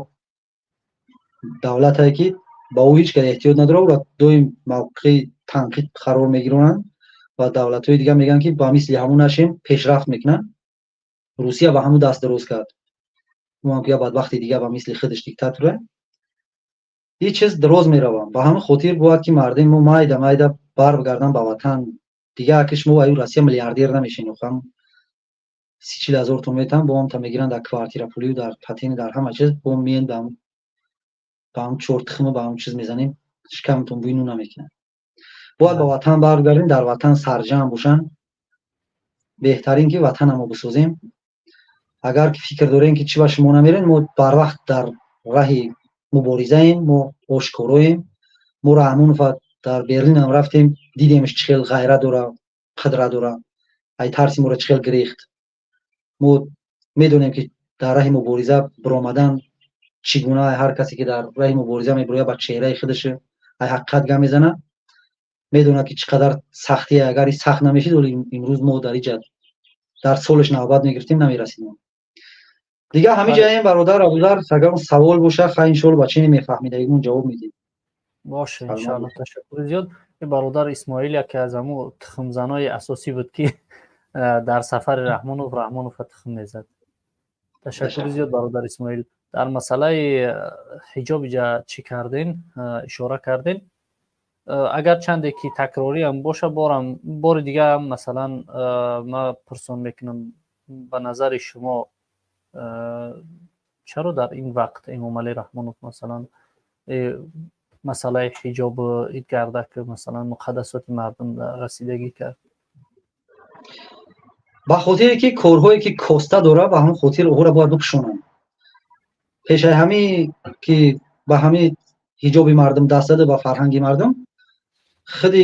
[SPEAKER 8] давлатае, ки ба ӯ ҳеҷ кас эҳтиёт надорад, ӯро доим мавқеи танқид қарор мегиронанд ва давлатҳои дигар мегӯянд, ки ба мисли ҳамун нашем, пешрафт мекунанд. Русия ба ҳамун даст дароз кард, ӯам ки як бадбахти дигар ба мисли худаш диктатора. Ҳеҷ чиз дароз меравад. Ба ҳамин хотир бояд, ки мардуми мо майда майда баргарданд ба ватан. Дигар ки шумо аю Россия миллиардер намешин, охам 30-40 ҳазор тон метаҳанд, бо ҳамта мегиранд дар квартира пулию, дар патент, дар ҳама чиз. Бо миен ба ҳам чор тухма, ба ҳам чиз мезанем, шикамтон бӯи нун намекунад. Бояд ба ватан баргардем, дар ватан сарҷамъ бошанд. Беҳтарин ки ватанамо бисозем. Агар ки фикр дорем, ки чӣ ба шумо намерем, мо барвақт дар раҳи муборизаем, мо ошкороем. Мо Раҳмонова дар Берлинам рафтем, дидемш, чӣ хел ғайрат дора, қудрат дора, ай тарси моро чӣ хел гирехт. Мо медонем, ки дар раҳи мубориза биромадан чӣ гуна. Ҳар касе ки дар раҳи мубориза мебирояд, ба чеҳраи худаш ай ҳақиқат гап мезанад, медонад, ки чӣ қадар сахтие. Агар и сахт намешид, оли имрӯз мо дар иҷа дар солаш навбат мегирифтем, намерасидем. Дигар ҳамин ҷаем, бародар Абузар. Агар савол боша, хай, иншоалло, ба чине мефаҳмидагимон ҷавоб медиҳем.
[SPEAKER 1] Боше, иншоалло, ташаккури зиёд. Бародар Исмоил яке аз ҳамун тухмзанои асосӣ буд, ки дар сафари Раҳмонов Раҳмонова тухм мезад. Ташаккури зиёд, бародар Исмоил. Дар масъалаи ҳиҷоб иҷа чӣ карден, ишора карден. Агар чанде ки такрориам боша, борам бори дига, масалан, ма пурсон мекунам: ба назари шумо, чаро дар ин вақт Эмомалӣ Раҳмонов, масалан, масъалаи ҳиҷобу идгардак, масалан, муқаддасоти мардум расидагӣ кард?
[SPEAKER 8] Ба хотире ки корҳое ки коста дора, ба ҳамон хотир ӯро бояд бипӯшонанд. Пешаи ҳамин ки ба ҳамин ҳиҷоби мардум даст зада, ба фарҳанги мардум, худи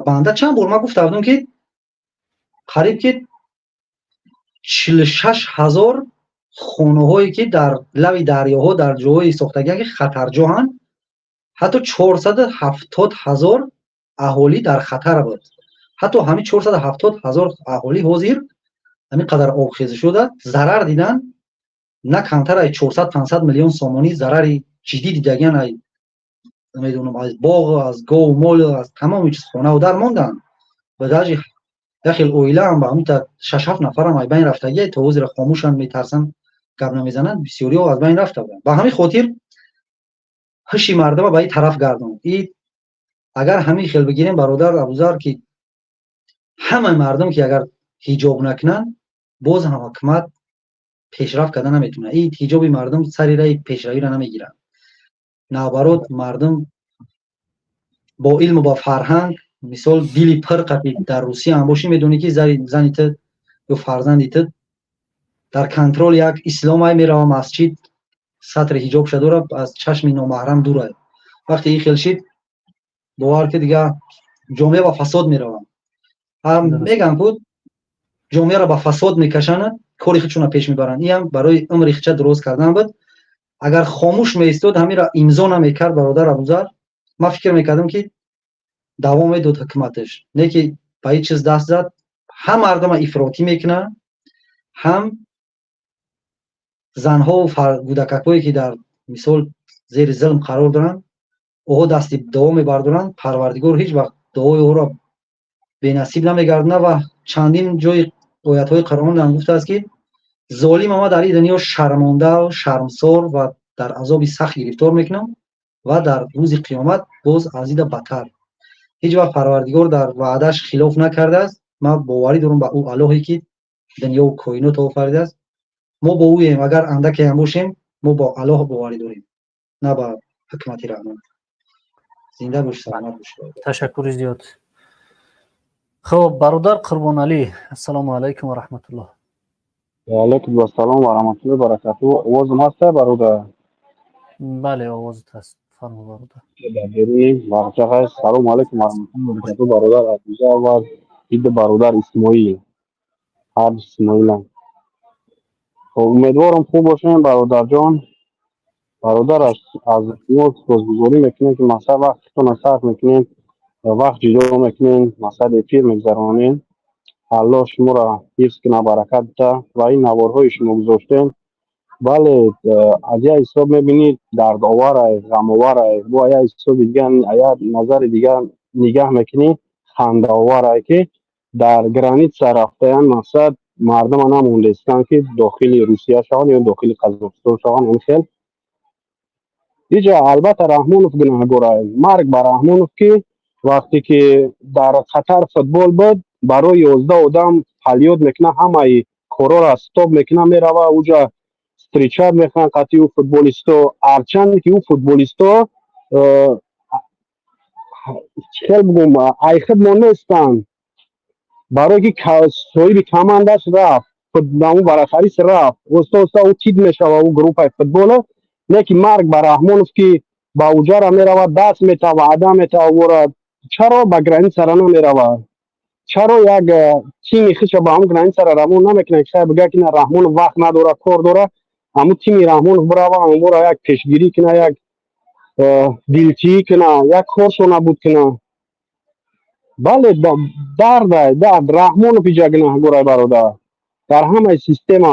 [SPEAKER 8] банда чанд бор ман гуфта будам, ки қариб ки 46 000 хонаҳое ки дар лави дарёҳо, дар ҷоҳои сохтагиан, ки хатарҷоҳанд, ҳатто 470 000 аҳолӣ дар хатар буд. Ҳатто ҳамин 470 000 аҳолӣ ҳозир ҳамин қадар обхезӣ шуда зарар дидан, на камтар ай 400-500 миллион сомонӣ зарари ҷиддӣ дидагиан, ай намедонам, аз боғ, аз гову мол, аз тамоми чиз, хонаву дар монданд. Ва даже як хел оилаам ба ҳамин шаш-ҳафт нафарам аз байн рафтагӣ, то ҳозира хомӯшанд, метарсанд, гап намезананд. Бисёриҳо аз байн рафта буданд. Ба ҳамин хотир ҳуши мардума ба ин тараф гардонд. И агар ҳамин хел бигирем, бародар Абузар, ки ҳамаи мардум ки агар ҳиҷоб накунанд, боз ҳам ҳукумат пешрафт карда наметавонад. Ин ҳиҷоби мардум сари раи пешравиро намегирад. Наоборот, мардум бо илму бо фарҳанг, мисол, дили пир қапи дар Русия ҳам бошӣ, медонӣ, ки зани ту Ё фарзанди ту дар контрол як исломай, мерава масҷид, сатри ҳиҷобша дора, аз чашми номаҳрам дурай. Вақте ин хел шид, бовар ки, дига ҷомеа ба фасод меравад. Мегӯям, ку ҷомеаро ба фасод мекашанд, кори худшона пеш мебаранд. Иам барои умри хича дуроз кардан буд. Агар хомӯш меистод, ҳамира имзо намекард, бародар Абузар, ман фикр мекардам, ки давом медод ҳукуматаш. Не ки ба ҳеҷ чиз даст зад, ҳам мардума ифротӣ мекунад, ҳам занҳову кӯдакакҳое, ки дар мисол зери зулм қарор доранд, оҳо дасти дуо мебардоранд. Парвардигор ҳеҷ вақт дуои ӯро бенасиб намегардонад ва чандин ҷои оятҳои Қуръон ҳам гуфтааст, ки золим ама дар ин дунё шармонда, шармсор ва дар азоби сахт гирифтор мекунам ва дар рӯзи қиёмат боз аз ида бадтар. Ҳеҷ вақт Парвардигор дар ваъдаш хилоф накардааст. Ман боварӣ дорам ба ӯ Аллоҳе, ки дунёву коинот офаридааст. Мо бо ӯем, агар андакеам бошем, мо бо Аллоҳ боварӣ дорем, на ба ҳукумати Раҳмон. Зинда бош, саломат бош.
[SPEAKER 1] Ташаккури зиёд. Хуб, бародар Қурбоналӣ, ассалому алайкум ва раҳматуллоҳ.
[SPEAKER 9] Ваалайкум ассалом ва раҳматуллоҳи баракатуҳ. Овозам ҳаста, бародар?
[SPEAKER 1] Бале, овозат ҳаст, фармо, бародар.
[SPEAKER 9] Салому алайкум ва раҳматуллоҳи баракатуҳ, бародар Абуза ва иди бародар Исмоил, ҳар Исмоилам. Хоб, умедворам, хуб бошем, бародарҷон. Бародар, аз шумо сипосгузорӣ мекунем, ки мақсад вақтатонро сарф мекунем, вақт ҷудо мекунем, мақсад эфир мегузаронем. Аллоҳ шуморо ҳифз кунад, баракат диҳад. Ва ин наворҳои шумо гузоштем, бале, аз як ҳисоб мебинӣ, дардоварай, ғамоварай, бо як ҳисоби дигар, як назари дигар нигаҳ мекунӣ, хандаоварай, ки дар граница рафтаян, мақсад мардума намондестанд, ки дохили Русия шаванд ё дохили Қазоқистон шаванд. Ин хел иҷа албатта Раҳмонов гунаҳгорай. Марг ба Раҳмонов, ки вақте ки дар Қатар футбол буд, барои 11 одам фарёд мекунад, ҳамаи корҳоро стоп мекунад, мерава уҷа, встречать мекунад қатъи ӯ футболисто, ҳарчанде ки ӯ футболисто, чӣ хел бигӯм, айхидмо нестанд, барое ки соҳиби командаш рафт, ҳамун вратарис рафт, оста оста ӯ тид мешава, ӯ группаи футбола. Не ки марг ба Раҳмонов, ки ба уҷара меравад, даст мета, ваъда мета вора. Чаро ба границара намеравад? Чаро як тими хиша ба ҳамун границара равон намекунад, ки шай бигӯяд, ки на, Раҳмонов вақт надора, кор дора, ҳамун тими Раҳмонов бирава, ҳамонро як пешгирӣ куна, як дилтиӣ куна, як коршо набуд куна? Бале, дардай дард. Раҳмонов иҷа гунаҳгорай, бародар, дар ҳамаи система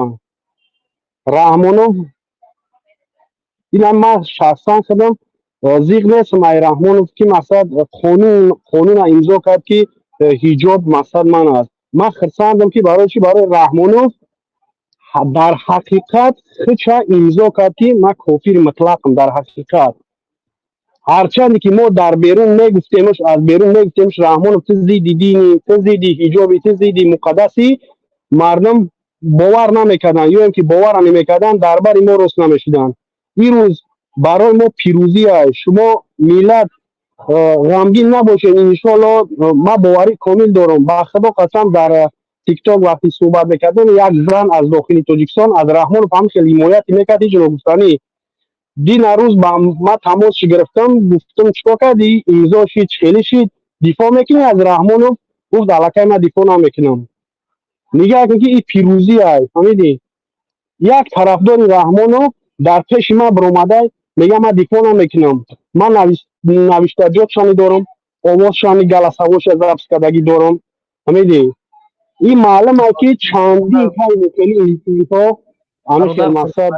[SPEAKER 9] Раҳмонов. Инам ман шахсан худам зиқ нестам ай Раҳмонов, ки мақсад қонуна имзо кард, ки ҳиҷоб мақсад ман аст. Ман хурсандам, ки барои чӣ, барои Раҳмонов дар ҳақиқат хича имзо кард, ки ман кофири мутлақам дар ҳақиқат. Ҳарчанде ки мо дар берун мегуфтемш, аз берун мегуфтемш: «Раҳмонов, ту зидди дини, ту зидди ҳиҷоби, ту зидди муқаддаси», мардум бовар намекарданд ё ин ки бовара намекарданд, дар бари мо рост намешуданд. Ирӯз барои мо пирӯзия. Шумо, миллат, ғамгин набошед. Иншоалло, ман боварӣ комил дорам. Ба Худо қасам, дар Тикток вақте суҳбат мекардем, як зан аз дохили Тоҷикистон аз Раҳмонов ҳам хел ҳимояте мекард, ҳеҷ ногуфтанӣ. Дина рӯз ба ман тамос гирифтам, гуфтам: «Чикор кардӣ? Имзо шид, хеле шид, дифоъ мекунӣ аз Раҳмонов?» Гуфт: «Аллакай ман дифоъ намекунам». Нигаҳ кун, ки ин пирӯзия, фаҳмидӣ? Як тарафдори Раҳмонов дар пеши ман биромада мега: «Ман дифоъ намекунам». Ман навиштаҷотшани дорам, овозшани, голосовоша запись кардагӣ дорам, фаҳмидӣ? Ин маълум аст, ки чандин хеле инсонҳо ҳамин мақсад.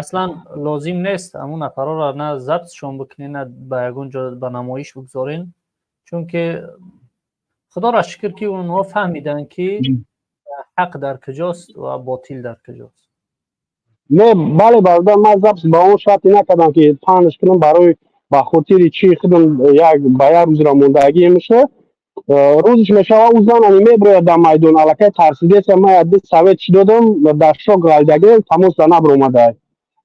[SPEAKER 1] Аслан лозим нест ҳамун нафарҳоро на записшон бикунед, на ба ягон ҷо ба намоиш бигзорен, чунки Худоро шукр, ки онҳо фаҳмиданд, ки ҳақ дар куҷост ва ботил дар куҷост.
[SPEAKER 9] Не, бале, бародар, ман запись ба он шарте накардам, ки паҳнш кунам, барои ба хотири чӣ худам як ба як рӯзро мондагӣ меша, рӯзиш мешава, ӯ занани меброяд дар майдон. Аллакай тарсидеса. Ман яду совет чӣ додам, дар шок ғалидагӣ тамоса набаромада.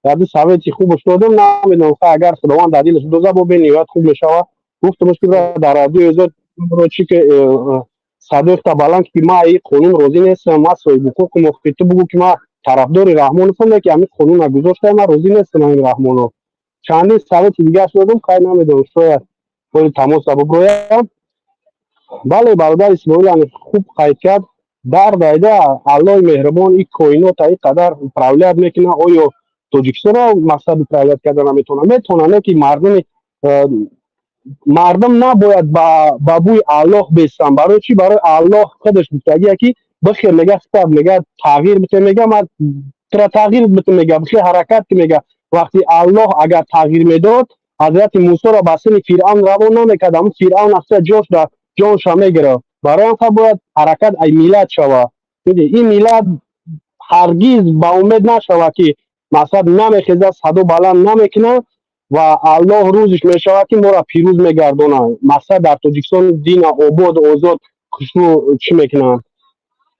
[SPEAKER 9] Яду совети хубаш додам, намедонам, хай, агар Худованд дар дилаш доза, бо бениҳоят хуб мешава. Гуфтамш, ки дар радиои Озод чӣ ки Садоихта баланд, ки ман ин қонун розӣ нестам, ман соҳибҳуқуқам. Охи, ту бугӯ, ки ман тарафдори Раҳмоновам, ки ҳамин қонуна гузошта, ман розӣ нестам. Ҳамин Раҳмонов чандин совети дигараш додум. Хай, намедонам, шояд боли тамоса буброям. Бале, бародар Исмоил хуб қайд кард. Дард айда. Аллоҳи меҳрубон ин коинота ин қадар управлять мекунад, оё Тоҷикистонро мақсад управлять карда наметавонад? Метавонад, не ки мардум набояд ба бӯи Аллоҳ бестан. Барои чӣ? Барои Аллоҳ худаш гуфтагия, ки бихер, мега, хитаб, мега, тағйир бите, мега, ман тура тағйир бите, мега, бихер, ҳаракат ки, мега. Вақти Аллоҳ агар тағйир медод, ҳазрати Мусоро ба сини Фиръавн равон намекард. Ҳамун Фиръавн афса ҷош дар ҷонша мегирифт. Барои ҳам бояд ҳаракат ай миллат шава. Ин миллат ҳаргиз ба умед нашава, ки мақсад намехезад, садо баланд намекунад ва Аллоҳ рӯзиш мешавад, ки моро пирӯз мегардонад. Мақсад, дар Тоҷикистон дина обод, озод, хушрӯ чӣ мекунанд,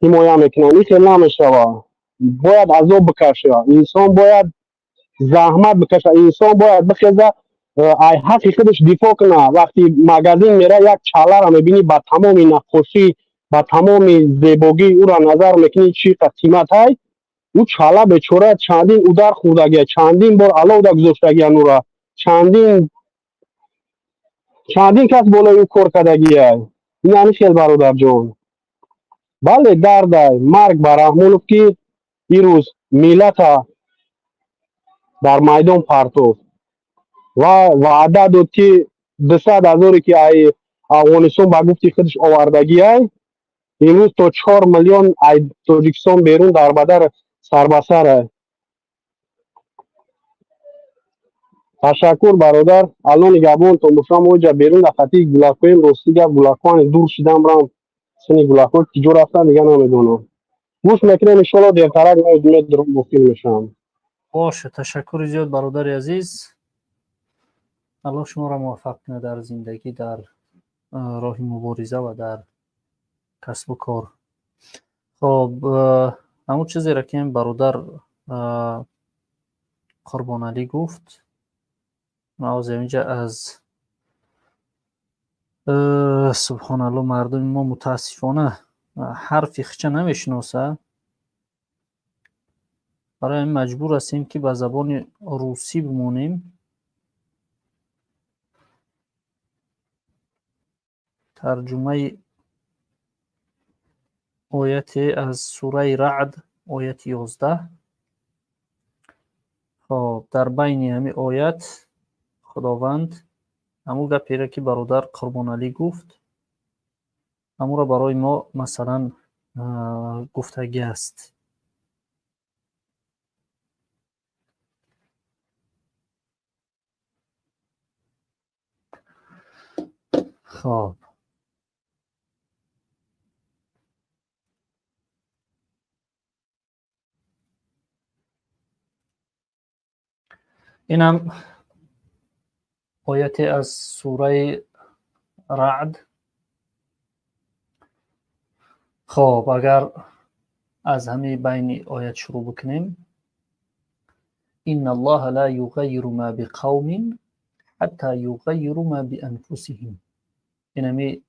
[SPEAKER 9] ҳимоя мекунанд. Ин хел намешавад. Бояд азоб бикаша инсон, бояд заҳмат бикаша инсон, бояд бихеза, ай ҳаққи худаш дифоъ кунад. Вақти магазин мера, як чаларо мебинӣ, ба тамоми наққошӣ, ба тамоми зебогӣ ӯро назар мекунӣ, чӣ қимат ҳай. Ӯ чала бечора чандин удар хӯрдагия, чандин бор алоҳда гузоштагиян ӯра, чандин чандин кас болои ӯ кор кардагия. Ин ҳамин хел, бародарҷон. Бале, дардай. Марг ба Раҳмонов, ки ирӯз миллата дар майдон партофт ва ваъда дод, ки 200 ҳазоре, ки ай Афғонистон ба гуфти худаш овардагиай, имрӯз то 4 миллион ай Тоҷикистон берун дар бадар сарбасарай. Ташаккур, бародар. Алло нигаҳбонтон бошам. Оҷа берун дар хати гулакҳоем. Рости гап, гулакҳоани дур шидам, рам сини гулакҳо киҷо рафтан, дига намедонам. Гӯш мекунем, иншолло, дертарак медурм, мешавам.
[SPEAKER 1] Боша, ташаккури зиёд, бародари азиз. Аллоҳ шуморо муваффақ кунад дар зиндагӣ, дар роҳи мубориза ва дар касбу кор. Хоб, ҳамун чизеро, ки бародар Қурбоналӣ гуфт, ман ҳозир инҷа аз, субҳоналло, мардуми мо мутаассифона ҳарфи хича намешиноса. Барои ҳамин маҷбур ҳастем, ки ба забони русӣ бимонем. Тарҷумаи ояте аз сураи Раъд, ояти 11. Хоб, дар байни ҳамин оят Худованд ҳамун гаперо, ки бародар Қурбоналӣ гуфт, ҳамонро барои мо, масалан, гуфтагӣ аст. Хоб, инам ояте аз сураи Раъд. Хоб, агар аз ҳамаи байни оят шурӯъ бикунем: إن الله لا يغير ما بقوم حتى يغيروا ما بأنفسهم. Инами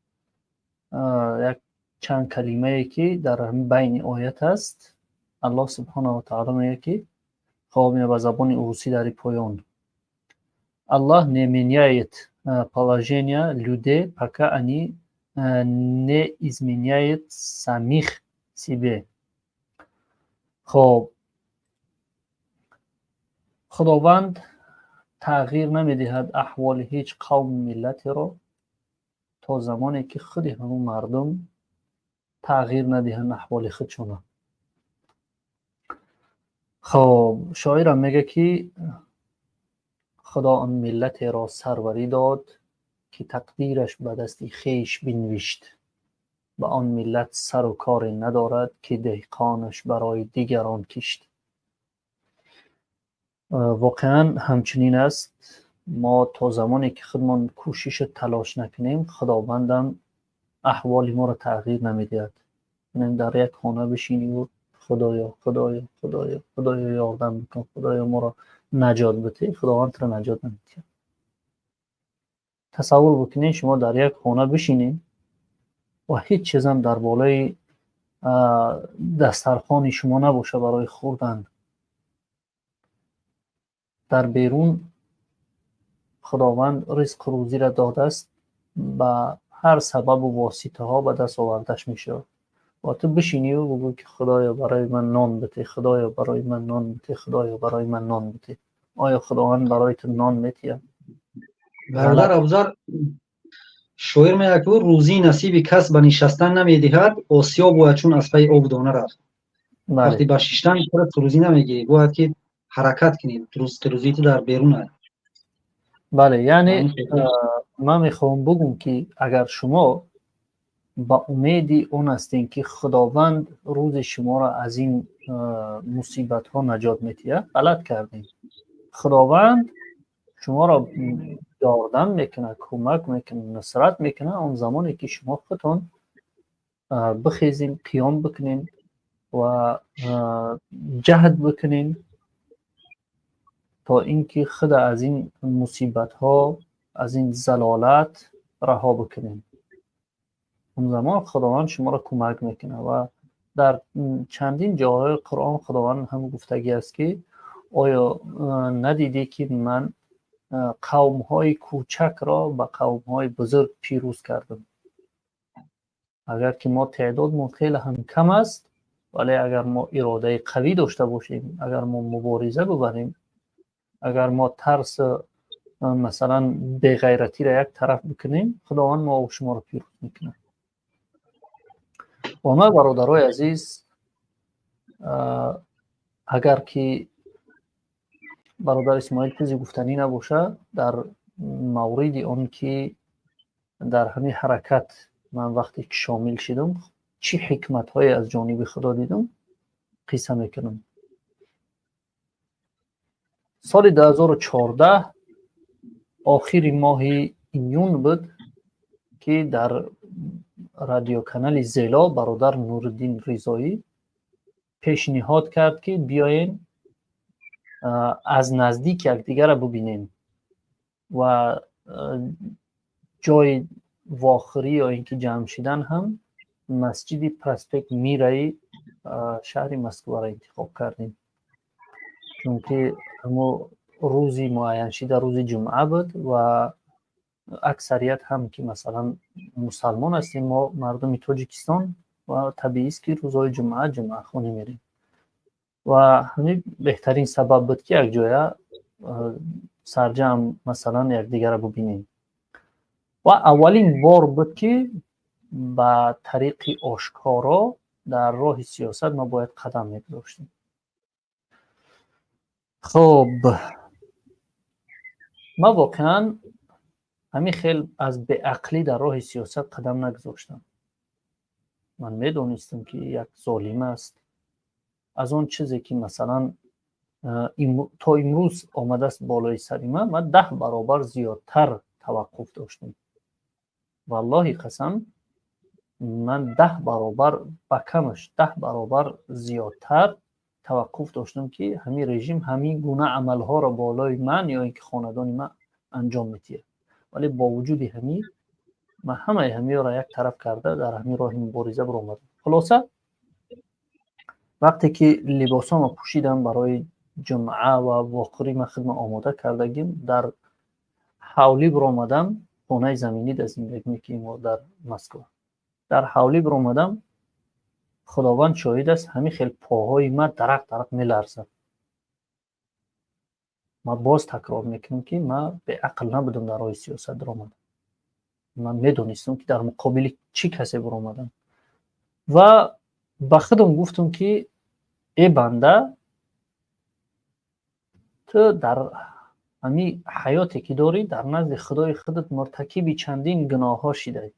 [SPEAKER 1] як чанд калимае, ки дар ҳамин байни оят аст. Аллоҳ субҳонаҳу ва таъала мегӯяд, ки, хоб, ина ба забони урусӣ дар поён: Аллах не меняет положение людей, пока они не изменяют самих себе. Хоб, Худованд тағйир намедиҳад аҳволи ҳеҷ қавму миллатеро, то замоне ки худи ҳамун мардум тағйир надиҳанд аҳволи худшона. Хоб, шоирам мегӯяд, ки Худо он миллатеро сарварӣ дод, ки тақдираш ба дасти хеш бинвишт. Ба он миллат сару коре надорад, ки деҳқонаш барои дигарон кишт. Воқеан ҳамчунин аст. Мо то замоне ки худмон кӯшишу талош накунем, Худовандам аҳволи моро тағйир намедиҳад. Дар як хона бишиниву «Худоё, Худоё, Худоё, Худоё, ёрдам бикун, Худоё, моро наҷот бите», Худованд туро наҷот намедиҳад. Тасаввур бикунед, шумо дар як хона бишинед. Ва ҳеҷ чизам дар болои дастархони шумо набошад барои хӯрдан. Дар берун Худованд ризқу рӯзиро додааст, ба ҳар сабабу воситаҳо ба даст овардаш мешавад. Ва ту бишиниву бигӯ, ки Худоё, барои ман нон бите, Худоё, барои ман нон бите, Худоё, барои ман нон бите. Оё Худованд барои ту нон метиҳад?
[SPEAKER 8] Бародар Абузар, шоир мегӯяд, ки рӯзии насиби кас ба нишастан намедиҳад, осиё бояд чун аз пайи об дона рафт. Вақте ба шиштан рӯзӣ намегирӣ, бояд ки ҳаракат кунӣ, рӯзии ту дар берун аст.
[SPEAKER 1] Бале, яъне ман мехоҳам бигӯм, ки агар шумо ба умеди он ҳастем, ки Худованд рӯзи шуморо аз ин мусибатҳо наҷот медиҳад, ғалат кардем. Худованд шуморо ёрдам мекунад, кӯмак мекунад, нусрат мекунад он замоне ки шумо худтон бихезем, қиём бикунем ва ҷаҳд бикунем, то ин ки худа аз ин мусибатҳо, аз ин залолат раҳо бикунем. Он замон Худованд шуморо кӯмак мекунад. Ва дар чандин ҷоҳои Қуръон Худованд ҳам гуфтагӣ аст, ки оё надидӣ, ки ман қавмҳои кӯчакро ба қавмҳои бузург пирӯз кардам? Агар ки мо теъдодмон хеле ҳам кам аст, вале агар мо иродаи қавӣ дошта бошем, агар мо мубориза бибарем, агар мо тарс, масалан, беғайратиро як тараф бикунем, Худованд мо шуморо пирӯз мекунад. Ва ман, бародарои азиз, агар ки бародар Исмоил чизе гуфтанӣ набошад дар мавриди он ки дар ҳамин ҳаракат ман вақте ки шомил шудам, чӣ ҳикматҳое аз ҷониби Худо дидам, қисса мекунам. Соли 2014 охири моҳи июн буд, ки дар радиоканали Зело бародар Нуриддин Ризоӣ пешниҳод кард, ки биёем, аз наздик якдигарро бубинем, ва ҷои вохӯрӣ ё ин ки ҷамъ шидан ҳам масҷиди проспект Мираи шаҳри Москваро интихоб кардем, чунки ҳамо рӯзи муайяншида рӯзи ҷумъа буд ва аксарият ҳам ки, масалан, мусалмон ҳастем мо, мардуми Тоҷикистон, ва табиист, ки рӯзҳои ҷумъа ҷумъахонӣ мерем. Ва ҳамин беҳтарин сабаб буд, ки якҷоя сарҷамъ, масалан, якдигарро бубинем. Ва аввалин бор буд, ки ба тариқи ошкоро дар роҳи сиёсат мо бояд қадам мегузоштем. Хуб, ман воқеан ҳамин хел аз беақлӣ дар роҳи сиёсат қадам нагузоштам. Ман медонистам, ки як золим аст. Аз он чизе ки, масалан, то имрӯз омадааст болои сари ман, ман 10 баробар зиёдтар таваққуф доштам. Валлоҳи қасам, ман 10 баробар, ба камаш 10 баробар зиёдтар таваққуф доштам, ки ҳамин режим ҳамин гуна амалҳоро болои ман ё ин ки хонадони ман анҷом медиҳад. Вале бо вуҷуди ҳамин ман ҳамаи ҳамиёро як тараф карда, дар ҳамин роҳи мубориза баромадам. Хулоса, вақте ки либосҳоро пӯшидам барои ҷумъа ва вохӯрӣ, ман худро омода кардагим, дар ҳавлӣ баромадам. Хонаи заминӣ дар зиндагӣ мекунем мо дар Москва. Дар ҳавлӣ баромадам, Худованд шоҳид аст, ҳамин хел поҳои ман тарақ тарақ меларзад. Ман боз такрор мекунам, ки ман беақл набудам, дар роҳи сиёсат даромадам. Ман медонистам, ки дар муқобили чӣ касе баромадам. Ва ба худам гуфтам, ки э банда, ту дар ҳамин ҳаёте ки дорӣ, дар назди Худои худат муртакиби чандин гуноҳҳо шидаӣ.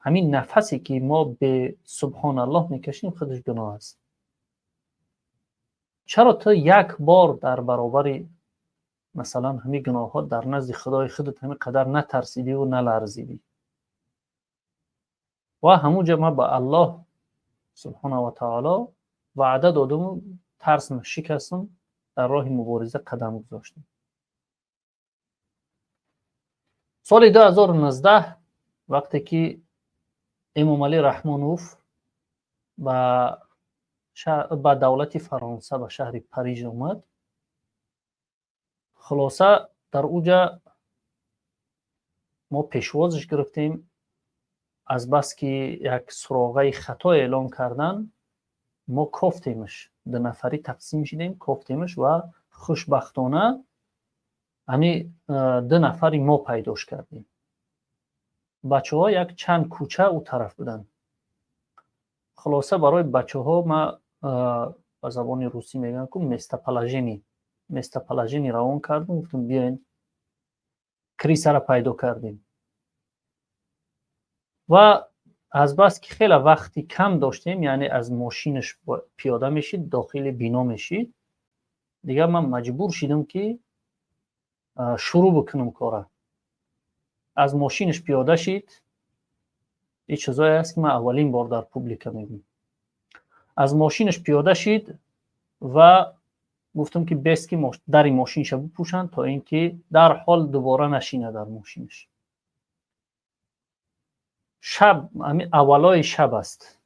[SPEAKER 1] Ҳамин нафасе ки мо бе субҳоналлоҳ мекашем, худаш гуноҳ аст. Чаро ту як бор дар баробари, масалан, ҳамин гуноҳҳо дар назди Худои худат ҳамин қадар натарсидиву наларзидӣ? Ва ҳамунҷа ман ба Аллоҳ субҳонаҳу ва таоло ваъда додаму тарсма шикастам, дар роҳи мубориза қадам гузоштам. Соли 2019, вақте ки Эмомалӣ Раҳмонов ба давлати Фаронса, ба шаҳри Париж омад, хулоса, дар уҷа мо пешвозш гирифтем. Азбаски як суроғаи хато эълон кардан, мо кофтемш, ду нафарӣ тақсим шидем, кофтемш ва хушбахтона ҳами ду нафари мо пайдош кардем. Бачаҳо як чанд кӯча ӯ тараф буданд. Хулоса, барои бачаҳо ма ба забони русӣ мегӯям ку местоположение равон кардем, гуфтем, биёен, крысара пайдо кардем. Ва азбаски хеле вақти кам доштем, яъне аз мошинаш пиёда мешид, дохили бино мешид, дигар ман маҷбур шидам, ки шурӯъ бикунам кора. Аз мошинаш пиёда шид. Ин чизое аст, ки ман аввалин бор дар публика мегӯям. Аз мошинаш пиёда шид ва гуфтам, ки бест ки дари мошинша бипӯшанд, то ин ки дарҳол дубора нашина дар мошинаш. Шаб, ҳамин аввалои шаб аст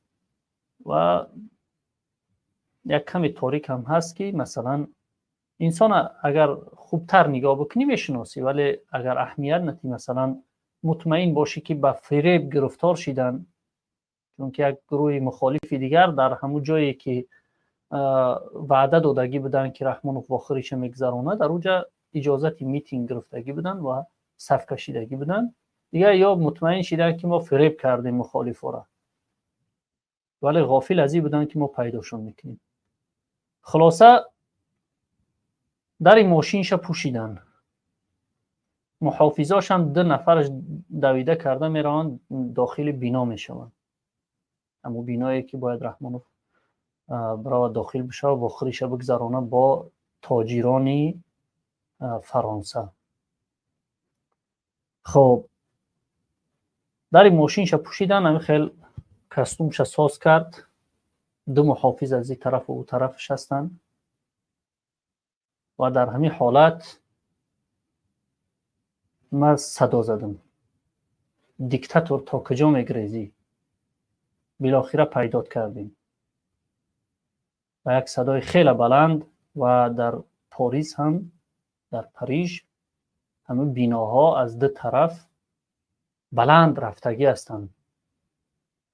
[SPEAKER 1] ва як каме торик ҳам ҳаст, ки масалан инсон агар хубтар нигоҳ бикунӣ, мешиносӣ, вале агар аҳамият натӣ, масалан, мутмаин бошӣ, ки ба фиреб гирифтор шидан, чунки як гурӯҳи мухолифи дигар дар ҳамун ҷое, ки ваъда додагӣ буданд, ки Раҳмонов вохӯриша мегузаронад, дар уҷа иҷозати митинг гирифтагӣ буданд ва сафкашидагӣ буданд. Дигар ё мутмаин шиданд, ки мо фиреб кардем мухолифора, вале ғофил аз ин буданд, ки мо пайдошон мекунем. Хулоса, дари мошинша пӯшиданд, муҳофизошам ду нафараш давида карда мераванд, дохили бино мешаванд, ҳамун биное, ки бояд Раҳмонов биравад, дохил бишавад, вохӯриша бигзаронад бо тоҷирони Фаронса. Хоб, дари мошинша пӯшидан, ҳамин хел костюмша соз кард, ду муҳофиз аз ин тарафу ӯ тарафаш ҳастанд ва дар ҳамин ҳолат ман садо задам: «Диктатор, то куҷо мегрезӣ? Билохира пайдот кардем!» Ва як садои хеле баланд. Ва дар Порис ҳам, дар Париж ҳамин биноҳо аз ду тараф баланд рафтагӣ ҳастанд,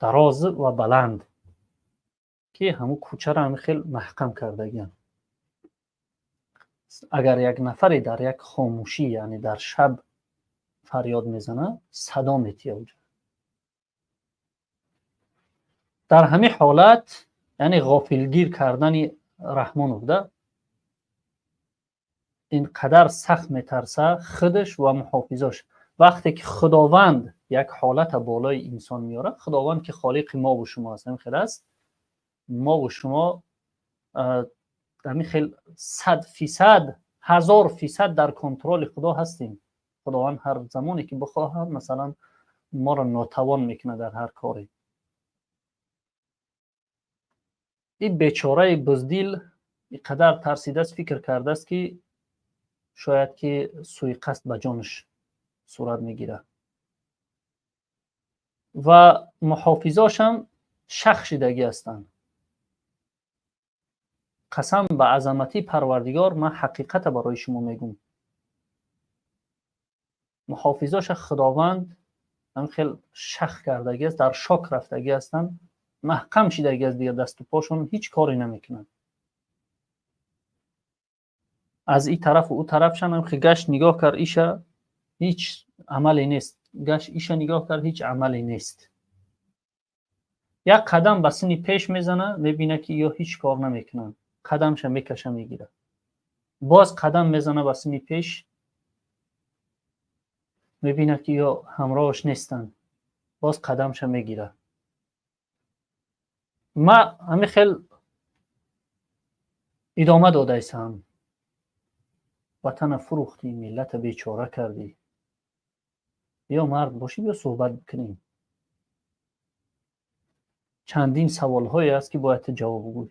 [SPEAKER 1] дароз ва баланд, ки ҳамун кӯчаро ҳамин хел маҳкам кардагианд. Агар як нафаре дар як хомӯшӣ, яъне дар шаб, фарёд мезанад, садо метиҳад уҷа. Дар ҳамин ҳолат, яъне ғофилгир кардани Раҳмонов да, ин қадар сахт метарса худаш ва муҳофизош. Вақте ки Худованд як ҳолата болои инсон меорад, Худованд, ки холиқи мову шумо аст, ҳамин хел аст, мову шумо ҳамин хел 100%, 1000% дар контроли Худо ҳастем. Худованд ҳар замоне ки бихоҳад, масалан, моро нотавон мекунад дар ҳар коре. Ин бечораи буздил ин қадар тарсидааст, фикр кардааст, ки шояд ки суиқасд ба ҷонаш сурат мегирад, ва муҳофизошам шах шидагӣ ҳастанд. Қасам ба азамати Парвардигор, ман ҳақиқата барои шумо мегӯм, муҳофизоша Худованд ҳамин хел шах кардагӣ аст, дар шок рафтагӣ ҳастанд, маҳкам шидагӣ аст, дигар дасту пошон ҳеҷ коре намекунанд. Аз ин тарафу ӯ тарафшан ҳам гашт, нигоҳ кард, иша ҳеҷ амале нест, гашт, иша нигоҳ кард, ҳеҷ амале нест. Як қадам ба сини пеш мезана, мебина, ки ё ҳеҷ кор намекунанд, қадамша мекаша, мегирад, боз қадам мезана ба сини пеш, мебинад, ки ё ҳамроҳаш нестанд, боз қадамша мегирад. Ма ҳамин хел идома додаистам: «Ватана фурӯхтӣ, миллата бечора кардӣ, биё, мард бошӣ, биё, суҳбат бикунем. Чандин саволҳое аст, ки бояд ту ҷавоб гӯй».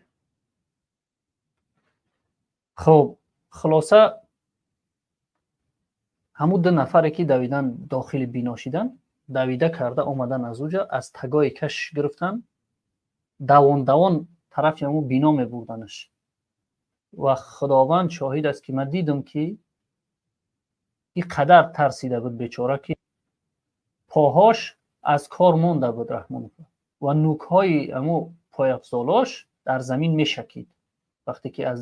[SPEAKER 1] Хуб, хулоса. Ҳамун ду нафаре ки давидан дохили бино шидан, давида карда омадан, аз уҷа аз тагои кашш гирифтан, давон давон тарафи ҳамун бино мебурданаш. Ва Худованд шоҳид аст, ки ман дидам, ки ин қадар тарсида буд бечора, ки поҳош аз кор монда буд, Раҳмонов, ва нукҳои ҳамун пойафзолош дар замин мешакид, вақте ки аз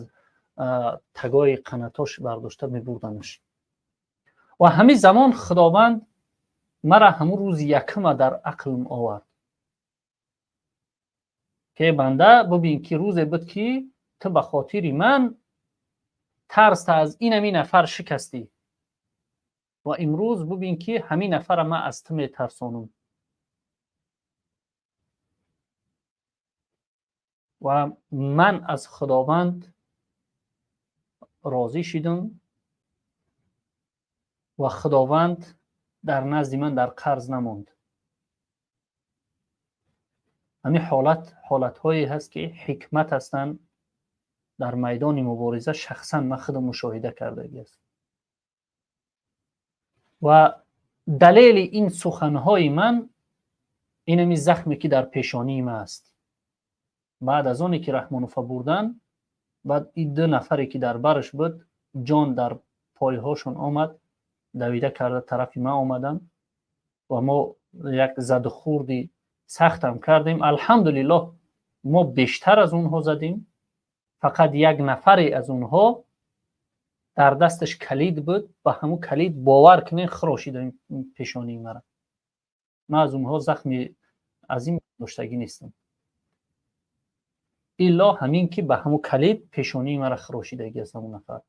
[SPEAKER 1] тагои қанатош бардошта мебурданаш. Ва ҳамин замон Худованд мара ҳамун рӯзи якума дар ақлм овард, ки банда, бубин, ки рӯзе буд, ки ту ба хотири ман тарста аз инами нафар шикастӣ, ва имрӯз бубин, ки ҳамин нафара ман аз ту метарсонам. Ва ман аз Худованд розӣ шидам ва Худованд дар назди ман дар қарз намонд. Ҳамин ҳолат ҳолатҳое ҳаст, ки ҳикмат ҳастанд. Дар майдони мубориза шахсан ман худам мушоҳида кардагӣ аст. Ва далели ин суханҳои ман инами захме, ки дар пешонии ман аст. Баъд аз оне ки Раҳмонова бурдан, баъд ин ду нафаре, ки дар бараш буд, ҷон дар пойҳошон омад, давида карда тарафи ман омаданд ва мо як задухӯрди сахтам кардем. Алҳамдулиллоҳ, мо бештар аз онҳо задем. Фақат як нафаре аз онҳо дар дасташ калид буд, ба ҳамун калид, бовар кунед, хирошида пешонии мара. Ман аз онҳо захми азим доштагӣ нестам, илло ҳамин ки ба ҳамун калид пешонии мара хирошидагӣ аст ҳамун нафар.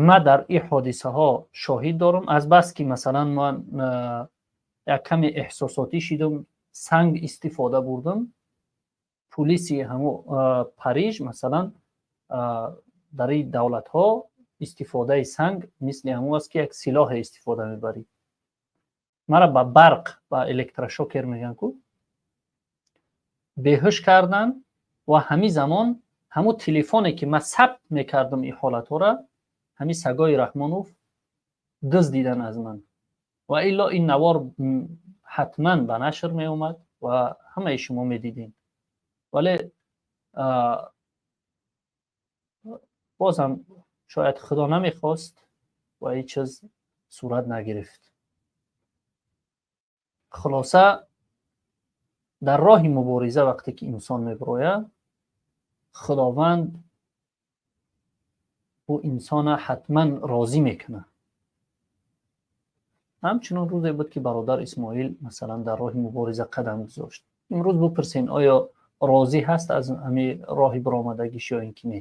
[SPEAKER 1] Ман дар ин ҳодисаҳо шоҳид дорам. Аз бас ки масалан ман як каме эҳсосотӣ шидам, санг истифода бурдам, пулиси ҳамун Париж, масалан, дар ин давлатҳо истифодаи санг мисли ҳамун аст, ки як силоҳе истифода мебарӣ. Мара ба барқ, ба электрошокер мегӯянд ку, беҳуш карданд. Ва ҳамин замон ҳамун телефоне, ки ман сабт мекардам ин ҳолатҳоро, ҳамин сагои Раҳмонов дуздидан аз ман. Ва илло ин навор ҳатман ба нашр меомад ва ҳамаи шумо медидем. Вале бозам шояд Худо намехост ва ҳеҷ чиз сурат нагирифт. Хулоса, дар роҳи мубориза вақте ки инсон мебирояд, Худованд ӯ инсона ҳатман розӣ мекунад. Ҳамчунон рӯзе буд, ки бародар Исмоил, масалан, дар роҳи мубориза қадам гузошт. Имрӯз бипурсен, оё розӣ ҳаст аз ҳамин роҳи баромадагиш ё ин ки не?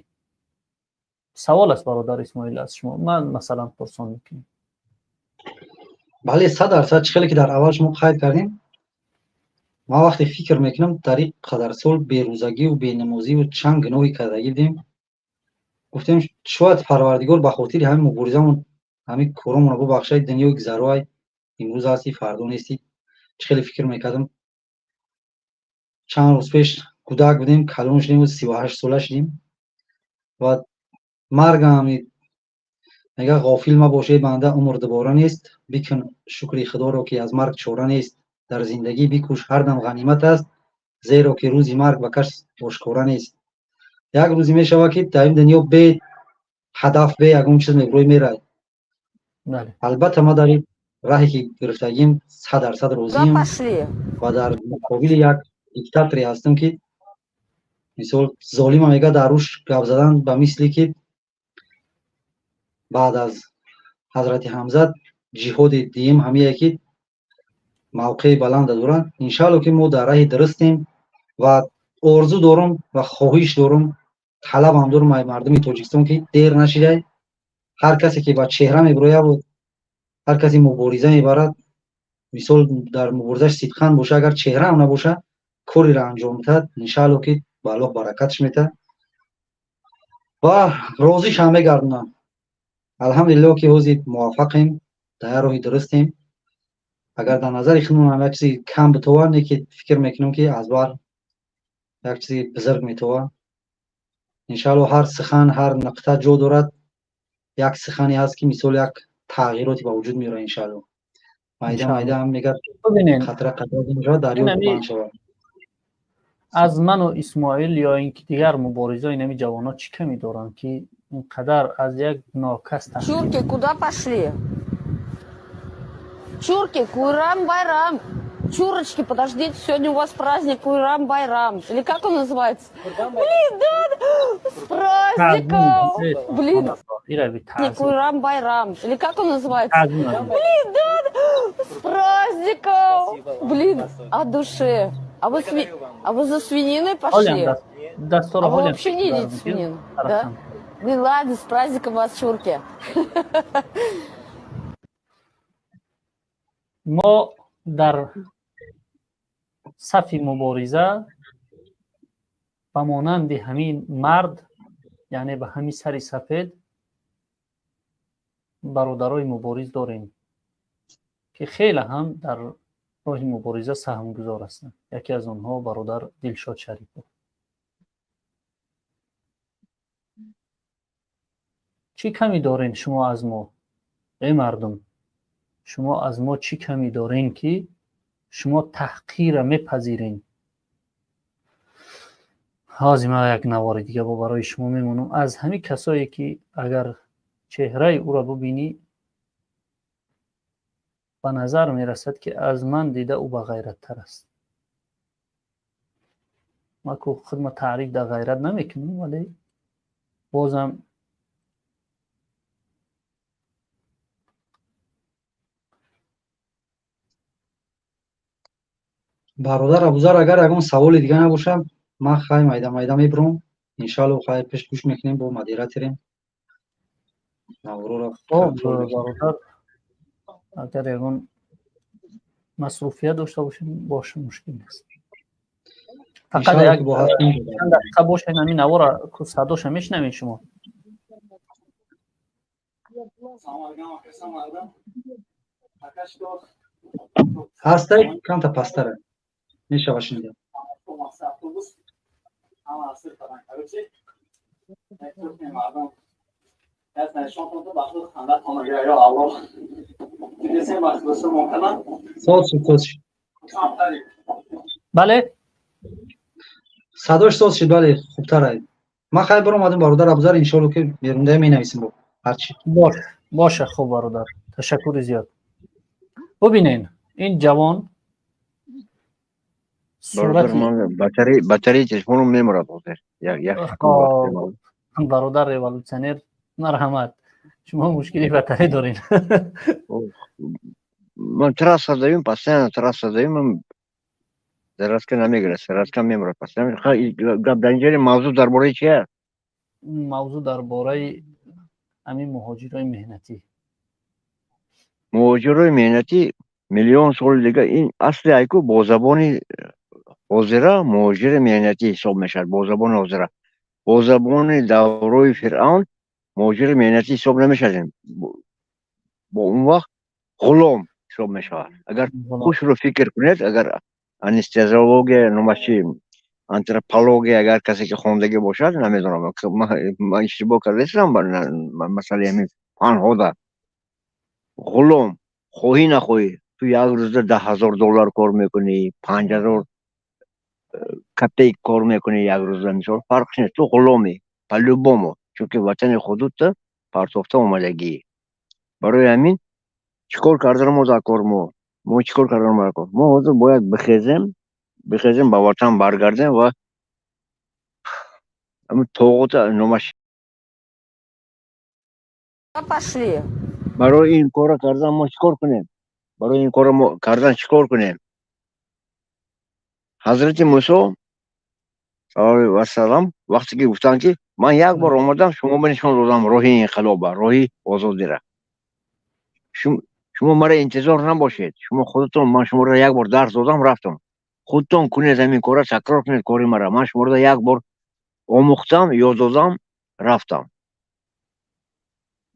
[SPEAKER 1] Савол аст, бародар Исмоил, аз шумо ман, масалан, пурсон мекунем.
[SPEAKER 8] Бале, 100%. Чӣ хеле ки дар аввал шумо қайд кардем, ман вақте фикр мекунам, дар ин қадар сол берӯзагиву бенамозиву чанд гуноҳи кардагӣ будем, гуфтем, шояд Парвардигор ба хотири ҳамин муборизамон ҳамин коромонро бубахшад. Дунёи гузароай, имрӯз ҳастӣ, фардо нестӣ. Чӣ хеле фикр мекардам, чанд рӯз пеш кӯдак будем, калон шудем, 38 сола шудем. Ва маргам мега: «Ғофил мабош, эй банда, умр дубора нест. Бикун шукри Худоро, ки аз марг чора нест. Дар зиндагӣ бикӯш, ҳар дам ғанимат аст, зеро ки рӯзи марг ба кас ошкора нест». Як рӯзе мешавад, ки дар ин дунё бе ҳадаф, бе ягон чиз мебурӯй, мерай. Албатта, ман дар ин раҳе ки гирифтагим, 100% розием ва дар муқобили як диктаторе ҳастам, ки мисол золима мега, дар рӯш гап задан ба мисли ки баъд аз ҳазрати Ҳамза ҷиҳоди дуюм ҳамие ки мавқеи баланда доранд. Иншаалло, ки мо дар раҳи дурустем ва орзу дорам ва хоҳиш дорам, талабам дорам ай мардуми Тоҷикистон, ки дер нашидай, ҳар касе ки ба чеҳра мебирояд, ҳар касе мубориза мебарад, мисол дар муборизаш сидқан боша, агар чеҳраам набоша, кореро анҷом медиҳад, иншаалло, ки ба Аллоҳ баракатш метаҳад ва розишам мегардонад. Алҳамдулилло, ки ҳозир муваффақем, дар як роҳи дурустем. Агар дар назари худмон як чизи кам битовад, не ки фикр мекунем, ки аз бар як чизи бузург метовад. Иншаалло, ҳар сухан, ҳар нуқта ҷо дорад. Як сухане ҳаст, ки мисол як тағйироте ба вуҷуд меорад, иншаалло. Майда майда ҳам мегар, қатра қатра мешавад, дарё паҳн шавад.
[SPEAKER 1] Аз ману Исмоил ё ин ки дигар муборизои инами ҷавонҳо чӣ камӣ доранд, ки инқадар аз як нокас?
[SPEAKER 4] Чурки, куда пошли? Чурки, Куйрам Байрам. Чурочки, подождите, сегодня у вас праздник Куйрам Байрам. Или как он называется? Блин, да, с праздником! Блин, Куйрам Байрам. Или как он называется? Блин, да, с праздником! Блин, от души. А вы за свининой пошли? А вы вообще не едите свинину, да? Блин, ладно, с праздником вас, чурки.
[SPEAKER 1] Мо дар сафи мубориза ба монанди ҳамин мард, яъне ба ҳамин сари сафед, бародарои мубориз дорем, ки хеле ҳам дар роҳи мубориза саҳмгузор ҳастанд. Яке аз онҳо бародар Дилшод Шарипов. Чӣ камӣ дорен шумо аз мо, эй мардум? Шумо аз мо чӣ камӣ дорен, ки шумо таҳқирра мепазирен? Ҳозир ман як навори дига бо барои шумо мемонам аз ҳамин касое, ки агар чеҳраи ӯро бубинӣ, ба назар мерасад, ки аз ман дида ӯ бағайраттар аст. Ман ку худма таъриф дар ғайрат намекунам, вале бозам
[SPEAKER 8] Бародар Абузар, агар ягон саволи дига набошад, ман хай майда майда мебурам, иншаалло. Хайр, пеш гӯш мекунем, бо модераторем.
[SPEAKER 1] Бародар, агар ягон масруфият дошта бошем, боша, мушкил нест. Фақат як чанд дақиқа бошед, ҳамин навора садоша мешунавед шумо.
[SPEAKER 8] Ҳастай, камта пасттара мешава шунида. Соз шуд, соз шуд.
[SPEAKER 1] Бале.
[SPEAKER 8] Садош соз шуд, бале, хубтар. Ман хайр баромадам, бародар Абузар, иншоалло, ки берунда менависем бо ҳарчи.
[SPEAKER 1] Бош, боша. Хуб, бародар, ташаккури зиёд. Бубинен, ин ҷавон.
[SPEAKER 10] Батареи телефоном мемурад ҳозир.
[SPEAKER 1] Бародар революционер, марҳамат, шумо мушкили батаре доред?
[SPEAKER 10] Ман трасса даем, постоянно трасса даем, зарядка намегирад, зарядка мемурад постоянно. Гап дар инҷа, мавзӯъ дар бораи чи аст?
[SPEAKER 1] Мавзӯъ дар бораи ҳамин муҳоҷирои меҳнатӣ.
[SPEAKER 10] Муҳоҷирои меҳнатӣ миллион соли дига ин асли айку бо забони ҳозира муҳоҷири меҳнатӣ ҳисоб мешавад. Бо забони ҳозира, бо забони даврои Фиръавн муҳоҷири меҳнатӣ ҳисоб намешавад, бо он вақт ғулом ҳисоб мешавад. Агар хушро фикр кунед, агар анестезиология, номаш чи, антропология, агар касе ки хондагӣ бошад, намедонам, ман иштибоҳ кардастам масъалаи ҳамин фанҳода, ғулом, хоҳӣ нахоҳӣ, ту як рӯзда 10 000 доллар кор мекунӣ, 5000 копейк кор мекунӣ як рӯзда, мисол, фарқ нест, ту ғуломӣ по-любому, чунки ватани худута партофта омадагӣ. Барои ҳамин чӣ кор кардан мо дар кор, мо чӣ кор кардан мо дар кор? Мо ҳозир бояд бихезем, бихезем, ба ватан баргардем ва тоғута номаш
[SPEAKER 4] Пошли.
[SPEAKER 10] Барои ин корро кардан мо чӣ кор кунем? Барои ин корро мо кардан чӣ кор кунем? Ҳазрати Мусо вассалам вақте ки гуфтанд, ки ман як бор омадам, шумо ба нишон додам роҳи инқилоба, роҳи озодира, шумо мара интизор набошед, шумо худатон, ман шуморо як бор дарс додам, рафтам, худтон кунед ҳамин корро, такрор кунед кори мара. Ман шуморо як бор омӯхтам, ёд додам, рафтам.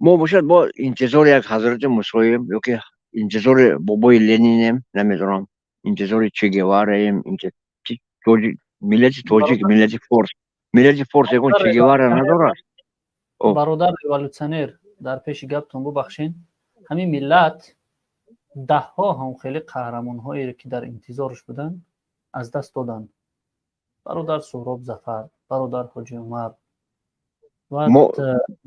[SPEAKER 10] Мо бошад бо интизори як ҳазрати Мусоем ёки интизори бобои Ленинем, намедонам, интизори Че Гевараем. Миллати тоҷик, миллати форс, миллати форс ягон Че Гевара надорад.
[SPEAKER 1] Бародар революционер. Дар пеши гаптон бубахшед, ҳамин миллат даҳҳо ҳам хеле қаҳрамонҳоеро, ки дар интизорш буданд, аз даст доданд: бародар Суҳроб Зафар, бародар Ҳоҷи Умар ва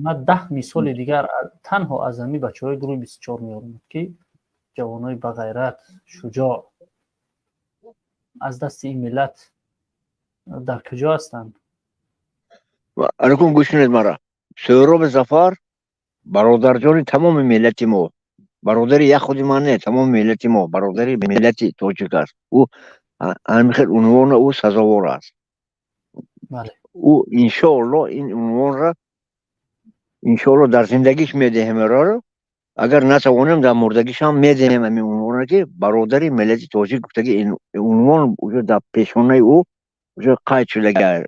[SPEAKER 1] ма 10 мисоли дигар танҳо аз ҳамин бачаҳои гурӯҳи 24 меорам, ки ҷавонои бағайрат, шуҷоъ аз дасти ин миллат дар куҷо ҳастанд?
[SPEAKER 10] Алайкум, гӯш кунед мара. Суҳроби Зафар бародарҷони тамоми миллати мо, бародари як худи ман не, тамоми миллати мо, бародари миллати тоҷик аст. Ӯ ҳамин хел унвона ӯ сазовор аст. Ӯ, иншоалло, ин унвонра, иншоалло, дар зиндагиш медиҳем эроро, агар натавонем, дар мурдагиш ҳам медиҳем ҳамин унвонро, ки бародари миллати тоҷик гуфтаги ин унвон уже дар пешонаи ӯ уже қайд шудаги,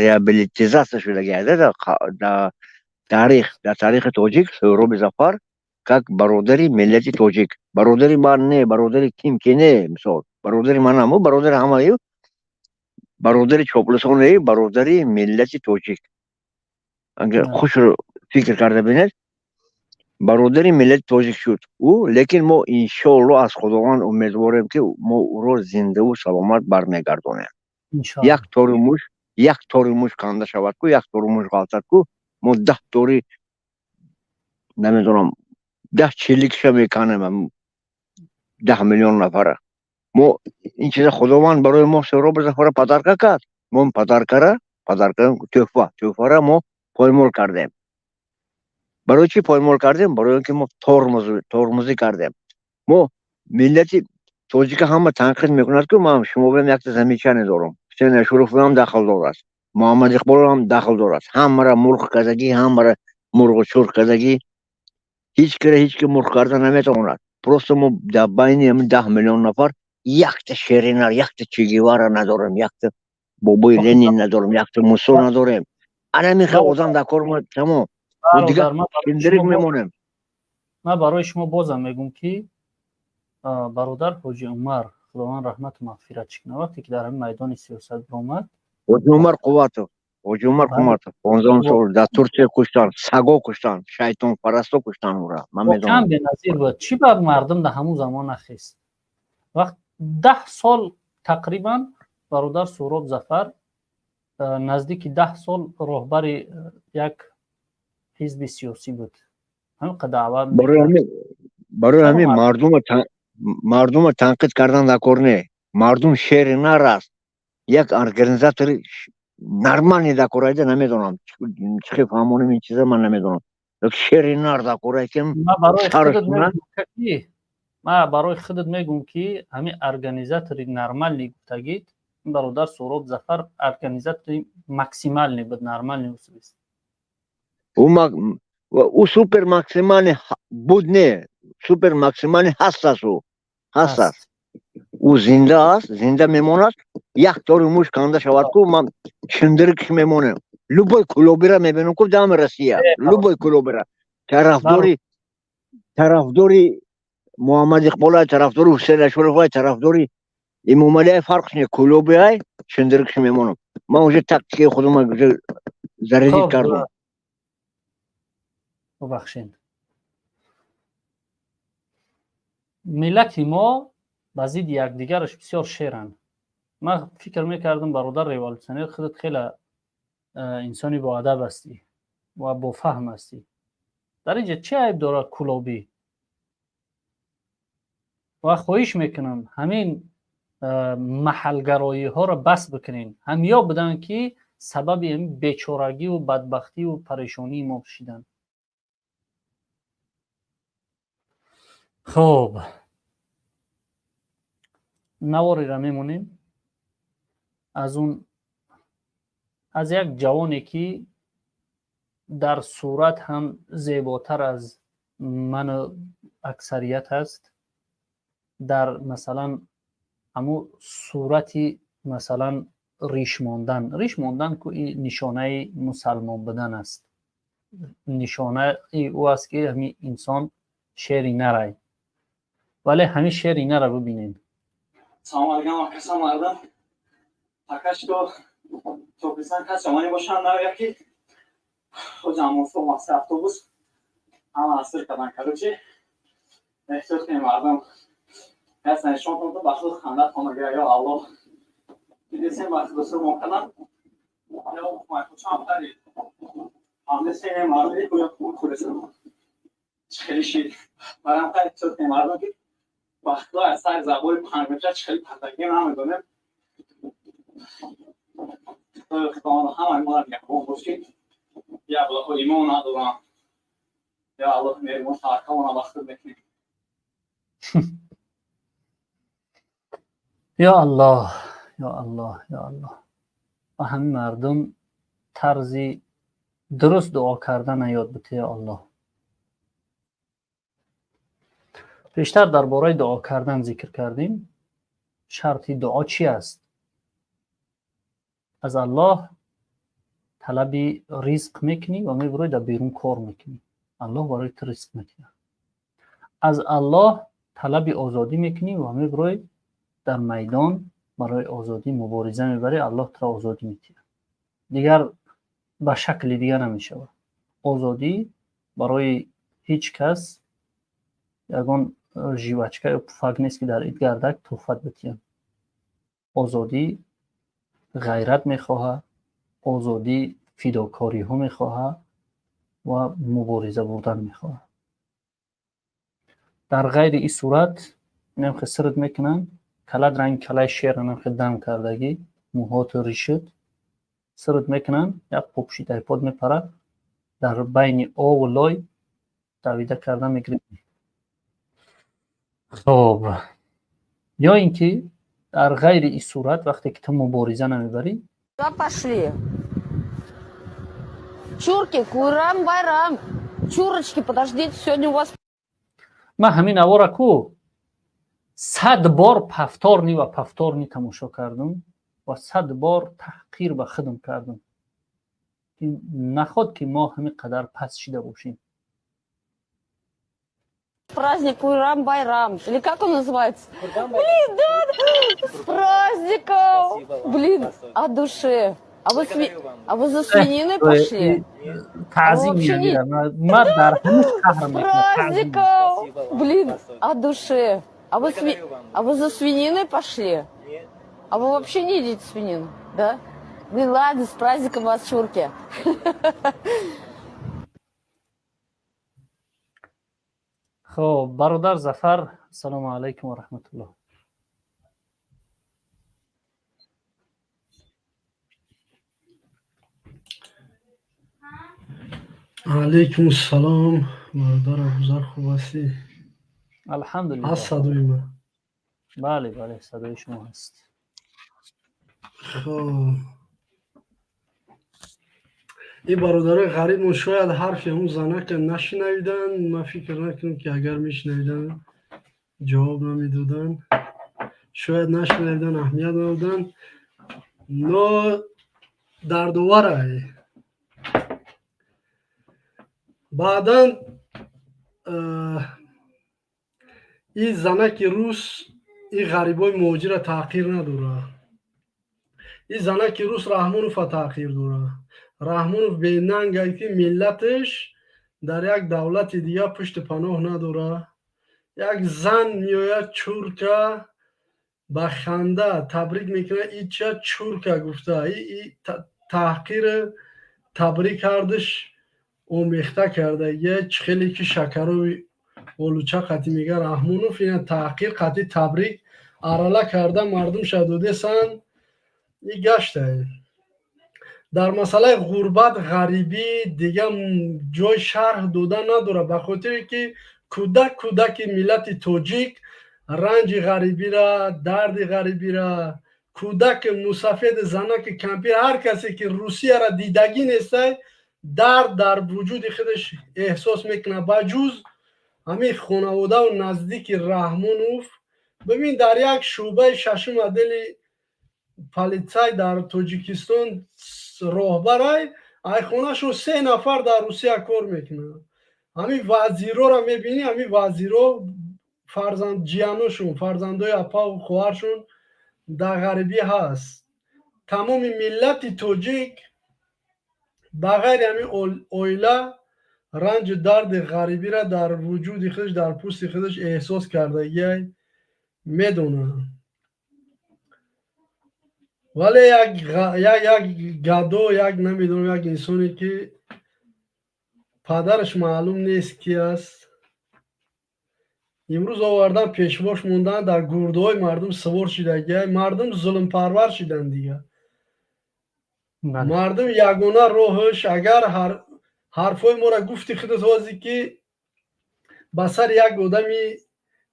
[SPEAKER 10] реабилитизация шудаги дар таърих, дар таърихи тоҷик. Суҳроби Зафар как бародари миллати тоҷик, бародари ман не, бародари ким ки не, мисол, бародари манам, ӯ бародари ҳамаи, бародари чоплусон не, бародари миллати тоҷик. Агар хуш фикр карда бинед, бародари миллати тоҷик шуд ӯ. Лекин мо, иншоалло, аз Худованд умедворем, ки мо ӯро зиндаву саломат бармегардонем. Як тори муш, як тори муш канда шавад ку, як тори муш ғалтад ку, мо 10 тори, намедонам, 10 чиликша меканем, 10 миллион нафара. Мо ин чиза Худованд барои мо Суҳроби Зафара подарка кард. Мо подаркара, подарка, тӯҳфа, тӯҳфара мо поймол кардем. Барои чӣ поймол кардем? Барои он ки мо тормозӣ кардем. Мо миллати тоҷика ҳама танқид мекунад ку, ман шумо якта замечание дорам. Ҳусейн Ашуровам дахл дорад, Муҳаммад Иқболам дахл дорад. Ҳамара мурғ кардагӣ, ҳамара мурғу чурх кардагӣ. Ҳеҷ кира ҳеҷ ки мурғ карда наметавонад. Просто мо дар байни ҳамин 10 миллион нафар якта шери нар, якта Че Гевара надорем, якта бобои Ленин надорем, якта Мусо надорем. Ана хел одам дар кор, тамом, дигар шиндирик мемонем.
[SPEAKER 1] Ман барои шумо бозам мегӯм, ки бародар Ҳоҷи Умар, Худованд раҳмату мағфират кунад, вақте ки дар ҳамин майдони сиёсат биромад.
[SPEAKER 10] Ҳоҷи Умар Қувватов, Ҳоҷи Умар Қувватов 15 сол дар Турсия куштанд, саго куштанд, шайтонпарасто куштанд ӯра, ман медонам.
[SPEAKER 1] Беназир буд. Чӣ ба мардум дар ҳамун замон нахест? Вақт 10 сол тақрибан бародар Суҳроб Зафар наздики 10 сол роҳбари як ҳизби сиёсӣ буд. Ҳамин қадар.
[SPEAKER 10] Барои ҳамин мардума танқид кардан дар кор не. Мардум шери нар аст. Як организатори нормальный дар кор айда, намедонам чӣ хел фаҳмонем ин чиза, ман намедонам. Шери нар дар кор ай, ки
[SPEAKER 1] Ман барои худат мегӯм, ки ҳамин организатори нормальный гуфтагид, бародар Суҳроб Зафар организатори максимальный буд, нормальный усулист.
[SPEAKER 10] Ӯ супер максимальный буд, не, супер максимальный ҳаст аст, ӯ ҳаст аст, ӯ зинда аст, зинда мемонад. Як тори муш канда шавад ку, ман шиндирикш мемонем. Любой клубира мебинам ку дами Россия, любой клубира, тарафдори Муҳаммад Иқболай, тарафдори Ҳусейн Ашуровай, тарафдори Имомалиай, фарқ не, клубиай шиндирикш мемонам. Ман уже тактикаи худама зарядить кардам.
[SPEAKER 1] Бубахшед, миллати мо ба зидди якдигараш бисёр шеранд. Ман фикр мекардам, бародар революционер, худат хеле инсони боадаб ҳастӣ ва бофаҳм ҳастӣ. Дар инҷа чӣ айб дорад кулобӣ? Ва хоҳиш мекунам, ҳамин маҳалгароиҳоро бас бикунен. Ҳамиё буданд, ки сабаби ҳамин бечорагиву бадбахтиву парешонии мо шиданд. Хуб, наворера мемонем аз он, аз як ҷавоне, ки дар сурат ҳам зеботар аз ману аксарият аст, дар масалан ҳамун сурати, масалан, риш мондан. Риш мондан ку нишонаи мусалмон будан аст, нишонаи ӯ аст, ки ҳамин инсон шери нарай. Вале ҳамин шери нара бибинед.
[SPEAKER 11] Салом алейкум, акаса мардам. Пока что тоқисан кас омани бошанд, на яки. Хоҷа маста автобус ҳама асир кардан. Короче, эҳтиёт кунем, мардум. Ясна нишон додам, ба худ хандатон мегирад. Ё Аллоҳ, дидесем, ба худосур кардам. Ё чанд тари ҳамдесем, мардум, худесам хеле шид. Барам хай эҳтиёт кунем, мардум, ки ба худо аз сари забори 5 метра чӣ хеле пардагӣ намедонем. Худованд ҳамаи моро нигаҳбон бошӣ. Я Аллоҳ, имон надорам. Я Аллоҳ, меҳрибон, таваккалона ба худ мекунем.
[SPEAKER 1] Ё Аллоҳ, ё Аллоҳ, ё Аллоҳ, ба ҳамин мардум тарзи дуруст дуо кардана ёд бите, ё Аллоҳ. Пештар дар бораи дуо кардан зикр кардем. Шарти дуо чи аст? Аз Аллоҳ талаби ризқ мекунӣ ва мебурӯй, дар берун кор мекунӣ, Аллоҳ барои ту ризқ медиҳад. Аз Аллоҳ талаби озодӣ мекунӣ ва мебурӯй, дар майдон барои озодӣ мубориза мебарӣ, Аллоҳ туро озодӣ медиҳад. Дигар ба шакли дигар намешавад. Озодӣ барои ҳеҷ кас ягон жвачка ё пуфак нест, ки дар идгардак туҳфат битиҳанд. Озодӣ ғайрат мехоҳад, озодӣ фидокориҳо мехоҳад ва мубориза бурдан мехоҳад. Дар ғайри ин сурат инам хе сирт мекунанд, калат ранги калаи шер, инам хе дам кардагӣ, мӯҳоту ришуд, сирт мекунанд, як попшидаи под мепарад, дар байни ову лой давида карда мегирад. Хоб, ё ин ки дар ғайри ин сурат, вақте ки ту мубориза намебарӣ.
[SPEAKER 4] Куда пошли? Чурки, Куйрам Байрам. Чурочки, подождите, сегодня у вас
[SPEAKER 1] Ман ҳамин авора ку 100 бор повторный ва повторный тамошо кардам ва 100 бор таҳқир ба худам кардам, ки наход ки мо ҳамин қадар паст шида бошем.
[SPEAKER 4] Праздник Куйрам Байрам. Или как он называется? Блин, да, с праздником! Блин, от души. А вы за свининой пошли?
[SPEAKER 1] Таъзим.
[SPEAKER 4] Вообще не-
[SPEAKER 1] Ман дар ҳамин қаҳр
[SPEAKER 4] С
[SPEAKER 1] мекунам, таъзим.
[SPEAKER 4] праздником! Блин, от души. А вы за свининой пошли? А вы вообще не едите свинину, да? Блин, ладно, с праздником вас, чурки.
[SPEAKER 1] Хоб, бародар Зафар, ассалому алайкум ва раҳматуллоҳ.
[SPEAKER 12] Алайкум салом, бародар Абузар, хуб ҳастӣ?
[SPEAKER 1] Алҳамдулиллоҳ.
[SPEAKER 12] Ҳаст садои ман?
[SPEAKER 1] Бале, бале, садои шумо ҳаст.
[SPEAKER 12] Хоб, ин бародарои ғарибмон шояд ҳарфи ҳамун занака нашинавиданд. Ман фикр накунам, ки агар мешинавиданд, ҷавоб намедоданд. Шояд нашинавиданд, аҳамият надоданд, но дардоварай. Баъдан ин занаки рус ин ғарибои муҳоҷира таъқир надорад. Ин занаки рус Раҳмонова таъқир дорад. Раҳмонов бенангай, ки миллаташ дар як давлати дигар пушти паноҳ надорад. Як зан меояд, чурка, ба ханда табрик мекунад. Ича чурка гуфта, таҳқири табрик кардаш омехта карда. Я чӣ хеле ки шакарои олуча қатӣ мега Раҳмонов, ина таҳқир қатӣ табрик арала карда, мардумша додесанд. И гаштай. Дар масъалаи ғурбат, ғарибӣ дига ҷой шарҳ дода надорад, ба хотире ки кӯдак, кӯдаки миллати тоҷик ранҷи ғарибира, дарди ғарибира, кӯдаки мусафеди, занаки кампир, ҳар касе ки Русияра дидагӣ нестай, дард дар вуҷуди худаш эҳсос мекунад, ба ҷуз ҳамин хонаводаву наздики Раҳмонов. Бибин, дар як шӯъбаи шашум отдели полицай дар Тоҷикистон роҳбарай, айхонашон се нафар дар Русия кор мекунанд. Ҳамин вазирора мебинӣ, ҳамин вазиро фарзанд, ҷияношон, фарзандои апаву хоҳаршон дар ғарибӣ ҳаст. Тамоми миллати тоҷик Ба ғайри ҳамин оила ранҷу дарди ғарибиро дар вуҷуди худаш, дар пӯсти худаш эҳсос кардагиай, медонад. Вале як гадо, як намедонам, як инсоне ки падараш маълум нест ки аст, имрӯз овардан, пешвош мондан, дар гурдаҳои мардум сувор шидагиай. Мардум зулмпарвар шиданд дигар. Мардум ягона роҳаш, агар ҳарфҳои моро гуфти худат ҳозӣ, ки ба сари як одами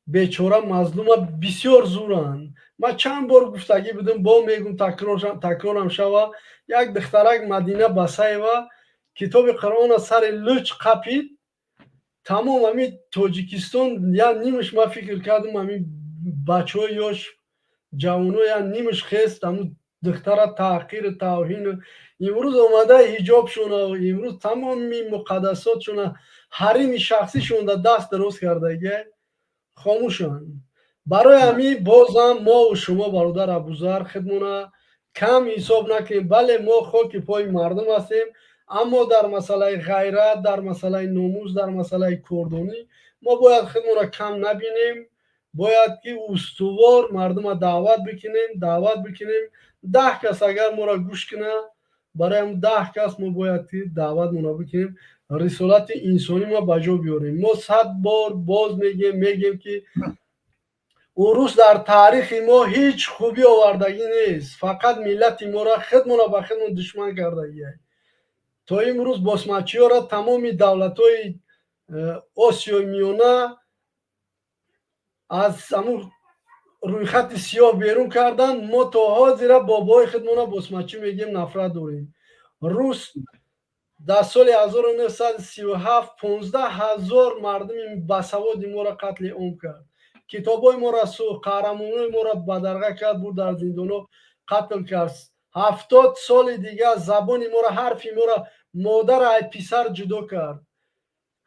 [SPEAKER 12] бечора, мазлума бисёр зуранд. Ман чанд бор гуфтагӣ будам, бо мегум, такрорам шава: як духтарак Мадина Басаева китоби Қуръона сари луч қапид, тамом ҳамин Тоҷикистон я нимаш, ман фикр кардам, ҳамин бачаҳои ёш, ҷавоно я нимаш хест, ҳамун духтара таҳқиру тавҳину. Имрӯз омада ҳиҷобшона, имрӯз тамоми муқаддасотшона, ҳарими шахсишонда даст дароз кардагия, хомӯшанд. Барои ҳамин бозам мову шумо, бародар Абузар, худмона кам ҳисоб накунем. Бале, мо хоки пои мардум ҳастем, аммо дар масъалаи ғайрат, дар масъалаи номус, дар масъалаи кордонӣ мо бояд худмонро кам набинем. Бояд ки устувор мардума даъват бикунем, даъват бикунем. 10 кас агар моро гӯш кунад, барои ҳам 10 кас мо бояд ки даъватмонро бикунем, рисолати инсонӣ мо ба ҷо биёрем. Мо 100 бор боз мегем, мегем ки урус дар таърихи мо ҳеҷ хубӣ овардагӣ нест, фақат миллати моро, худмонро ба худмон душман кардагиай. То имрӯз босмачиёро тамоми давлатҳои Осиёи Миёна аз ҳамун рӯйхати сиёҳ берун карданд. Мо то ҳозира бобои худмона босмачӣ мегӯем, нафрат дорем. Рус дар соли 1937 15 000 мардуми басаводи моро қатли ом кард, китобҳои моро сӯхт, қаҳрамонои моро бадарға кард, бурд, дар зиндонҳо қатл кард. 70 соли дигар забони моро, ҳарфи моро, модарро ай писар ҷудо кард,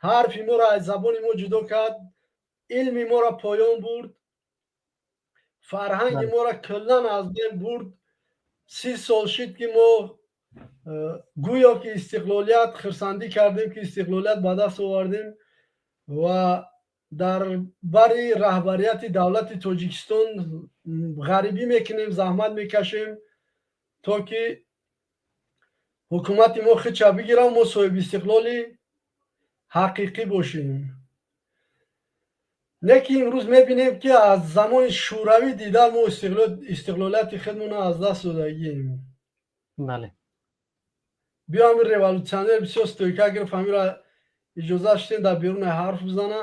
[SPEAKER 12] ҳарфи моро аз забони мо ҷудо кард, илми моро поён бурд, фарҳанги моро куллан аз байн бурд. 30 сол шид, ки мо гӯё ки истиқлолият, хурсандӣ кардем, ки истиқлолият ба даст овардем ва дар бари раҳбарияти давлати Тоҷикистон ғарибӣ мекунем, заҳмат мекашем, то ки ҳукумати мо худша бигирад, мо соҳиби истиқлоли ҳақиқӣ бошем. Не ки имрӯз мебинем, ки аз замони Шӯравӣ дида мо истиқлолияти худмонро аз даст додагием. Биё, ҳамин революционер бисёр стойка гирифт, ҳаминро иҷоза шудем дар беруна ҳарф бизана.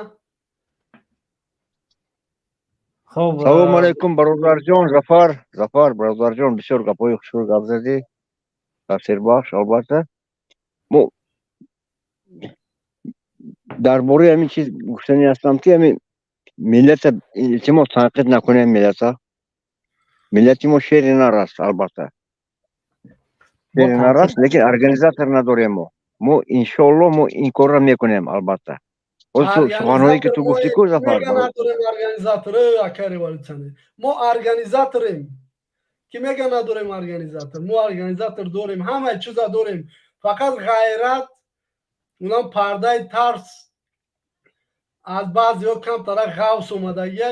[SPEAKER 1] Хоб.
[SPEAKER 10] Салому алайкум, бародарҷон Зафар. Зафар, бародарҷон, бисёр гапҳои хушрӯ гап задӣ, таъсирбахш. Албатта, мо дар бораи ҳамин чиз гуфтанӣ ҳастам, ки ҳамин миллата, илтимос, танқид накунем миллата. Миллати мо шери нар аст, албатта, шери нар аст, лекин организатор надорем. Мо иншоалло мо ин корро мекунем, албатта. Суханҳое ки ту гуфтӣ ку, Зафар.
[SPEAKER 12] Надорем организатор, ака революционер. Мо организаторем. Ки мега надорем организатор? Мо организатор дорем, ҳамаи чиза дорем, фақат ғайрат, унам пардаи тарс аз баъзеҳо камтара ғавс омадагия,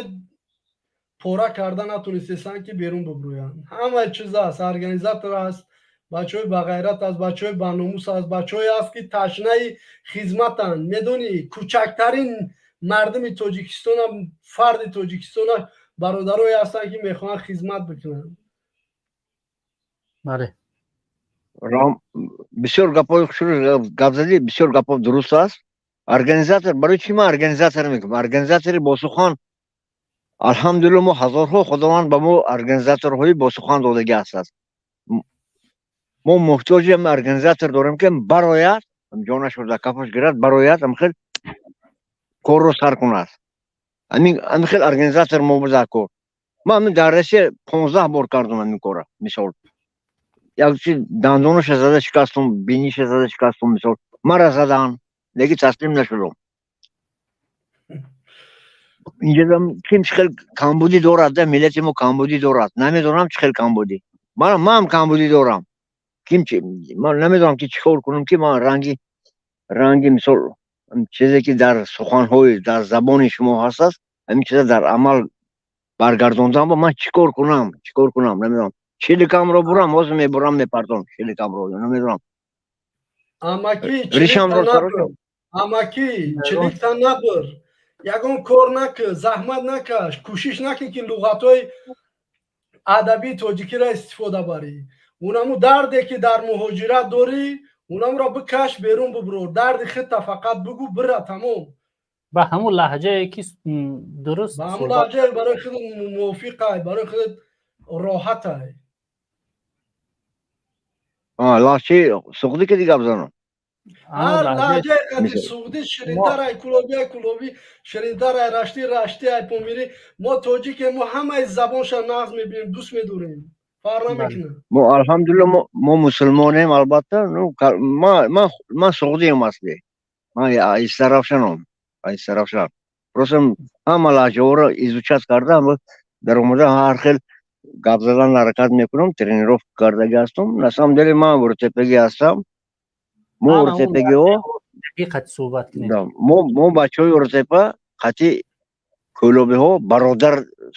[SPEAKER 12] пора карда натонистесанд, ки берун бубурӯянд. Ҳамаи чиз аст, организатор аст, бачаҳои бағайрат аст, бачаҳои баномус аст, бачаҳое аст, ки ташнаи хизматанд. Медонӣ, кӯчактарин мардуми Тоҷикистона, фарди Тоҷикистона, бародарое ҳастанд, ки мехоҳанд хизмат бикунанд.
[SPEAKER 1] Бале.
[SPEAKER 10] Бисёр гапҳои хушрӯ гап задӣ, бисёр гапҳо дуруст аст. Организатор, барои чӣ ман организатор мегӯям? Организатори босухан, алҳамдулилла, мо ҳазорҳо, Худованд ба мо организаторҳои босухан додагӣ ҳастааст. Мо муҳтоҷи организатор дорем, ки барояд, ҷонашро дар кафаш гирад, барояд, амхел корро сар кунад. Ҳамин хел организатор мо дар кор. Ман ҳамин дар Россия 15 бор кардам ҳамин кора. Мисол, як чи дандонаша зада шикастум, биниша зада шикастум, мисол, мара задан, лекин таслим нашудам. Инҷа ким чӣ хел камбудӣ дорад, да, миллати мо камбудӣ дорад, намедонам, чӣ хел камбудӣ. Манам камбудӣ дорам. Ким ман намедонам ки чӣ кор кунам, ки ман ранги мисол чизе ки дар суханҳои дар забони шумо ҳаст аст, ҳамин чиза дар амал баргардондан ба ман чӣ кор кунам, чӣ кор кунам, намедонам. Чиликамро бурам, ҳозир мебурам, мепартом чиликамро, намедонам.
[SPEAKER 12] Амаки, чиликта набур, амаки, чиликта набур, ягон кор накун, заҳмат накаш, кӯшиш накун, ки луғатҳои адабии тоҷикиро истифода барӣ. Унаму дарде ки дар муҳоҷират дорӣ, унамро бикаш, берун бубурор, дарди худта фақат бугӯ, бира, тамом.
[SPEAKER 1] Ба ҳамун лаҳҷае ки дуруст,
[SPEAKER 12] ба ҳамун лаҳҷае барои худ мувофиқай, барои худат роҳатай.
[SPEAKER 10] Лаҳҷаи суғдӣ ки гап занам?
[SPEAKER 12] Ҳар лаҳҷае қати суғдӣ ширинтарай, кулобиай кулобӣ ширинтарай, раштӣ раштиай, помирӣ. Мо тоҷикем, мо ҳамаи забонша нағз мебинем, дӯст медорем, фарқ намекунад.
[SPEAKER 10] Мо, алҳамдулилла, мо мусулмонем, албатта. Ну, ман суғдием асли, ман Истаравшаном, Истаравшан. Просто ҳама лаҳҷаҳоро изучать кардам, даромада ҳар хел гап задан ҳаракат мекунам, тренировка кардаги ҳастам. На самом деле ман Уртепагӣ ҳастам. Мо уртепагиҳо, мо бачаҳои Уртепа қати кӯлобиҳо бародар,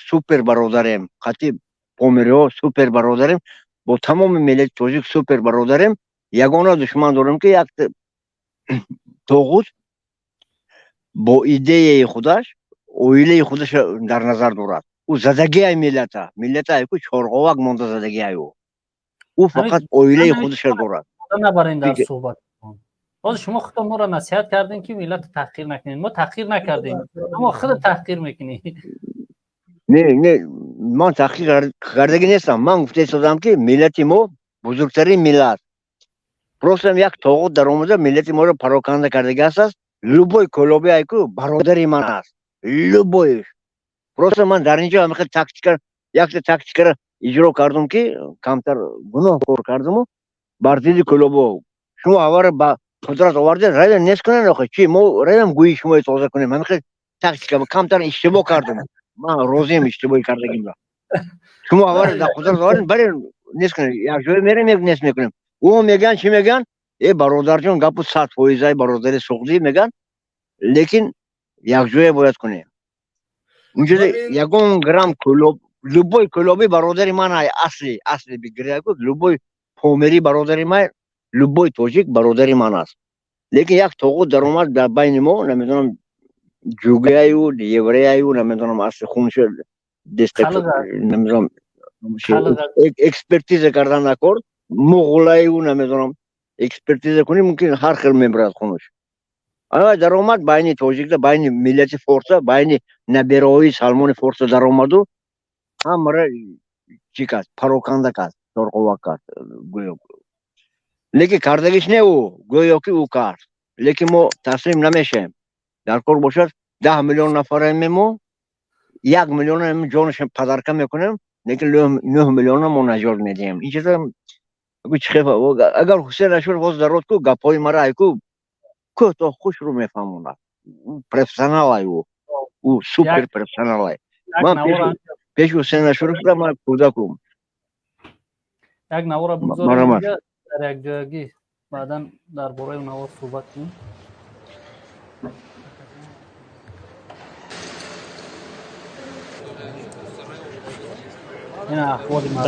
[SPEAKER 10] супер бародарем, қати помириҳо супер бародарем, бо тамоми миллати тоҷик супер бародарем. Ягона душман дорем, ки як тоғут бо идеяи худаш оилаи худаш дар назар дорад. Ӯ задагиай миллата, миллата ку чорғовак монда задагиай. Ӯ фақат оилаи худаша дорад.
[SPEAKER 1] Набарен дар суҳбат. Ҳозир шумо худто моро насиҳат кардем, ки миллатро таҳқир накунем. Мо таҳқир накардем, аммо худо таҳқир мекунӣ.
[SPEAKER 10] Не, не, ман таҳқир кардагӣ нестам. Ман гуфта истодам, ки миллати мо бузургтарин миллат. Просто як тоғут даромада миллати моро пароканда кардаги аст. Любой кӯлоби айку бародари ман аст, любой. Просто ман дар инҷо ҳамихел тактика, якта тактикаро иҷро кардам, ки камтар гуноҳ кор кардаму бар зидди кӯлобо. Шумо аввара ба қудрат овардед, равем нест кунем, охи чи мо равем гӯи шумои тоза кунем. Ҳамихел тактика камтар иштибоҳ кардам, ман розием иштибоҳи кардагимро. Шумо аввара дар қудрат овардед, бале, нест кунем, якҷоя мерем, нест мекунем. Ӯ мегӯянд, чӣ мегӯянд? Э, бародарҷон, гапу 100%-ай, бародари суғдӣ мегӯянд, лекин якҷоя бояд кунем. Унҷо ягон грамм кӯлоб, любой кӯлобӣ бародари ман ай, асли бигиряку, любой помирӣ бародари ман, любой тоҷик бародари ман аст. Лекин як тоғут даромад дар байни мо, намедонам, ҷугияю евреяю, намедонам, асли хунша намедонам, экспертиза кардан накорд, муғулаю, намедонам, экспертиза кунӣ, мумкин ҳар хел мебарад хунуш. Ана даромад байни тоҷикда, байни миллати форса, байни набераҳои Салмони Форса даромаду ҳамаро чӣ кард? Пароканда кард, чорқовак кард гӯё, лекин кардагиш не, ӯ гӯё ки ӯ кард. Лекин мо таслим намешавем. Дар кор бошад, 10 миллион нафарем мо, 1 миллион ҷонашон падарка мекунем, лекин 9 миллиона мо наҷот медиҳем. Ин чиза агар Ҳусен Ашуров ҳозир дарод ку, гапҳои мара айку кӯтоҳ хушрӯ мефаҳмонад. Профессионал ай, ӯ супер профессионал ай. Ман пеши Ҳусен Ашуров ман кӯдакум.
[SPEAKER 1] Як навора бигзорем дар якҷоягӣ, баъдан дар бораи навор суҳбат кунем.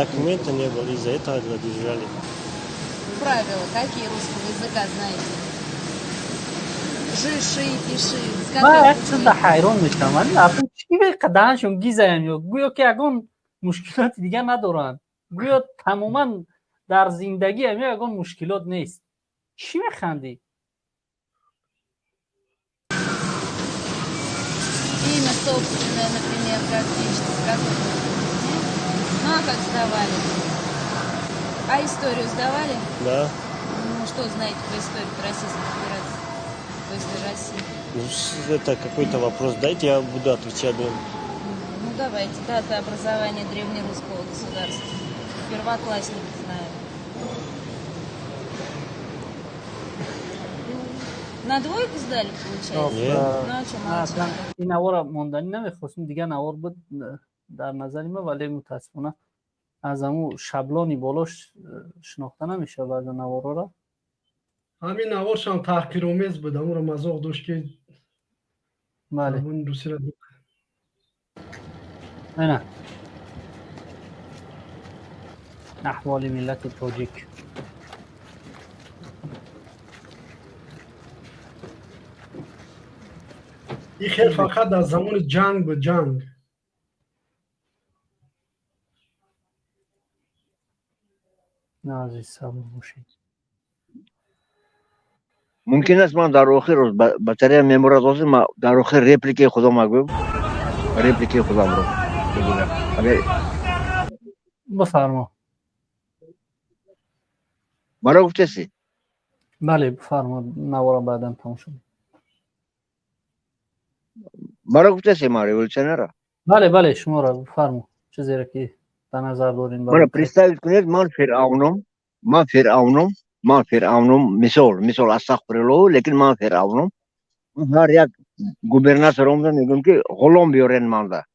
[SPEAKER 13] Документа не было, из-за этого задержали.
[SPEAKER 14] Правила какие русского языка знаете? Жи, ши, пиши.
[SPEAKER 1] Ман як чизда ҳайрон мешавам, чӣ даҳаншон гизаям, ё гӯё ки ягон мушкилоти дигар надоранд, гӯё тамоман дар зиндагиам ягон мушкилот нест. Чӣ механдӣ?
[SPEAKER 14] Имя собственное, например, как пишется, как? Ну, а как сдавали? А историю сдавали?
[SPEAKER 13] Да.
[SPEAKER 14] Ну, что знаете по истории Российской Федерации? По истории России?
[SPEAKER 13] Ну, это какой-то вопрос. Дайте, я буду отвечать.
[SPEAKER 14] Ну, давайте. Дата образования древнерусского государства. Первоклассники знают. На двойку сдали, получается?
[SPEAKER 13] Нет.
[SPEAKER 14] Ну, а что, молчали?
[SPEAKER 1] Ин навора мондани намехостем, дигар навор буд дар назари ман, вале мутаассифона Аз ҳамун шаблони болош шинохта намешавад баъзан наворора.
[SPEAKER 12] Ҳамин наворшам таҳқиромез буд, ҳамонро мазоқ дошт, ки
[SPEAKER 1] бале
[SPEAKER 12] забони русиро.
[SPEAKER 1] Ина аҳволи миллати тоҷик.
[SPEAKER 12] Ин хел фақат дар замони ҷанг буд, ҷанг.
[SPEAKER 1] Азиз, сабр бошед.
[SPEAKER 10] Мумкин аст, ман дар охир батарея мемурад, ҳозир ман дар охир репликаи худам гӯям, репликаи худамро бигӯям, агар.
[SPEAKER 1] Бифармо.
[SPEAKER 10] Маро гуфтаси?
[SPEAKER 1] Бале, бифармо, навора баъдан тамошо.
[SPEAKER 10] Маро гуфтаси, ман революционера?
[SPEAKER 1] Бале, шуморо бифармо, чизеро ки дар назар дорем.
[SPEAKER 10] Мана, представить кунед, ман фиръавном, ман фиръавном, ман фиръавном, мисол, астағфируллоҳ, лекин ман фиръавном. Ҳар як губернатор омада, мегӯям, ки ғулом биёрен манда.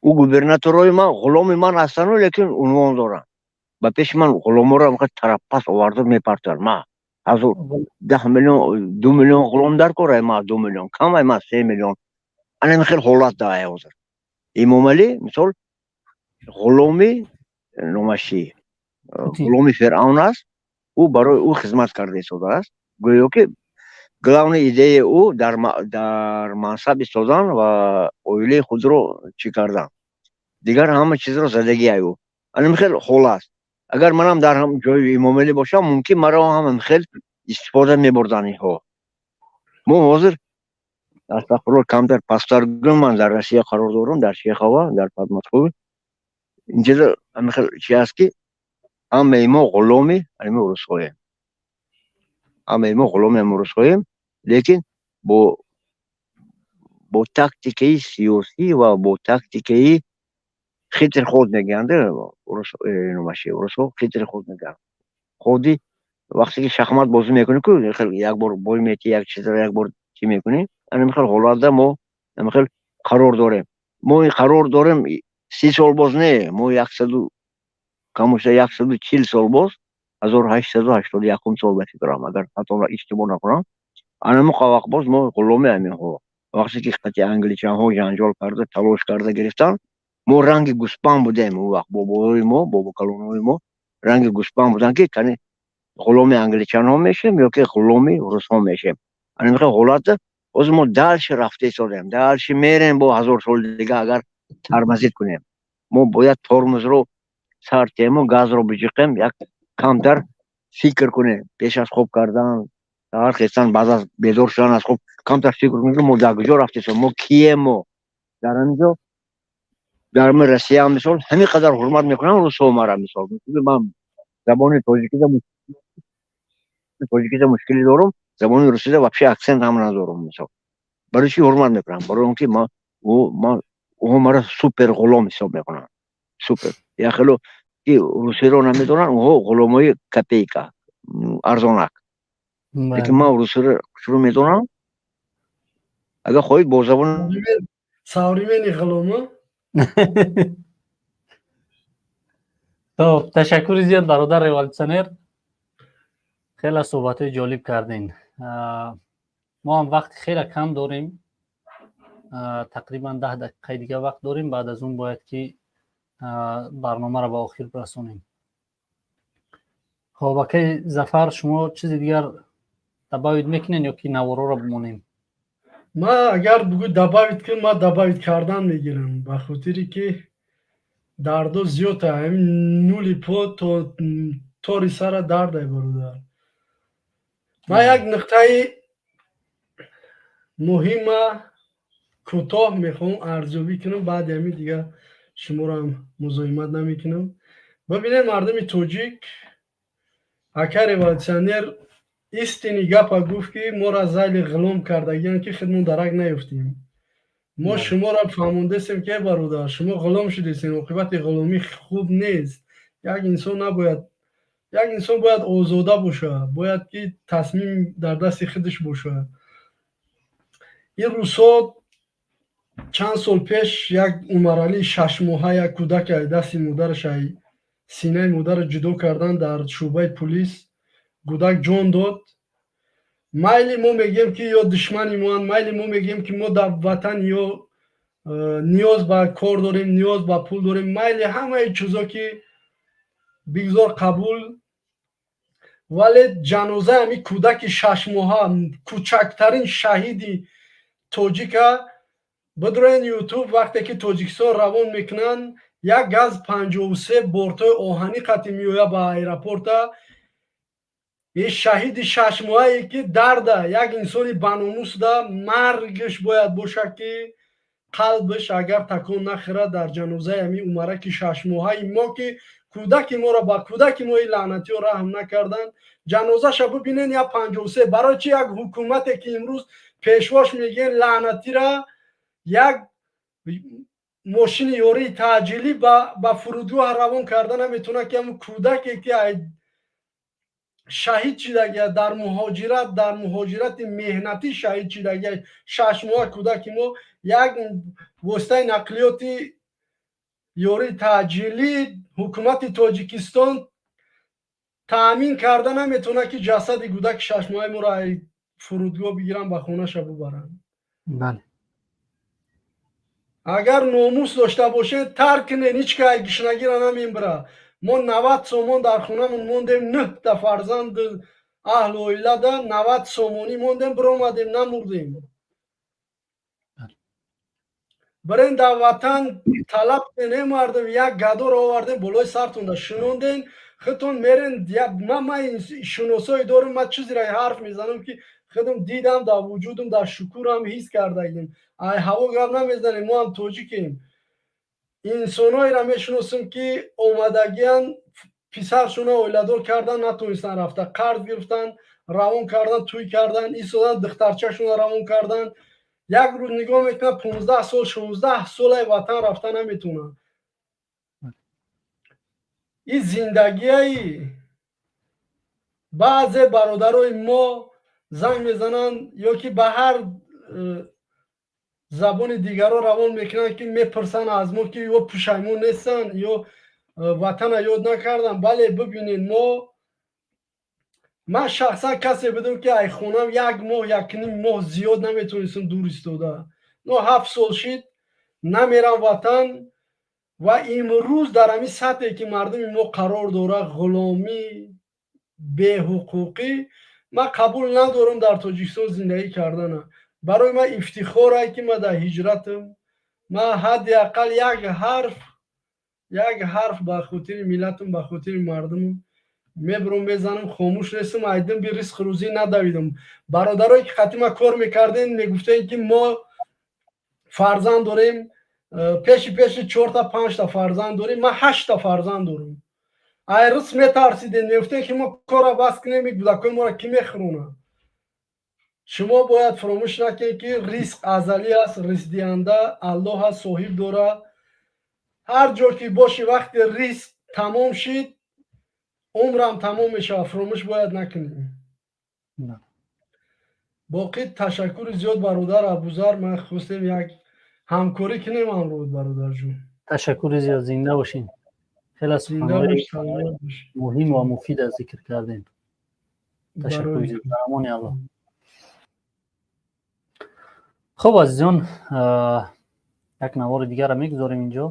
[SPEAKER 10] Ӯ губернаторҳои ман ғуломи ман ҳастану, лекин унвон доранд. Ба пеши ман ғуломоро тараппас оварду мепартоянд. Ма ҳазор, 10 миллион, 2 миллион ғулом дар кор, ма 2 миллион кам, ма 3 миллион. Анами хел ҳолат даая ҳозир. Эмомалӣ, мисол, ғуломи номашӣ, ғуломи фиръавн аст. Ӯ барои ӯ хизмат карда истодааст. Гӯё ки главная идеяи ӯ дар мансаб истодан ва оилаи худро чӣ кардан, дигар ҳама чизро задагиай ӯ. Анами хел ҳол аст. Агар манам дар ҷои Эмомалӣ бошам, мумкин маро ҳам хел истифода мебурданд инҳо. Мо ҳозир, астағфируллоҳ, камтар пасттар гӯям, ман дар Россия қарор дорам, дар Чехова, дар Подмосковье. Инҷода ҳамин хел чи аст, ки ҳамаи мо ғуломи ҳамин русҳоем, ҳамаи мо ғуломи ҳамин русҳоем, лекин бо тактикаи сиёсӣ ва бо тактикаи хитрый ход мегӯянд. Номаши, русҳо хитрый ход мегӯянд. Ходи вақте ки шахмат бозӣ мекунӣ, ку як бор бой метӣ, як чизро як бор чӣ мекунӣ. Ҳамин хел ҳолатда мо ҳамин хел қарор дорем. Мо қарор дорем 30 сол боз не, мо яксаду камоша 140 сол боз, 1881 сол ба фикрам, агар хато иштибоҳ накунам, анаму вақт боз мо ғуломи ҳаминҳо. Вақте ки қати англичанҳо ҷанҷол карда, талош карда гирифтан, мо ранги гӯспанд будем. Он вақт бобоҳои мо, бобокалонҳои мо ранги гӯспанд буданд, ки кани ғуломи англичанҳо мешем ё ки ғуломи русҳо мешем. Анамин хел ҳолатда ҳозир мо дальше рафта истодаем, дальше мерем бо ҳазор соли дига, агар тормозить кунем. Мо бояд тормозро сар тему, газро биҷиқем, як камтар фикр кунем пеш аз хоб кардан, саҳар хестан, баъд аз бедор шудан аз хоб камтар фикр кунем, ки мо дар куҷо рафтесем, мо кием. Мо дар ҳамин ҷо, дар ҳамин Россия, мисол, ҳамин қадар ҳурмат мекунам русҳо мара. Мисол, ман забони тоҷикида мушкилӣ дорам, забони русида вообще акцент ҳам надорам. Мисол, барои чӣ ҳурмат мекунам? Барои он ки ман онҳо мара супер ғулом ҳисоб мекунанд, супер. Як хело ки русиро намедонанд, онҳо ғуломои копейка, арзонак, лекин ман русиро шурӯъ медонам. Агар хоҳед, бо забони
[SPEAKER 12] Современный ғуломо.
[SPEAKER 1] Хоб, ташаккури зиёд, бародар революционер, хеле суҳбатҳои ҷолиб кардем. Мо ҳам вақти хеле кам дорем, тақрибан 10 дақиқаи дига вақт дорем, баъд аз он бояд ки барномаро ба охир расонем. Хоб, акай Зафар, шумо чизи дигар добавить мекунед ё ки навороро бимонем?
[SPEAKER 12] Ман агар бугӯ добавить кун, ман добавить кардан мегирам, ба хотире ки дардо зиёда, ҳамин нули по то тори сара дардай, бародар. Ман як нуқтаи муҳима кӯтоҳ мехоҳам арзёбӣ кунам, баъди ҳамин дигар шуморо музоҳимат намекунам. Бибинед, мардуми тоҷик, ака революционер истини гапа гуфт, ки моро зайли ғулом кардагианд, ки худмон дарак наёфтем. Мо шуморо фаҳмондесем, ки бародар, шумо ғулом шудесем, оқибати ғуломӣ хуб нест. Як инсон набояд, як инсон бояд озода бошад, бояд ки тасмим дар дасти худаш бошад. Ин рӯзҳо Чанд сол пеш як Умаралии 6 моҳа, як кӯдаке ай дасти модараш, ай синаи модараш ҷудо кардан дар шӯъбаи пулис, кӯдак ҷон дод. Майли, мо мегӯем, ки ё душмани моанд, майли, мо мегӯем, ки мо дар ватан ё ниёз ба кор дорем, ниёз ба пул дорем, майли, ҳамаи чизо ки бигзор, қабул, вале ҷанозаи ҳамин кӯдаки 6 моҳа, кӯчактарин шаҳиди тоҷика, бидроен Ютуб, вақте ки Тоҷикистон равон мекунанд, як ГАЗ 53 бортҳои оҳанӣ қатӣ меояд ба аэропорта. Ин шаҳиди 6 моҳае ки дарда як инсони баномусда маргаш бояд бошад, ки қалбаш агар такон нахӯрад дар ҷанозаи ҳамин Умараки 6 моҳаи мо, ки кӯдаки моро, ба кӯдаки мо ин лаънатиҳо раҳм накарданд. Ҷанозаша бибинен, як 53. Барои чи як ҳукумате, ки имрӯз пешвош мегӯен лаънатира, як мошини ёрии таъҷилӣ ба фурудгоҳ равон карда наметавонад, ки ҳамн кӯдаке, ки шаҳид шидагия дар муҳоҷират, дар муҳоҷирати меҳнатӣ шаҳид шидагия, 6 моҳа кӯдаки мо, як воситаи нақлиёти ёрии таъҷилӣ ҳукумати Тоҷикистон таъмин карда наметавонад, ки ҷасади кӯдаки 6 моҳаи моро фурудгоҳ бигиранд, ба хонаша бубаранд? Агар номус дошта бошед, тарк кунед, ҳеҷ ка гишнагира намебира. Мо 90 сомон дар хонамон мондем, нӯҳта фарзанду аҳлу оилада 90 сомонӣ мондем, биромадем, намурдем. Бирен дар ватан талаб кунед. Мардум, як гадоро овардем, болои сартонда шунонден, худтон мерен. Ман шуносое дорам, ман чизеро ҳарф мезанам, ки худам дидам, дар вуҷудам, дар шукурам ҳис кардагим. Ай ҳаво гап намезанем, мо ҳам тоҷикем. Инсонҳоеро мешиносем, ки омадагиян, писаршонро оиладор кардан натонистанд, рафта қарз гирифтан, равон кардан, тӯй кардан, истодан, духтарчашонро равон кардан. Як рӯз нигоҳ мекунад, 15 сол, 16 солаи ватан рафта наметавонад. Ин зиндагияи баъзе бародарои мо занг мезананд ё ки ба ҳар забони дигарро равон мекунанд, ки мепурсанд аз мо, ки ё пушаймон нестанд, ё ватана ёд накарданд. Бале, бибинед, мо, ман шахсан касе будам, ки ай хонам як моҳ, якним моҳ зиёд наметавонистам дур истода. Но 7 сол шид, намерам ватан. Ва имрӯз дар ҳамин сатҳе, ки мардуми мо қарор дорад, ғуломӣ, беҳуқуқӣ, ман қабул надорам дар Тоҷикистон зиндагӣ кардана. Барои ман ифтихорае, ки ман дар ҳиҷратам. Ман ҳадди ақал як ҳарф, як ҳарф ба хотири миллатам, ба хотири мардумам мебурам, мезанам, хомӯш нестам. Айдим би ризқ рӯзӣ надавидам. Бародарое, ки қатима кор мекардем, мегуфтем, ки мо фарзанд дорем, пеши пеши чорта, панҷта фарзанд дорем, ман ҳаштта фарзанд дорам. Ай ризқ метарсидем, мегуфтем, ки мо корра бас кунем, кӯдакои моро кӣ мехӯронад? Шумо бояд фаромӯш накунед, ки ризқ азалӣ аст, ризқдиҳанда Аллоҳ аст, соҳиб дорад. Ҳар ҷо ки бошӣ, вақте ризқ тамом шид, умрам тамом мешавад, фаромӯш бояд накунем. Боқӣ, ташаккури зиёд, бародар Абузар. Ман хостем як ҳамкорӣ кунем ҳамроҳ, бародарҷон.
[SPEAKER 1] Ташаккури зиёд, зинда бошин. Хеле суханҳои муҳим ва муфида зикр кардем. Ташаккури зиёд, дар амони Аллоҳ. Хуб, азизон, як навори дигарро мегузорем инҷо.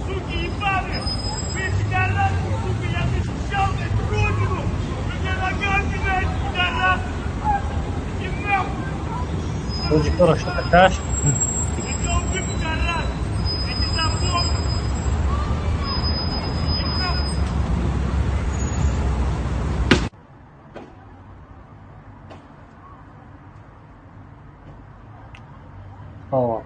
[SPEAKER 15] Суки ебаные! Вы пидорасы, сука, я защищал, блядь, родину! Вы мне ногами кидаете, пидорасы! Иди нахуй!
[SPEAKER 1] Тоҷикоро шота кашт.
[SPEAKER 15] Я убью, пидорас! Я не запомню! Иди нахуй!
[SPEAKER 1] Хоб.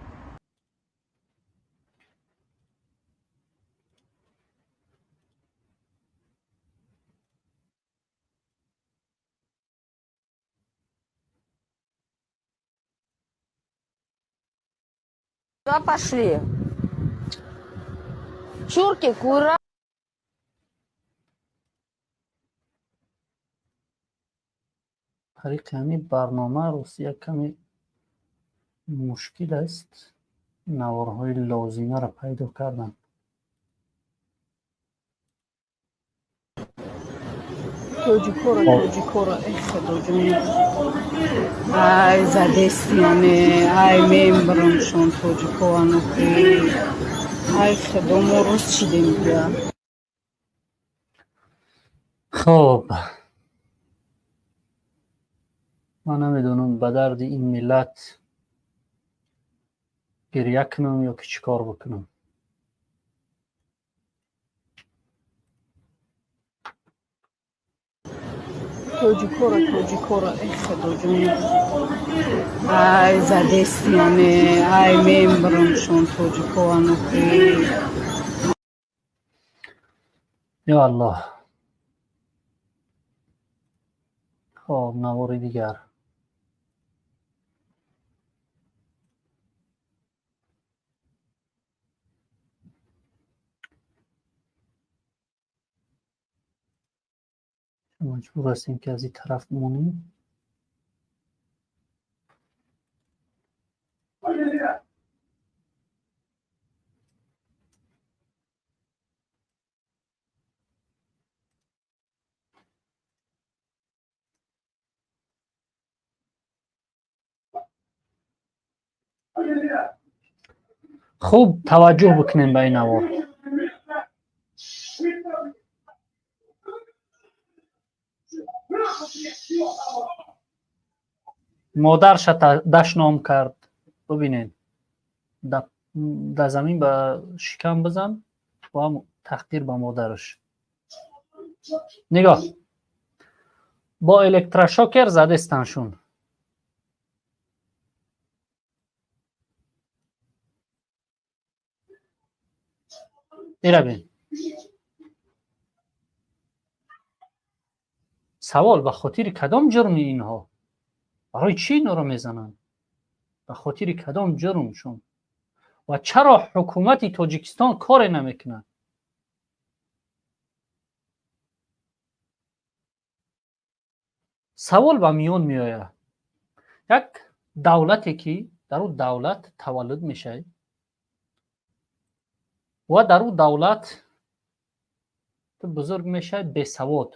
[SPEAKER 4] Куда пошли? Чурки, кура.
[SPEAKER 1] Тариқи ҳамин барнома Русия каме мушкил аст. Наворҳои лозимаро пайдо кардам.
[SPEAKER 16] Тоҷикоро, тоҷикоро, эй худоҷон, ай задестияне, ай мембарамшон тоҷико анохи, ай худо, мо рӯз шидем бия.
[SPEAKER 1] Хоб, ман намедонам ба дарди ин миллат гиря кунам ё ки чӣ кор бикунам.
[SPEAKER 16] Тоҷикоро, тоҷикоро, эй худоҷон, ай задестияне, ай мембарамшон тоҷико анохи.
[SPEAKER 1] Ё Аллоҳ. Хоб, навори дигар. Маҷбур ҳастем, ки аз ин тараф монем. Хуб таваҷҷӯҳ бикунем ба ин навор. Модарша дашном кард. Бубинед, дар замин ба шикам бизан ва таҳқир ба модараш. Нигоҳ, бо электрошокер задестаншун. Ира бин. Савол: ба хотири кадом ҷурми инҳо? Барои чӣ инҳоро мезананд? Ба хотири кадом ҷурмшон? Ва чаро ҳукумати Тоҷикистон коре намекунад? Савол ба миён меояд. Як давлате ки дар ӯ давлат таваллуд мешавад ва дар ӯ давлат ту бузург мешавӣ, бесавод,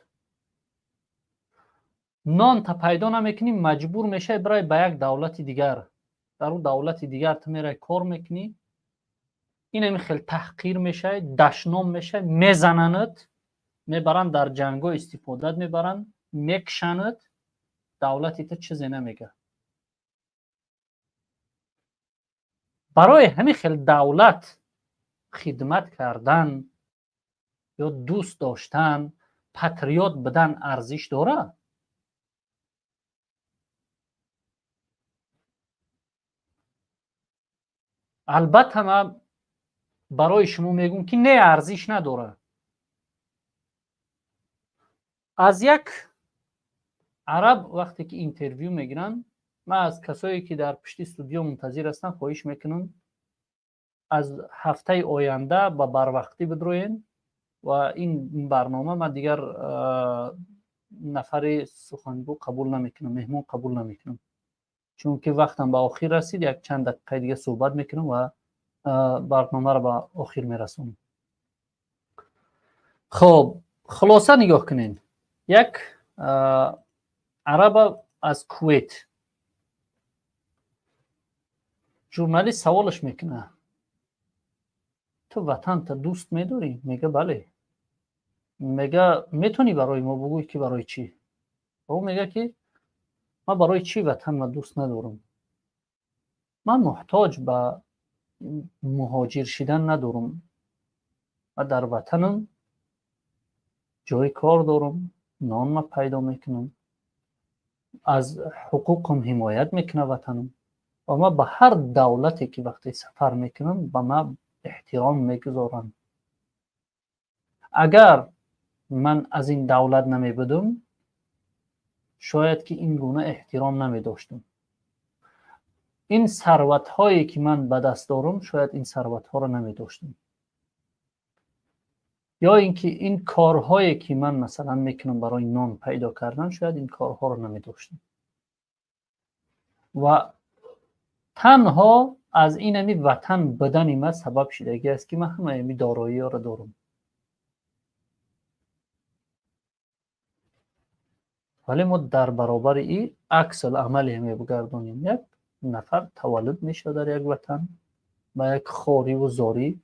[SPEAKER 1] нон та пайдо намекунӣ, маҷбур мешавӣ бирай ба як давлати дигар. Дар ӯ давлати дигар ту мерай, кор мекунӣ, инами хел таҳқир мешавӣ, дашном мешавӣ, мезананат, мебаранд дар ҷангҳо истифодат мебаранд, мекушанат, давлати ту чизе намегӯяд. Барои ҳамин хел давлат хидмат кардан ё дӯст доштан, патриот будан арзиш дорад? Албатта, ман барои шумо мегӯм, ки не, арзиш надорад. Аз як араб вақте ки интервю мегиранд, ман аз касое ки дар пушти студио мунтазир ҳастанд хоҳиш мекунам, аз ҳафтаи оянда ба барвақтӣ бидроен ва ин барнома ман дигар нафари сухангӯ қабул намекунам, меҳмон қабул намекунам, чунки вақтам ба охир расид. Як чанд дақиқаи дига суҳбат мекунам ва барномаро ба охир мерасонам. Хоб, хулоса нигоҳ кунед. Як араба аз Кувейт журналист саволаш мекунад: ту ватанта дӯст медорӣ? Мега: бале. Мега: метавонӣ барои мо бугӯӣ, ки барои чӣ? Ӯ мега, ки ман барои чӣ ватанма дӯст надорам? Ман муҳтоҷ ба муҳоҷир шидан надорам ва дар ватанам ҷои кор дорам, нонма пайдо мекунам, аз ҳуқуқам ҳимоят мекунад ватанам ва ман ба ҳар давлате ки вақте сафар мекунам, ба ман эҳтиром мегузоранд. Агар ман аз ин давлат намебудам, шояд ки ин гуна эҳтиром намедоштам. Ин сарватҳое ки ман ба даст дорам, шояд ин сарватҳоро намедоштам, ё ин ки ин корҳое ки ман масалан мекунам барои нон пайдо кардан, шояд ин корҳоро намедоштам. Ва танҳо Аз ин ами ватан будани ман сабаб шидагӣ аст, ки ман ҳамаи ами дороиёро дорам. Вале мо дар баробари и аксул-амале мебигардонем. Як нафар таваллуд мешавад дар як ватан ба як хориву зорӣ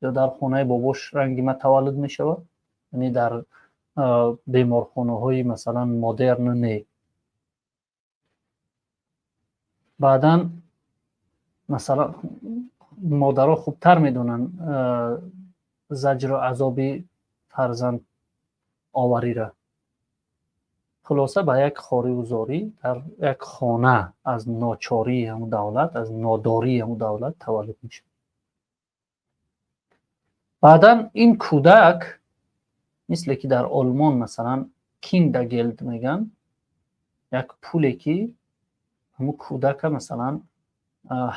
[SPEAKER 1] ё дар хонаи бобош ранги ма таваллуд мешавад, яъне дар беморхонаҳои масалан модерн не. Баъдан масалан модаро хубтар медонанд заҷру азоби фарзанд овариро. Хулоса, ба як хориву зорӣ дар як хона аз ночории ҳамун давлат, аз нодории ҳамун давлат таваллуд мешавад. Баъдан ин кӯдак, мисле ки дар Олмон масалан Kindergeld мегӯянд, як пуле ки ҳамун кӯдака масалан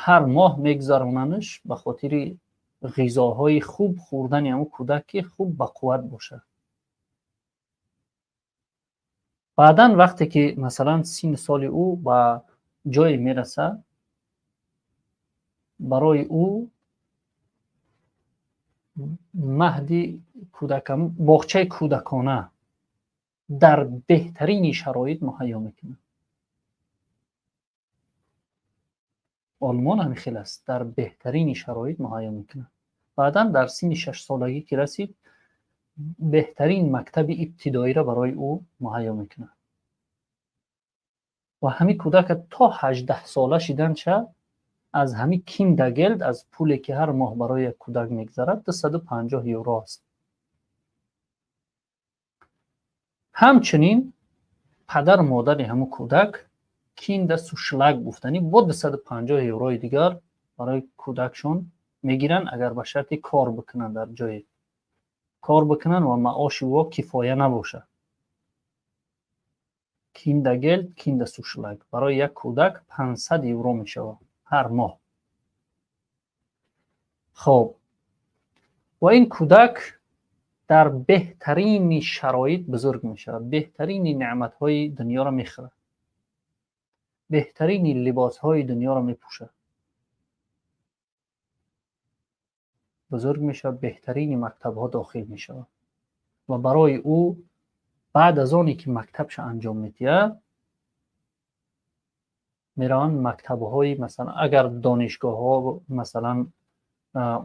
[SPEAKER 1] ҳар моҳ мегузаронанш ба хотири ғизоҳои хуб хӯрдани ҳамун кӯдак, ки хуб ба қувват бошад. Баъдан вақте ки масалан синну соли ӯ ба ҷое мерасад, барои ӯ маҳди кӯдака, боғчаи кӯдакона дар беҳтарини шароит муҳайё мекунад. Олмон ҳамин хел аст, дар беҳтарини шароит муҳайё мекунад. Баъдан дар синни шашсолагӣ ки расид, беҳтарин мактаби ибтидоиро барои ӯ муҳайё мекунад. Ва ҳамин кӯдака то 18 сола шиданча аз ҳамин Kindergeld, аз пуле ки ҳар моҳ барои як кӯдак мегузарад, 250 евро аст. Ҳамчунин падару модари ҳамун кӯдак Kinderzuschlag гуфтанӣ бо 250 еврои дигар барои кӯдакшон мегиранд, агар ба шарти кор бикунанд, дар ҷое кор бикунанд ва маоши ӯ кифоя набошад. Kindergeld, Kinderzuschlag барои як кӯдак 500 евро мешавад ҳар моҳ. Хоб, ва ин кӯдак дар беҳтарини шароит бузург мешавад, беҳтарини неъматҳои дунёро мехӯрад, беҳтарини либосҳои дунёро мепӯшад, бузург мешавад, беҳтарини мактабҳо дохил мешавад ва барои ӯ баъд аз оне ки мактабша анҷом медиҳад, мераванд мактабҳои, масалан, агар донишгоҳҳо, масалан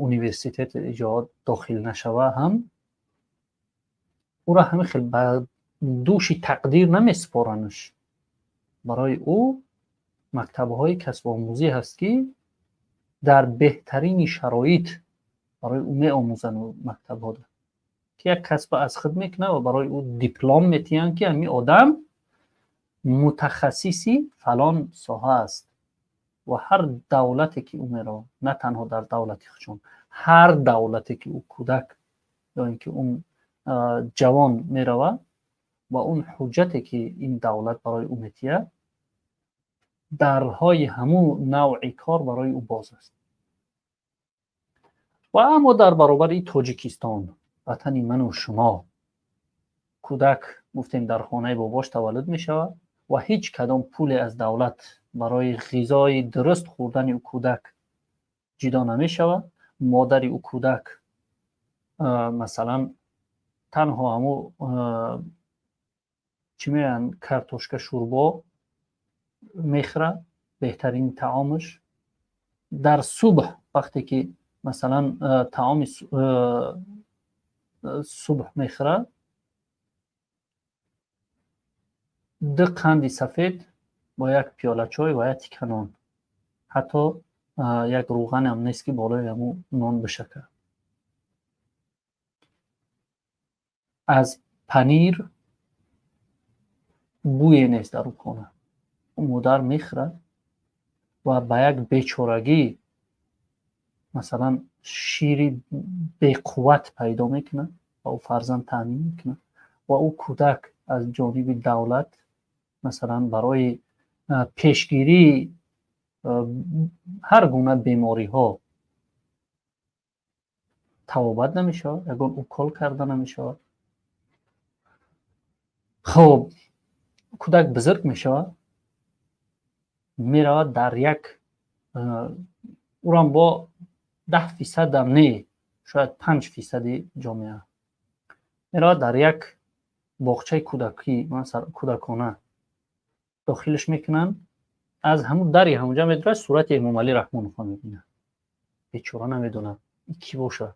[SPEAKER 1] университет иҷо дохил нашава ҳам, ӯро ҳамин хел ба дӯши тақдир намесупоранш. Барои ӯ мактабҳои касбомӯзӣ ҳаст, ки дар беҳтарини шароит барои ӯ меомӯзанд мактабҳода, ки як касба аз худ мекунад ва барои ӯ диплом метиҳанд, ки ҳамин одам мутахассиси фалон соҳа аст. Ва ҳар давлате ки ӯ меравад, на танҳо дар давлати худшон, ҳар давлате ки ӯ кӯдак ё ин ки он ҷавон меравад, ва он ҳуҷҷате ки ин давлат барои ӯ метиҳад, дарҳои ҳамун навъи кор барои ӯ боз аст. Ва аммо дар баробари Тоҷикистон, ватани ману шумо, кӯдак гуфтем дар хонаи бобош таваллуд мешавад ва ҳеҷ кадом пуле аз давлат барои ғизои дуруст хӯрдани ӯ кӯдак ҷудо намешавад. Модари ӯ кӯдак масалан танҳо ҳамун чӣ мегӯянд, картошка шӯрбо мехӯрад, беҳтарин таомаш. Дар субҳ вақте ки масалан таоми субҳ мехӯрад, ду қанди сафед бо як пиёла чой ва як тика нон, ҳатто як рӯғанам нест, ки болои ҳамун нон бишакад. Аз панир бӯе нест дар он хона. Модар мехӯрад ва ба як бечорагӣ масалан шири беқувват пайдо мекунад ва ӯ фарзанд таъмин мекунад. Ва ӯ кӯдак аз ҷониби давлат масалан барои пешгирии ҳар гуна бемориҳо табобат намешавад, ягон укол карда намешавад. Хоб, кӯдак бузург мешавад, меравад дар як Ӯрам бо 10 фисадам не, шояд 5 фисади ҷомеа меравад, дар як боғчаи кӯдакӣ, кӯдакона дохилаш мекунанд. Аз ҳамун дари ҳамунҷа медурад, сурати Эмомалӣ Раҳмонова мебинад. Бечора намедонад, ин кӣ бошад,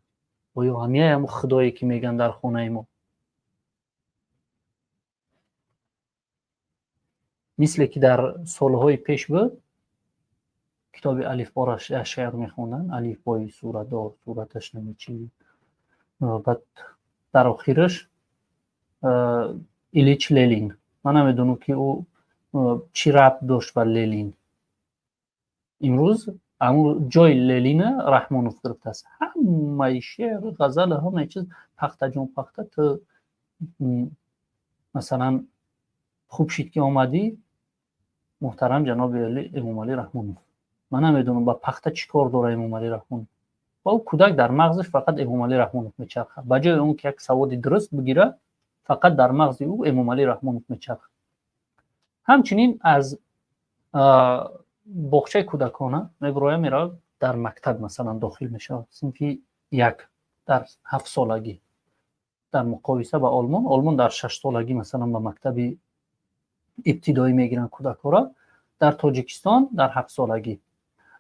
[SPEAKER 1] оё ҳамияи ҳамун худое, ки мегӯянд дар хонаи мо. Мисле ки дар солҳои пеш буд, китоби алифборо як шеър мехонданд: алифбои суратдор, сураташ намечи. Баъд дар охираш Ильич Ленин. Ман намедонам, ки ӯ чӣ рабт дошт ба Ленин. Имрӯз ҳамун ҷои Ленина Раҳмонов гирифтааст. Ҳамаи шеър, ғазал, ҳамаи чиз: пахтаҷон, пахта, ту масалан хуб шид, ки омадӣ, муҳтарам ҷаноби Эмомалӣ Раҳмонов. Ман намедонам, ба пахта чӣ кор дора Эмомалӣ Раҳмонов. Ва ӯ кӯдак дар мағзаш фақат Эмомалӣ Раҳмонов мечархад. Ба ҷои он ки як саводи дуруст бигирад, фақат дар мағзи ӯ Эмомалӣ Раҳмонов мечархад. Ҳамчунин аз боғчаи кӯдакона мебирояд, меравад, дар мактаб масалан дохил мешавад, синфи як, дар 7 солагӣ. Дар муқоиса ба Олмон, Олмон дар 6 солагӣ масалан ба мактаби ибтидоӣ мегиранд кӯдакҳоро, дар Тоҷикистон дар 7 солагӣ.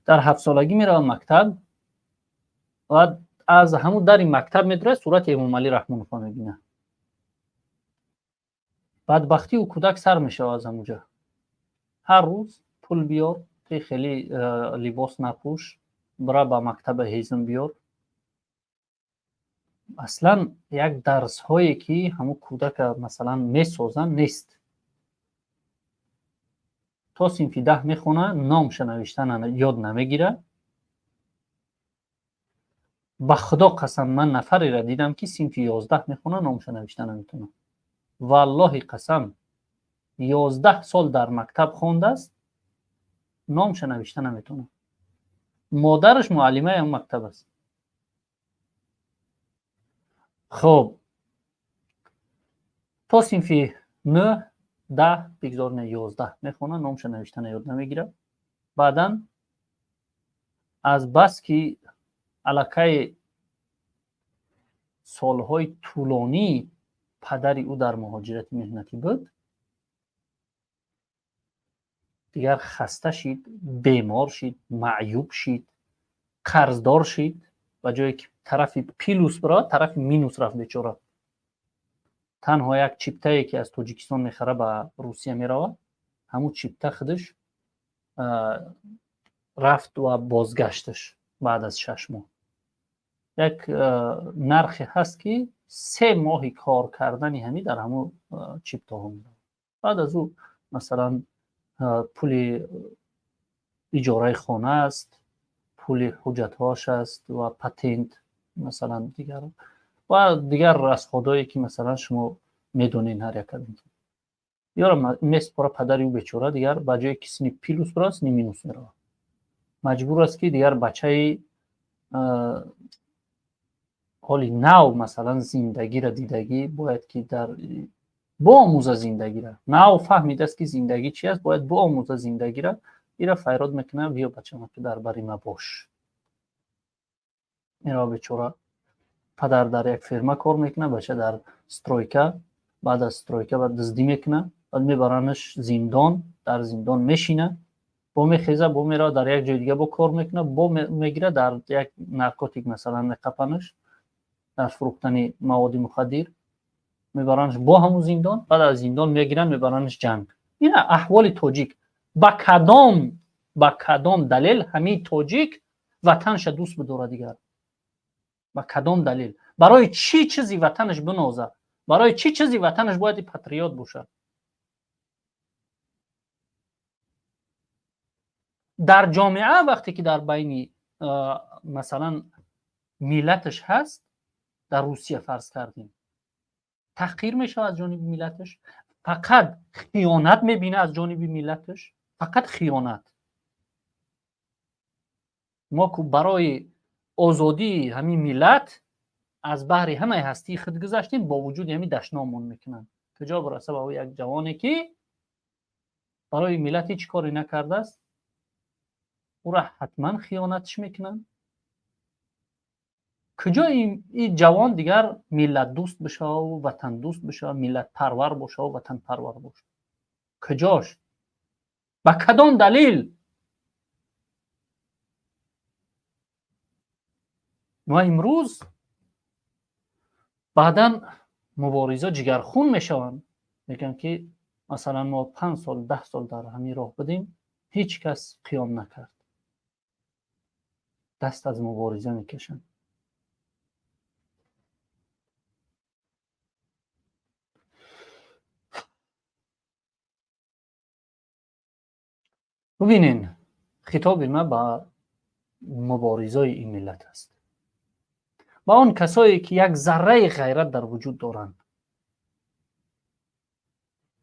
[SPEAKER 1] Дар 7 солагӣ меравад мактаб ва аз ҳамун дари мактаб медурад, сурати Эмомалӣ Раҳмонова мебинад. Бадбахтии ӯ кӯдак сар мешавад аз ҳамунҷа. Ҳар рӯз пул биёр, ти хеле либос напӯш, бира ба мактаба, ҳезм биёр. Аслан як дарсҳое, ки ҳамун кӯдака масалан месозанд, нест. То синфи 10 мехона, номша навиштан ёд намегирад. Ба Худо қасам, ман нафареро дидам, ки синфи 11 мехона, номша навишта наметавонад. Валлоҳи қасам, 11 сол дар мактаб хондааст, номша навишта наметавонад. Модараш муаллимаи он мактаб аст. Хуб, то синфи нӯҳ, 10, бигзор не, 11 мехонад, номша навиштана ёд намегирад. Баъдан аз бас ки аллакай солҳои тӯлонӣ падари ӯ дар муҳоҷирати меҳнатӣ буд, дигар хаста шид, бемор шид, маъюб шид, қарздор шид. Ба ҷое ки тарафи плюс биравад, тарафи минус рафт бечора. Танҳо як чиптае, ки аз Тоҷикистон мехара, ба Русия меравад, ҳамун чипта худаш рафт ва бозгашташ баъд аз 6 моҳ. Як нархе ҳаст, ки 3 моҳи кор кардани ҳамин дар ҳамун чиптаҳо меравад. Баъд аз ӯ масалан пули иҷораи хона аст, пули ҳуҷҷатҳоаш аст ва патент масалан, дигар ва дигар расходое, ки масалан шумо медонед ҳар як кадомтон. Ёро месупора падари ӯ бечора. Дигар ба ҷое ки сини плюс биравад, сини минус меравад. Маҷбур аст, ки дигар бачаи ҳоли нав масалан зиндагиро дидагӣ бояд ки дар боомӯза зиндагира. Нав фаҳмидааст, ки зиндагӣ чи аст, бояд боомӯза зиндагира. Ира файрод мекунад: биё, бачама, ки дар бари ма бош. Мерава бечора. Падар дар як ферма кор мекунад, бача дар стройка. Баъд аз стройка баъд дуздӣ мекунад, баъд мебаранаш зиндон, дар зиндон мешинад, бо мехеза, бо меравад, дар як ҷои дига бо кор мекунад, бо мегирад, дар як наркотик масалан меқапанаш, дар фурӯхтани маводи мухаддир мебаранаш, бо ҳамун зиндон. Баъд аз зиндон мегиранд, мебаранаш ҷанг. Ина аҳволи тоҷик. Ба кадом далел ҳамин тоҷик ватанша дӯст бидорад дигар? Ба кадом далел, барои чӣ чизи ватанаш бинозад, барои чӣ чизи ватанаш бояд патриот бошад? Дар ҷомеа вақте ки дар байни масалан миллаташ ҳаст, дар Русия фарз кардем, таҳқир мешавад аз ҷониби миллаташ, фақат хиёнат мебина аз ҷониби миллаташ, фақат хиёнат. Мо ку барои озодии ҳамин миллат аз баҳри ҳамаи ҳастии худ гузаштем, бо вуҷуди ҳамин дашномон мекунанд. Куҷо бираса ба як ҷавоне, ки барои миллат ҳеҷ коре накардааст? Ӯра ҳатман хиёнатш мекунанд. Куҷо ин ҷавон дигар миллатдӯст бишаву ватандӯст бишава, миллатпарвар бошаву ватанпарвар боша? Куҷош? Ба кадом далил? Ва имрӯз баъдан мубориза ҷигархун мешаванд. Мегӯянд ки масалан мо 5 сол, 10 сол дар ҳамин роҳ будем, ҳеҷ кас қиём накард. Даст аз мубориза мекашанд. Бубинен, хитоби ман ба муборизаи ин миллат аст. Ба он касое ки як зарраи ғайрат дар вуҷуд доранд.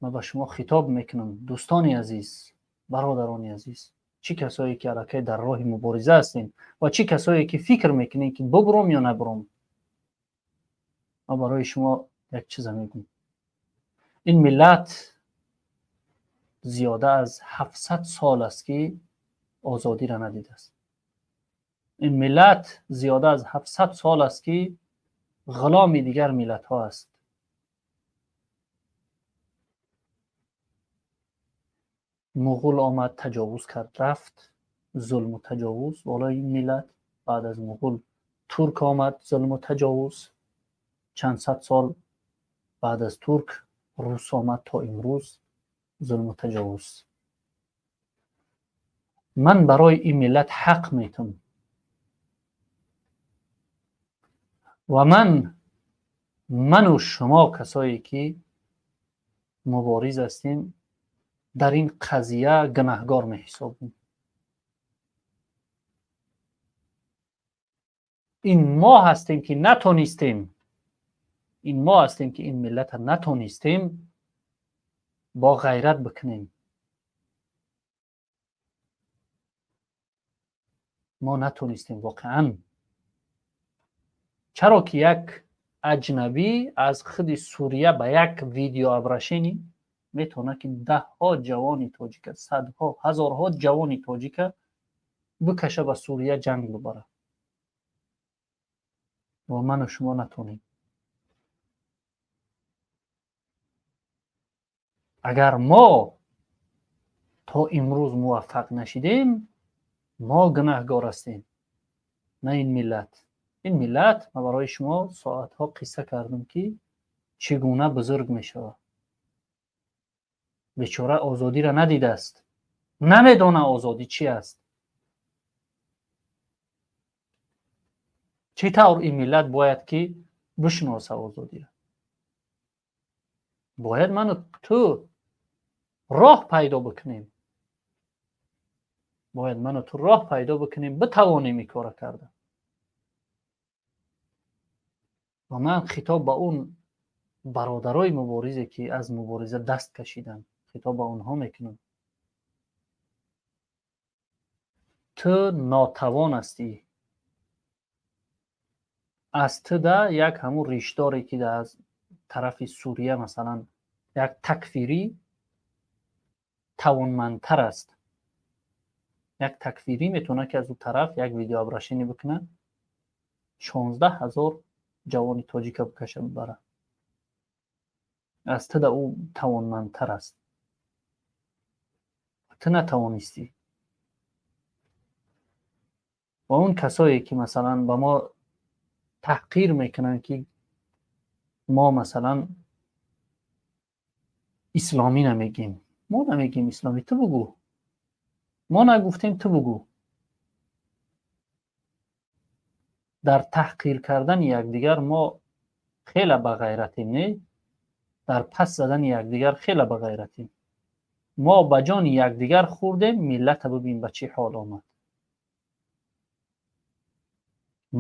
[SPEAKER 1] Ман ба шумо хитоб мекунам, дӯстони азиз, бародарони азиз, чӣ касое ки аллакай дар роҳи мубориза ҳастем ва чӣ касое ки фикр мекунем ки бубуром ё набуром. Ман барои шумо як чиза мегӯям. Ин миллат зиёда аз 700 сол аст ки озодиро надидааст. Ин миллат зиёда аз 700 сол аст ки ғуломи дигар миллатҳо аст. Муғул омад, таҷовуз кард, рафт, зулму таҷовуз болои ин миллат. Баъд аз муғул турк омад, зулму таҷовуз. Чанд сад сол баъд аз турк рус омад, то имрӯз зулму таҷовуз. Ман барои ин миллат ҳақ метам ва ману шумо касое ки мубориз ҳастем дар ин қазия гунаҳгор меҳисобем. Ин мо ҳастем ки натонистем, ин мо ҳастем ки ин миллатро натонистем бо ғайрат бикунем. Мо натонистем воқеан. Чаро ки як аҷнабӣ аз худи Сурия ба як видеообращение метавонад ки даҳҳо ҷавони тоҷика, садҳо, ҳазорҳо ҷавони тоҷика бикаша ба Сурия ҷанг бибарад. Ва ману шумо натонем. Агар мо то имрӯз муваффақ нашидем, мо гунаҳгор ҳастем, на ин миллат. Ин миллат, ман барои шумо соатҳо қисса кардам ки чӣ гуна бузург мешавад. Бечора озодиро надидааст, намедона озодӣ чи аст. Чӣ тавр ин миллат бояд ки бишноса озодиро? Бояд ману ту роҳ пайдо бикунем. Бояд ману ту роҳ пайдо бикунем, битавонем ин кора карда. Ва ман хитоб ба он бародарои муборизе ки аз мубориза даст кашиданд, хитоб ба онҳо мекунам. Ту нотавон ҳастӣ. Аз ту да як ҳамун ришдоре ки аз тарафи Сурия масалан як такфирӣ тавонмандтар аст. Як такфирӣ метавонад ки аз ӯ тараф як видеообращение бикунад, 16 ҳазор ҷавони тоҷика бикаша бибарад. Аз ту да ӯ тавонмандтар аст. Ту натавонистӣ. Ва он касое ки масалан ба мо таҳқир мекунанд ки мо масалан исломӣ намегем. Мо намегем исломӣ, ту бугӯ. Мо нагуфтем, ту бугӯ. Дар таҳқир кардани якдигар мо хеле бағайратем, не? Дар пас задани якдигар хеле бағайратем. Мо ба ҷони якдигар хӯрдем, миллата бибин ба чӣ ҳол омад.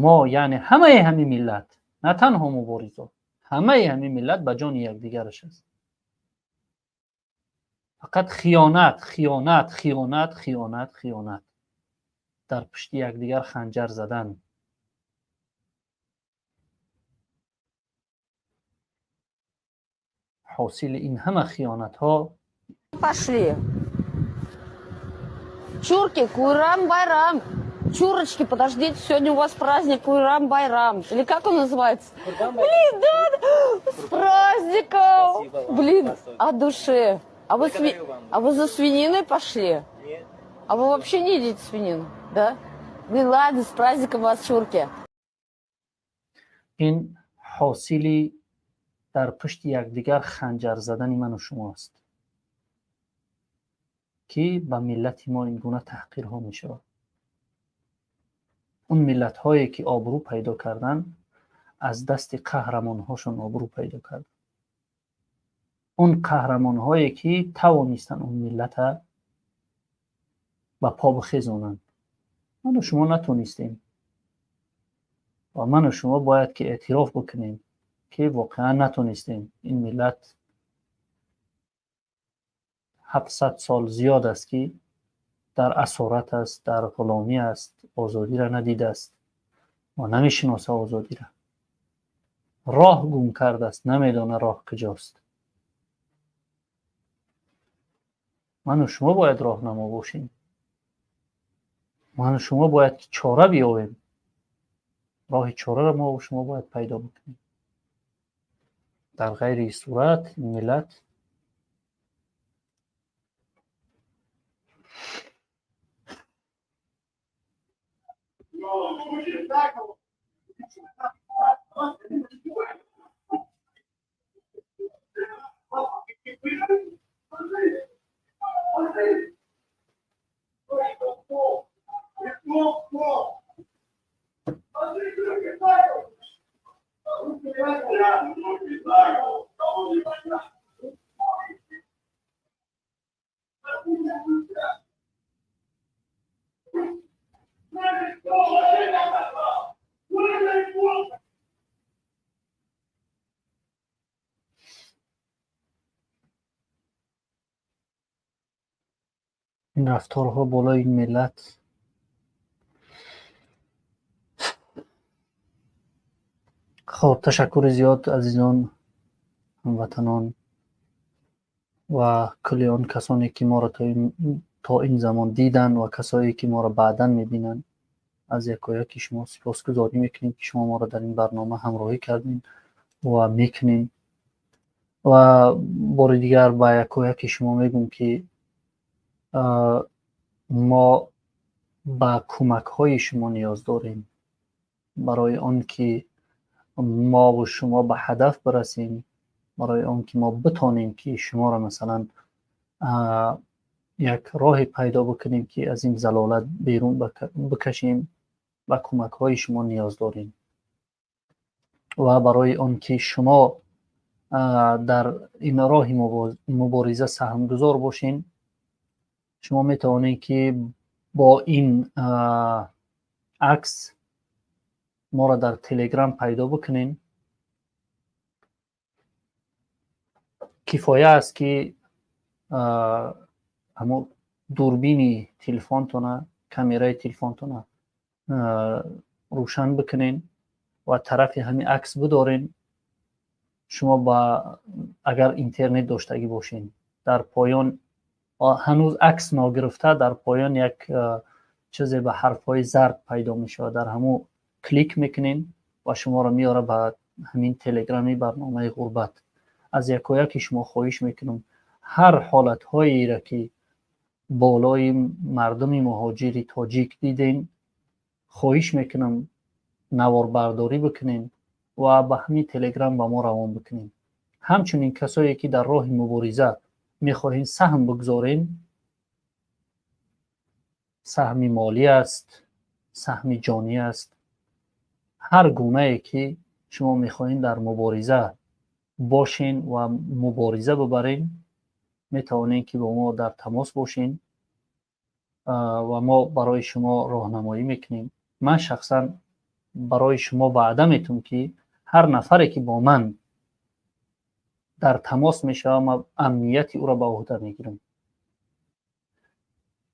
[SPEAKER 1] Мо яъне ҳамаи ҳамин миллат, на танҳо муборизо, ҳамаи ҳамин миллат ба ҷони якдигараш аст. Фақат хиёнат, хиёнат, хиёнат, хиёнат, хиёнат. Дар пушти якдигар ханҷар задан. Ҳосили ин ҳама хиёнатҳо
[SPEAKER 4] Пошли. Чурки, Курам-Байрам. Чурочки, подождите, сегодня у вас праздник Курам-Байрам. Или как он называется? Блин, да, с праздником! Блин, от души. А вы, а вы за свининой пошли? Нет. А вы вообще не едите свинину, да? Блин, ладно, с праздником вас, чурки.
[SPEAKER 1] Ин ҳосили дар пушти якдигар ханҷар задани ману шумо аст, ки ба миллати мо ин гуна таҳқирҳо мешавад. Он миллатҳое ки обрӯ пайдо карданд, аз дасти қаҳрамонҳошон обрӯ пайдо карданд. Он қаҳрамонҳое ки тавонистанд он миллата ба по бихезонанд. Ману шумо натонистем ва ману шумо бояд ки эътироф бикунем, ки воқеан натонистем. Ин миллат 700 сол зиёд аст, ки дар асорат аст, дар ғуломӣ аст, озодиро надидааст ва намешиноса озодиро. Роҳ гум кардааст, намедона роҳ куҷост. Ману шумо бояд роҳнамо бошем. Ману шумо бояд ки чора биёвем. Роҳи чораро мо шумо бояд пайдо бикунем. Дар ғайри сурат ин миллат ин рафторҳо болои ин миллат хоб. Ташаккури зиёд, азизон, ҳамватанон ва кулли он касоне, ки моро то ин замон диданд ва касое, ки моро баъдан мебинанд. Аз якояки шумо сипосгузорӣ мекунем, ки шумо моро дар ин барнома ҳамроҳӣ кардем ва мекунем. Ва бори дигар ба якояки шумо мегӯм, ки мо ба кӯмакҳои шумо ниёз дорем барои он ки мову шумо ба ҳадаф бирасем, барои он ки мо битонем, ки шуморо масалан як роҳе пайдо бикунем, ки аз ин залолат берун бикашем. Ба кӯмакҳои шумо ниёз дорем ва барои он ки шумо дар ин роҳи мубориза саҳмгузор бошен, шумо метавонед, ки бо ин акс моро дар Телеграм пайдо бикунем. Кифоя аст, ки ҳамо дурбини телефонтона, камераи телефонтона рӯшан бикунен ва тарафи ҳамин акс бидорен. Шумо ба агар интернет доштагӣ бошен, дар поён, ҳанӯз акс ногирифта, дар поён як чизе ба ҳарфҳои зард пайдо мешавад. Дар ҳамун клик мекунен ва шуморо меёра ба ҳамин телеграми барномаи «Ғурбат». Аз якояки шумо хоҳиш мекунам, ҳар ҳолатҳоеро, ки болои мардуми муҳоҷири тоҷик дидем, хоҳиш мекунам, наворбардорӣ бикунем ва ба ҳамин телеграм ба мо равон бикунем. Ҳамчунин касое, ки дар роҳи мубориза мехоҳем саҳм бигзорем, саҳми молӣ аст, саҳми ҷонӣ аст, ҳар гунае ки шумо мехоҳем дар мубориза бошен ва мубориза бибарем, метавонем, ки бо мо дар тамос бошен ва мо барои шумо роҳнамоӣ мекунем. Ман шахсан барои шумо ваъда метум, ки ҳар нафаре, ки бо ман дар тамос мешавад, ман амнияти ӯро ба уҳда мегирам.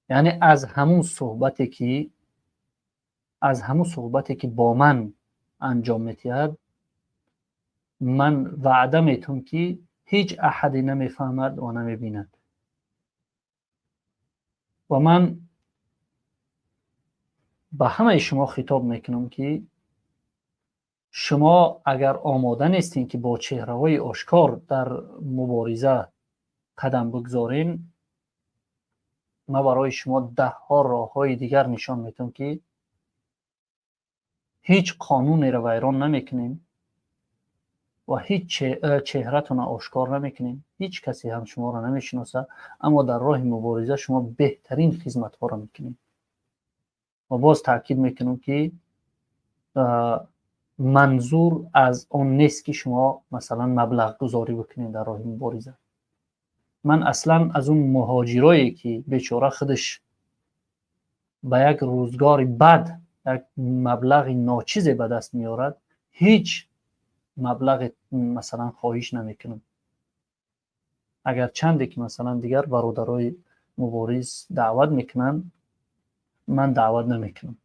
[SPEAKER 1] Яъне аз ҳамун суҳбате ки бо ман анҷом медиҳад, ман ваъда метум, ки ҳеҷ аҳаде намефаҳмад ва намебинад. Ва ман Ба ҳамаи шумо хитоб мекунам, ки шумо агар омода нестин, ки бо чеҳраҳои ошкор дар мубориза қадам бигзорен, ман барои шумо даҳҳо роҳҳои дигар нишон медиҳам, ки ҳеҷ қонунеро вайрон намекунем ва ҳеҷ чеҳратонро ошкор намекунем, ҳеҷ касе ҳам шуморо намешиносад, аммо дар роҳи мубориза шумо беҳтарин хизматҳоро мекунед. Ва боз таъкид мекунам, ки манзур аз он нест, ки шумо масалан маблағгузорӣ бикунед дар роҳи мубориза. Ман аслан аз он муҳоҷирое, ки бечора худаш ба як рӯзгори бад як маблағи ночизе ба даст меорад, ҳеҷ маблағе масалан хоҳиш намекунам. Агар чанде ки масалан дигар бародарои мубориз даъват мекунанд, ман даъват намекунам.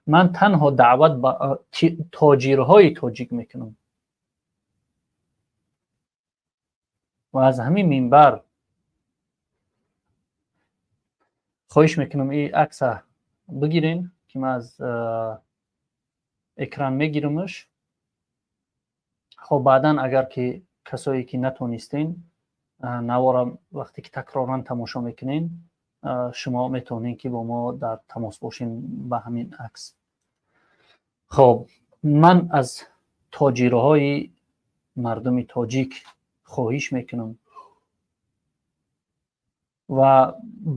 [SPEAKER 1] Ман танҳо даъват ба тоҷирҳои тоҷик мекунам ва аз ҳамин минбар хоҳиш мекунам, ин акса бигирен, ки ман аз экран мегирамаш. Хоб, баъдан агар ки касое ки натонистен, навора вақте ки такроран тамошо мекунен, шумо метавонед, ки бо мо дар тамос бошен ба ҳамин акс. Хоб, ман аз тоҷирҳои мардуми тоҷик хоҳиш мекунам ва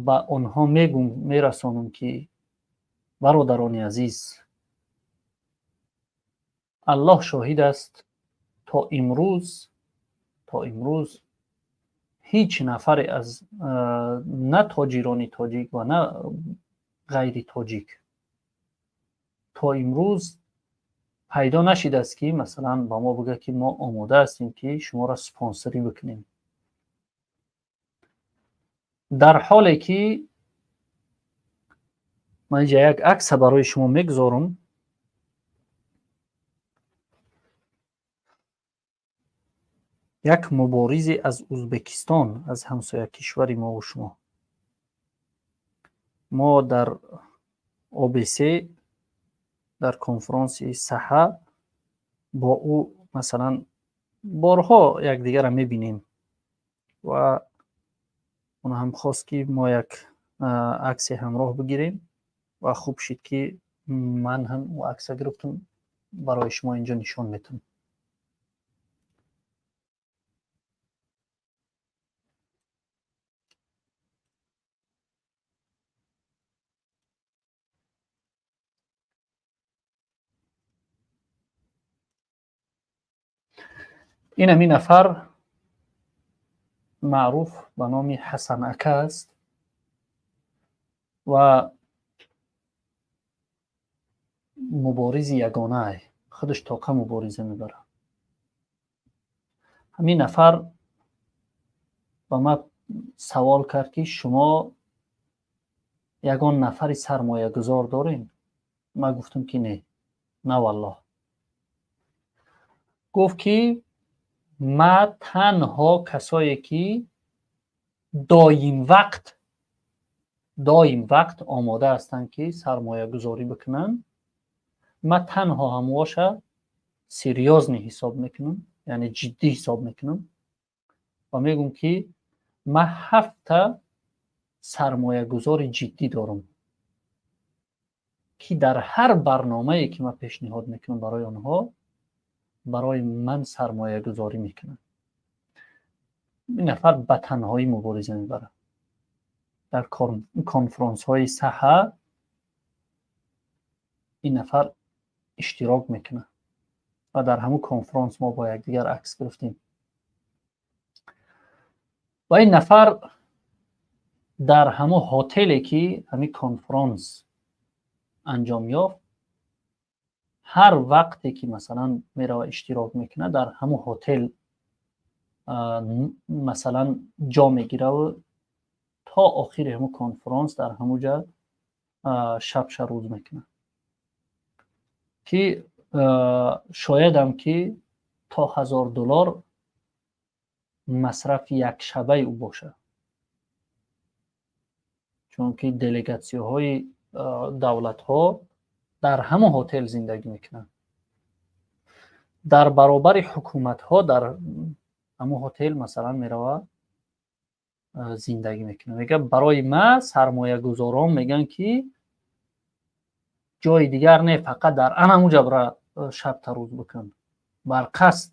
[SPEAKER 1] ба онҳо мегум, мерасонам, ки бародарони азиз, Аллоҳ шоҳид аст, то имрӯз ҳеҷ нафаре аз на тоҷирони тоҷик ва на ғайри тоҷик то имрӯз пайдо нашидааст, ки масалан ба мо бигӯяд, ки мо омода ҳастем, ки шуморо спонсорӣ бикунем, дар ҳоле ки ман инҷа як акса барои шумо мегузорам. Як муборизе аз Узбекистон, аз ҳамсоя кишвари мову шумо. Мо дар ОБС дар конфронси саҳа бо ӯ масалан борҳо якдигарро мебинем ва он ҳам хост, ки мо як аксе ҳамроҳ бигирем ва хуб шид, ки ман ҳам ӯ акса гирифтам, барои шумо инҷо нишон метавам. Ин ҳамин нафар маъруф ба номи Ҳасан ака аст ва муборизи ягонае, худаш тоқа мубориза мебарад. Ҳамин нафар ба ман савол кард, ки шумо ягон нафари сармоягузор дорем? Ман гуфтам, ки не, на валлоҳ. Гуфт, ки ма танҳо касое ки доим вақт омода ҳастанд, ки сармоягузорӣ бикунанд, ма танҳо ҳамоша серьёзный ҳисоб мекунам, яъне ҷиддӣ ҳисоб мекунам ва мегӯм, ки ма ҳафта сармоягузори ҷиддӣ дорам, ки дар ҳар барномае, ки ман пешниҳод мекунам барои онҳо, барои ман сармоягузорӣ мекунанд. Ин нафар ба танҳоӣ мубориза мебарад. Дар конфронсҳои саҳа ин нафар иштирок мекунад ва дар ҳамун конфронс мо бо якдигар акс гирифтем. Ва ин нафар дар ҳамун ҳотеле, ки ҳамин конфронс анҷом ёфт, ҳар вақте ки масалан мерава, иштирок мекунад, дар ҳамун ҳотел масалан ҷо мегираву то охири ҳамун конфронс дар ҳамун ҷа шаб рӯз мекунад, ки шоядам ки то 1000 доллар масрафи якшабаи ӯ бошад, чунки делегатсияҳои Давлатҳо дар ҳамон ҳотел зиндагӣ мекунанд, дар баробари ҳукуматҳо дар ҳамон ҳотел, масалан, мерава, зиндагӣ мекунад. Мега, барои ма сармоягузорон мегӯянд, ки ҷои дигар не, фақат дар анамуҷа бира, шабта рӯз бикун барқасд.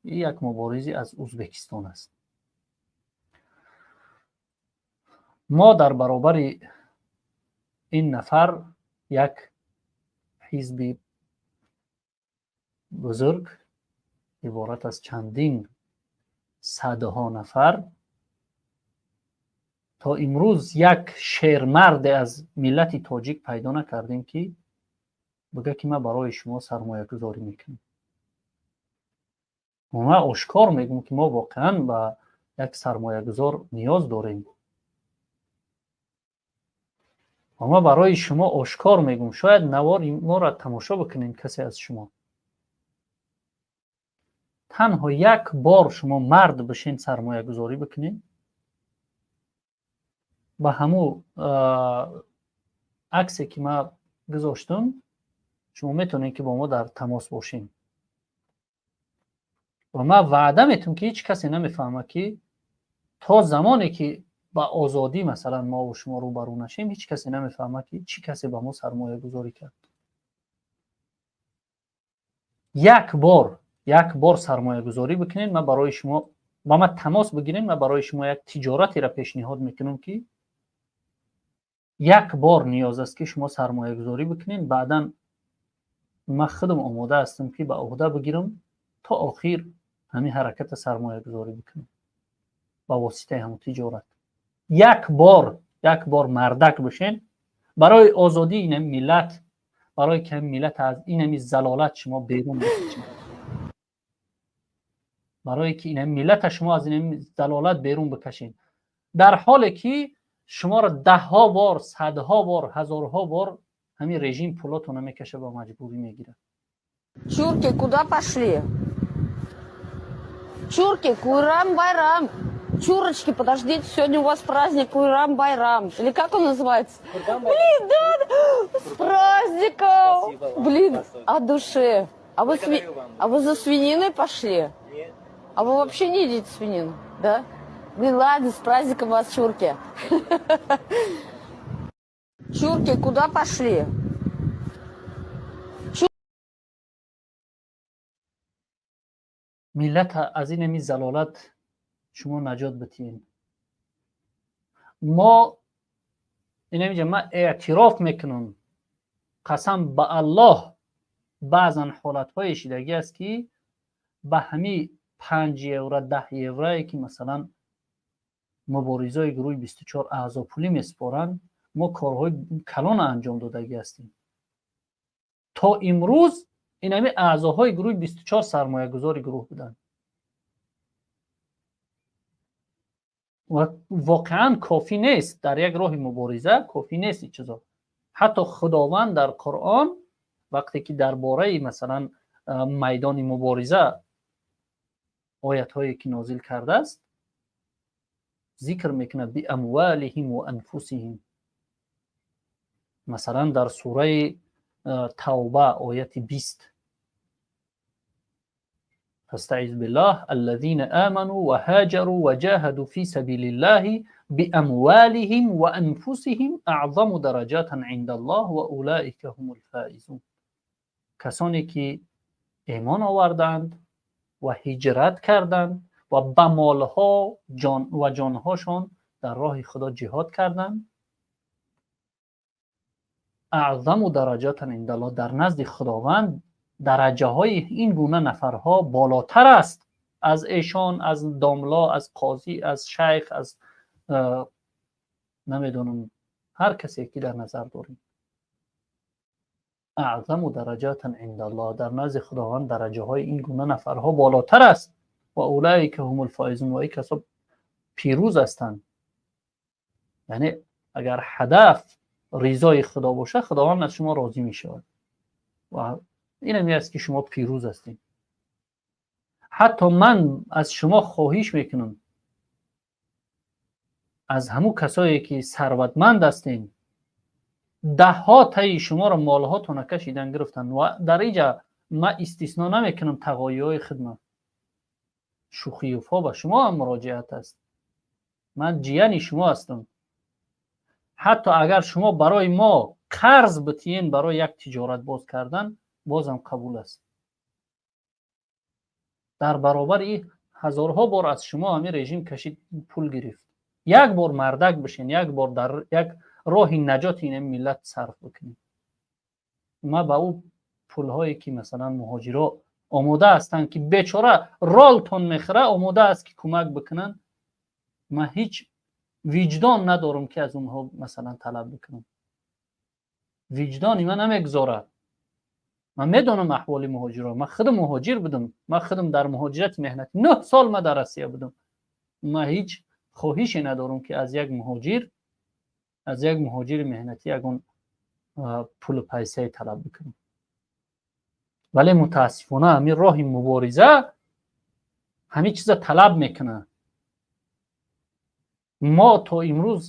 [SPEAKER 1] Як муборизи аз Ӯзбекистон аст. Мо дар баробари ин нафар як ҳизби бузург, иборат аз чандин садҳо нафар, то имрӯз як шермарде аз миллати тоҷик пайдо накардем, ки бигӯяд, ки ман барои шумо сармоягузорӣ мекунам. Ман ошкор мегӯям, ки мо воқеан ба як сармоягузор ниёз дорем. Ва ман барои шумо ошкор мегӯям, шояд навори моро тамошо бикунед касе аз шумо. Танҳо як бор шумо мард бишен, сармоягузорӣ бикунед, ба ҳамун аксе, ки ман гузоштам, шумо метавонед, ки бо мо дар тамос бошед. Ва ман ваъда метавам, ки ҳеҷ касе намефаҳмад, ки то замоне ки ба озодӣ, масалан, мову шумо рӯбарӯ нашем, ҳеҷ касе намефаҳмад, ки чӣ касе ба мо сармоягузорӣ кард. Як бор сармоягузорӣ бикунед, ман барои шумо, ба ман тамос бигиред, ман барои шумо як тиҷоратеро пешниҳод мекунам, ки як бор ниёз аст, ки шумо сармоягузорӣ бикунед. Баъдан ман худам омода ҳастам, ки ба уҳда бигирам, то охир ҳамин ҳараката сармоягузорӣ бикунам ба воситаи ҳамон тиҷорат. Як бор мардак бошен барои озодии инами миллат, барои ки ҳамин миллат аз инами залолат шумо берун бикашед, барое ки инами миллата шумо аз инами залолат берун бикашед, дар ҳоле ки шуморо даҳҳо бор, садҳо бор, ҳазорҳо бор ҳамин режим пулотона мекаша, ба маҷбурӣ мегирад.
[SPEAKER 4] Чурки, куда пошли? Чурки, Куйрам-байрам. Чурочки, подождите, сегодня у вас праздник Куйрам-байрам. Или как он называется? Блин, да, с праздником! Блин, от души. А вы за свининой пошли?
[SPEAKER 13] Нет.
[SPEAKER 4] А вы вообще не едите свинину, да? Блин, ладно, с праздником вас, чурки. Чурки, куда пошли?
[SPEAKER 1] Миллата аз инами залолат шумо наҷот битиҳем. Мо инамиҷа ман эътироф мекунам, қасам ба Аллоҳ, баъзан ҳолатҳое шидагӣ аст, ки ба ҳами 5 евро, 10 еврое, ки масалан муборизои гурӯҳи 24 аъзопулӣ месупоранд, мо корҳои калона анҷом додагӣ ҳастем. То имрӯз инами аъзоҳои гурӯҳи 24 сармоягузори гурӯҳ буданд ва воқеан кофӣ нест, дар як роҳи мубориза кофӣ нест ин чизо. Ҳатто Худованд дар Қуръон, вақте ки дар бораи, масалан, майдони мубориза оятҳое ки нозил кардааст, зикр мекунад بأموالهم وأنفسهم. Масалан, дар сураи Тавба, ояти 20: فاستعذ بالله، الذين آمنوا وهاجروا وجاهدوا في سبيل الله بأموالهم وأنفسهم أعظم درجات عند الله وأولئك هم الفائزون. Касоне ки имон оварданд ва ҳиҷрат карданд ва ба молҳо ва ҷонҳошон дар роҳи Худо ҷиҳод карданд, أعظم درجات عند الله, дар назди Худованд дараҷаҳои ин гуна нафарҳо болотар аст аз эшон, аз домло, аз қозӣ, аз шайх, аз намедонам, ҳар касе ки дар назар дорем. أعظم درجات عند الله, дар назди Худованд дараҷаҳои ин гуна нафарҳо болотар аст. وأولئك هم الفائزون, ва ин касо пирӯз ҳастанд. Яъне агар ҳадаф ризои Худо бошад, Худованд аз шумо розӣ мешавад ва инаме аст, ки шумо пирӯз ҳастед. Ҳатто ман аз шумо хоҳиш мекунам, аз ҳамун касое ки сарватманд ҳастем. Даҳҳо таи шуморо молҳотона кашидан гирифтанд ва дар инҷа ман истисно намекунам тағоиҳои хидмат. Шӯхиюфҳо, ба шумо ҳам муроҷиат аст. Ман ҷияни шумо ҳастам. Ҳатто агар шумо барои мо қарз битиен барои як тиҷорат боз кардан, бозам қабул аст. Дар баробари ин ҳазорҳо бор аз шумо ҳамин режим кашид, пул гирифт. Як бор мардак бишен, як бор дар як роҳи наҷоти ин миллат сарф бикунед. Ман ба ӯ пулҳое ки масалан муҳоҷиро омода ҳастанд, ки бечора ролтон мехӯра, омода аст ки кӯмак бикунанд, ман ҳеҷ виҷдон надорам ки аз онҳо масалан талаб бикунам. Виҷдони ман намегузорад. Ман медонам аҳволи муҳоҷиро. Ман худам муҳоҷир будам. Ман худам дар муҳоҷирати меҳнатӣ 9 сол ман дар Россия будам. Ман ҳеҷ хоҳише надорам ки аз як муҳоҷири меҳнатӣ ягон пулу пайсае талаб бикунам. Вале мутаассифона ҳамин роҳи мубориза ҳамин чиза талаб мекунад. Мо то имрӯз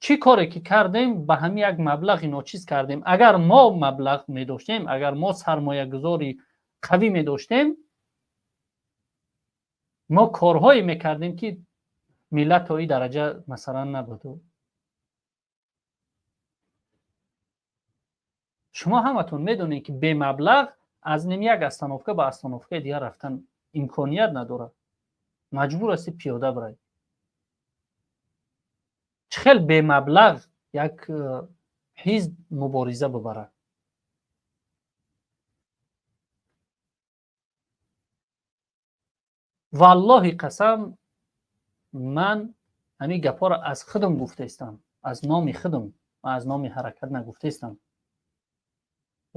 [SPEAKER 1] чӣ коре ки кардем, ба ҳамин як маблағи ночиз кардем. Агар мо маблағ медоштем, агар мо сармоягузори қавӣ медоштем, мо корҳое мекардем, ки миллат то ин дараҷа масалан набуд. Шумо ҳаматон медонед, ки бемаблағ аз ним як остановка ба остановкаи дигар рафтан имконият надорад. Маҷбур ҳастӣ пиёда бирай. Чӣ хел бемаблағ як ҳизб мубориза бибарад? Валлоҳи қасам, ман ҳамин гапҳоро аз худам гуфтаистам, аз номи худам, аз номи ҳаракат нагуфтаистам.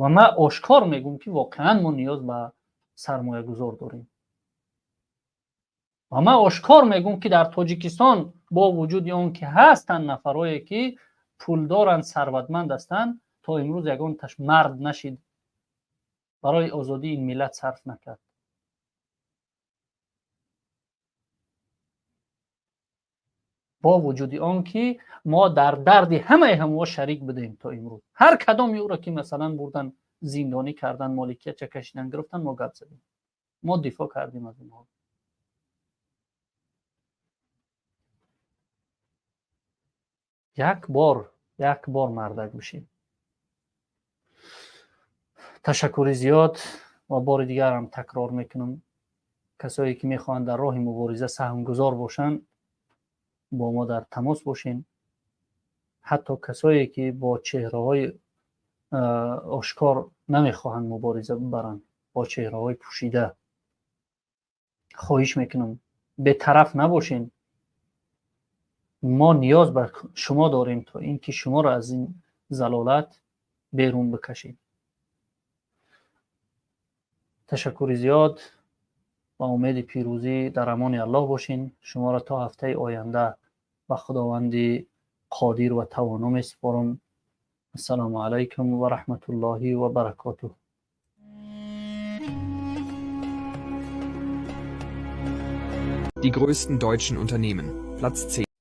[SPEAKER 1] Ва ман ошкор мегӯм, ки воқеан мо ниёз ба сармоягузор дорем. Ва ман ошкор мегӯм, ки дар Тоҷикистон бо вуҷуди он ки ҳастанд нафарое ки пулдоранд, сарватманд ҳастанд, то имрӯз ягонташ мард нашид, барои озодии ин миллат сарф накард. Бо вуҷуди он ки мо дар дарди ҳамаи ҳамоҳо шарик будем, то имрӯз ҳар кадоми ӯро ки масалан бурдан, зиндонӣ кардан, моликиятша кашидан гирифтан, мо гап задем, мо дифоъ кардем аз онҳо. Як бор, як бор мардак бишед. Ташаккури зиёд ва бори дигарам такрор мекунам: касое ки мехоҳанд дар роҳи мубориза саҳмгузор бошанд, бо мо дар тамос бошен. Ҳатто касое ки бо чеҳраҳои ошкор намехоҳанд мубориза бибаранд, бо чеҳраҳои пӯшида, хоҳиш мекунам, бетараф набошен. Мо ниёз ба шумо дорем, то ин ки шуморо аз ин залолат берун бикашем. Ташаккури зиёд ва умеди пирӯзӣ. Дар амони Аллоҳ бошин. Шуморо то ҳафтаи оянда ба Худованди қодир ва тавоно месупорам. Ассалому алайкум ва раҳматуллоҳи ва баракотуҳ.
[SPEAKER 17] Die größten deutschen Unternehmen. Platz 10.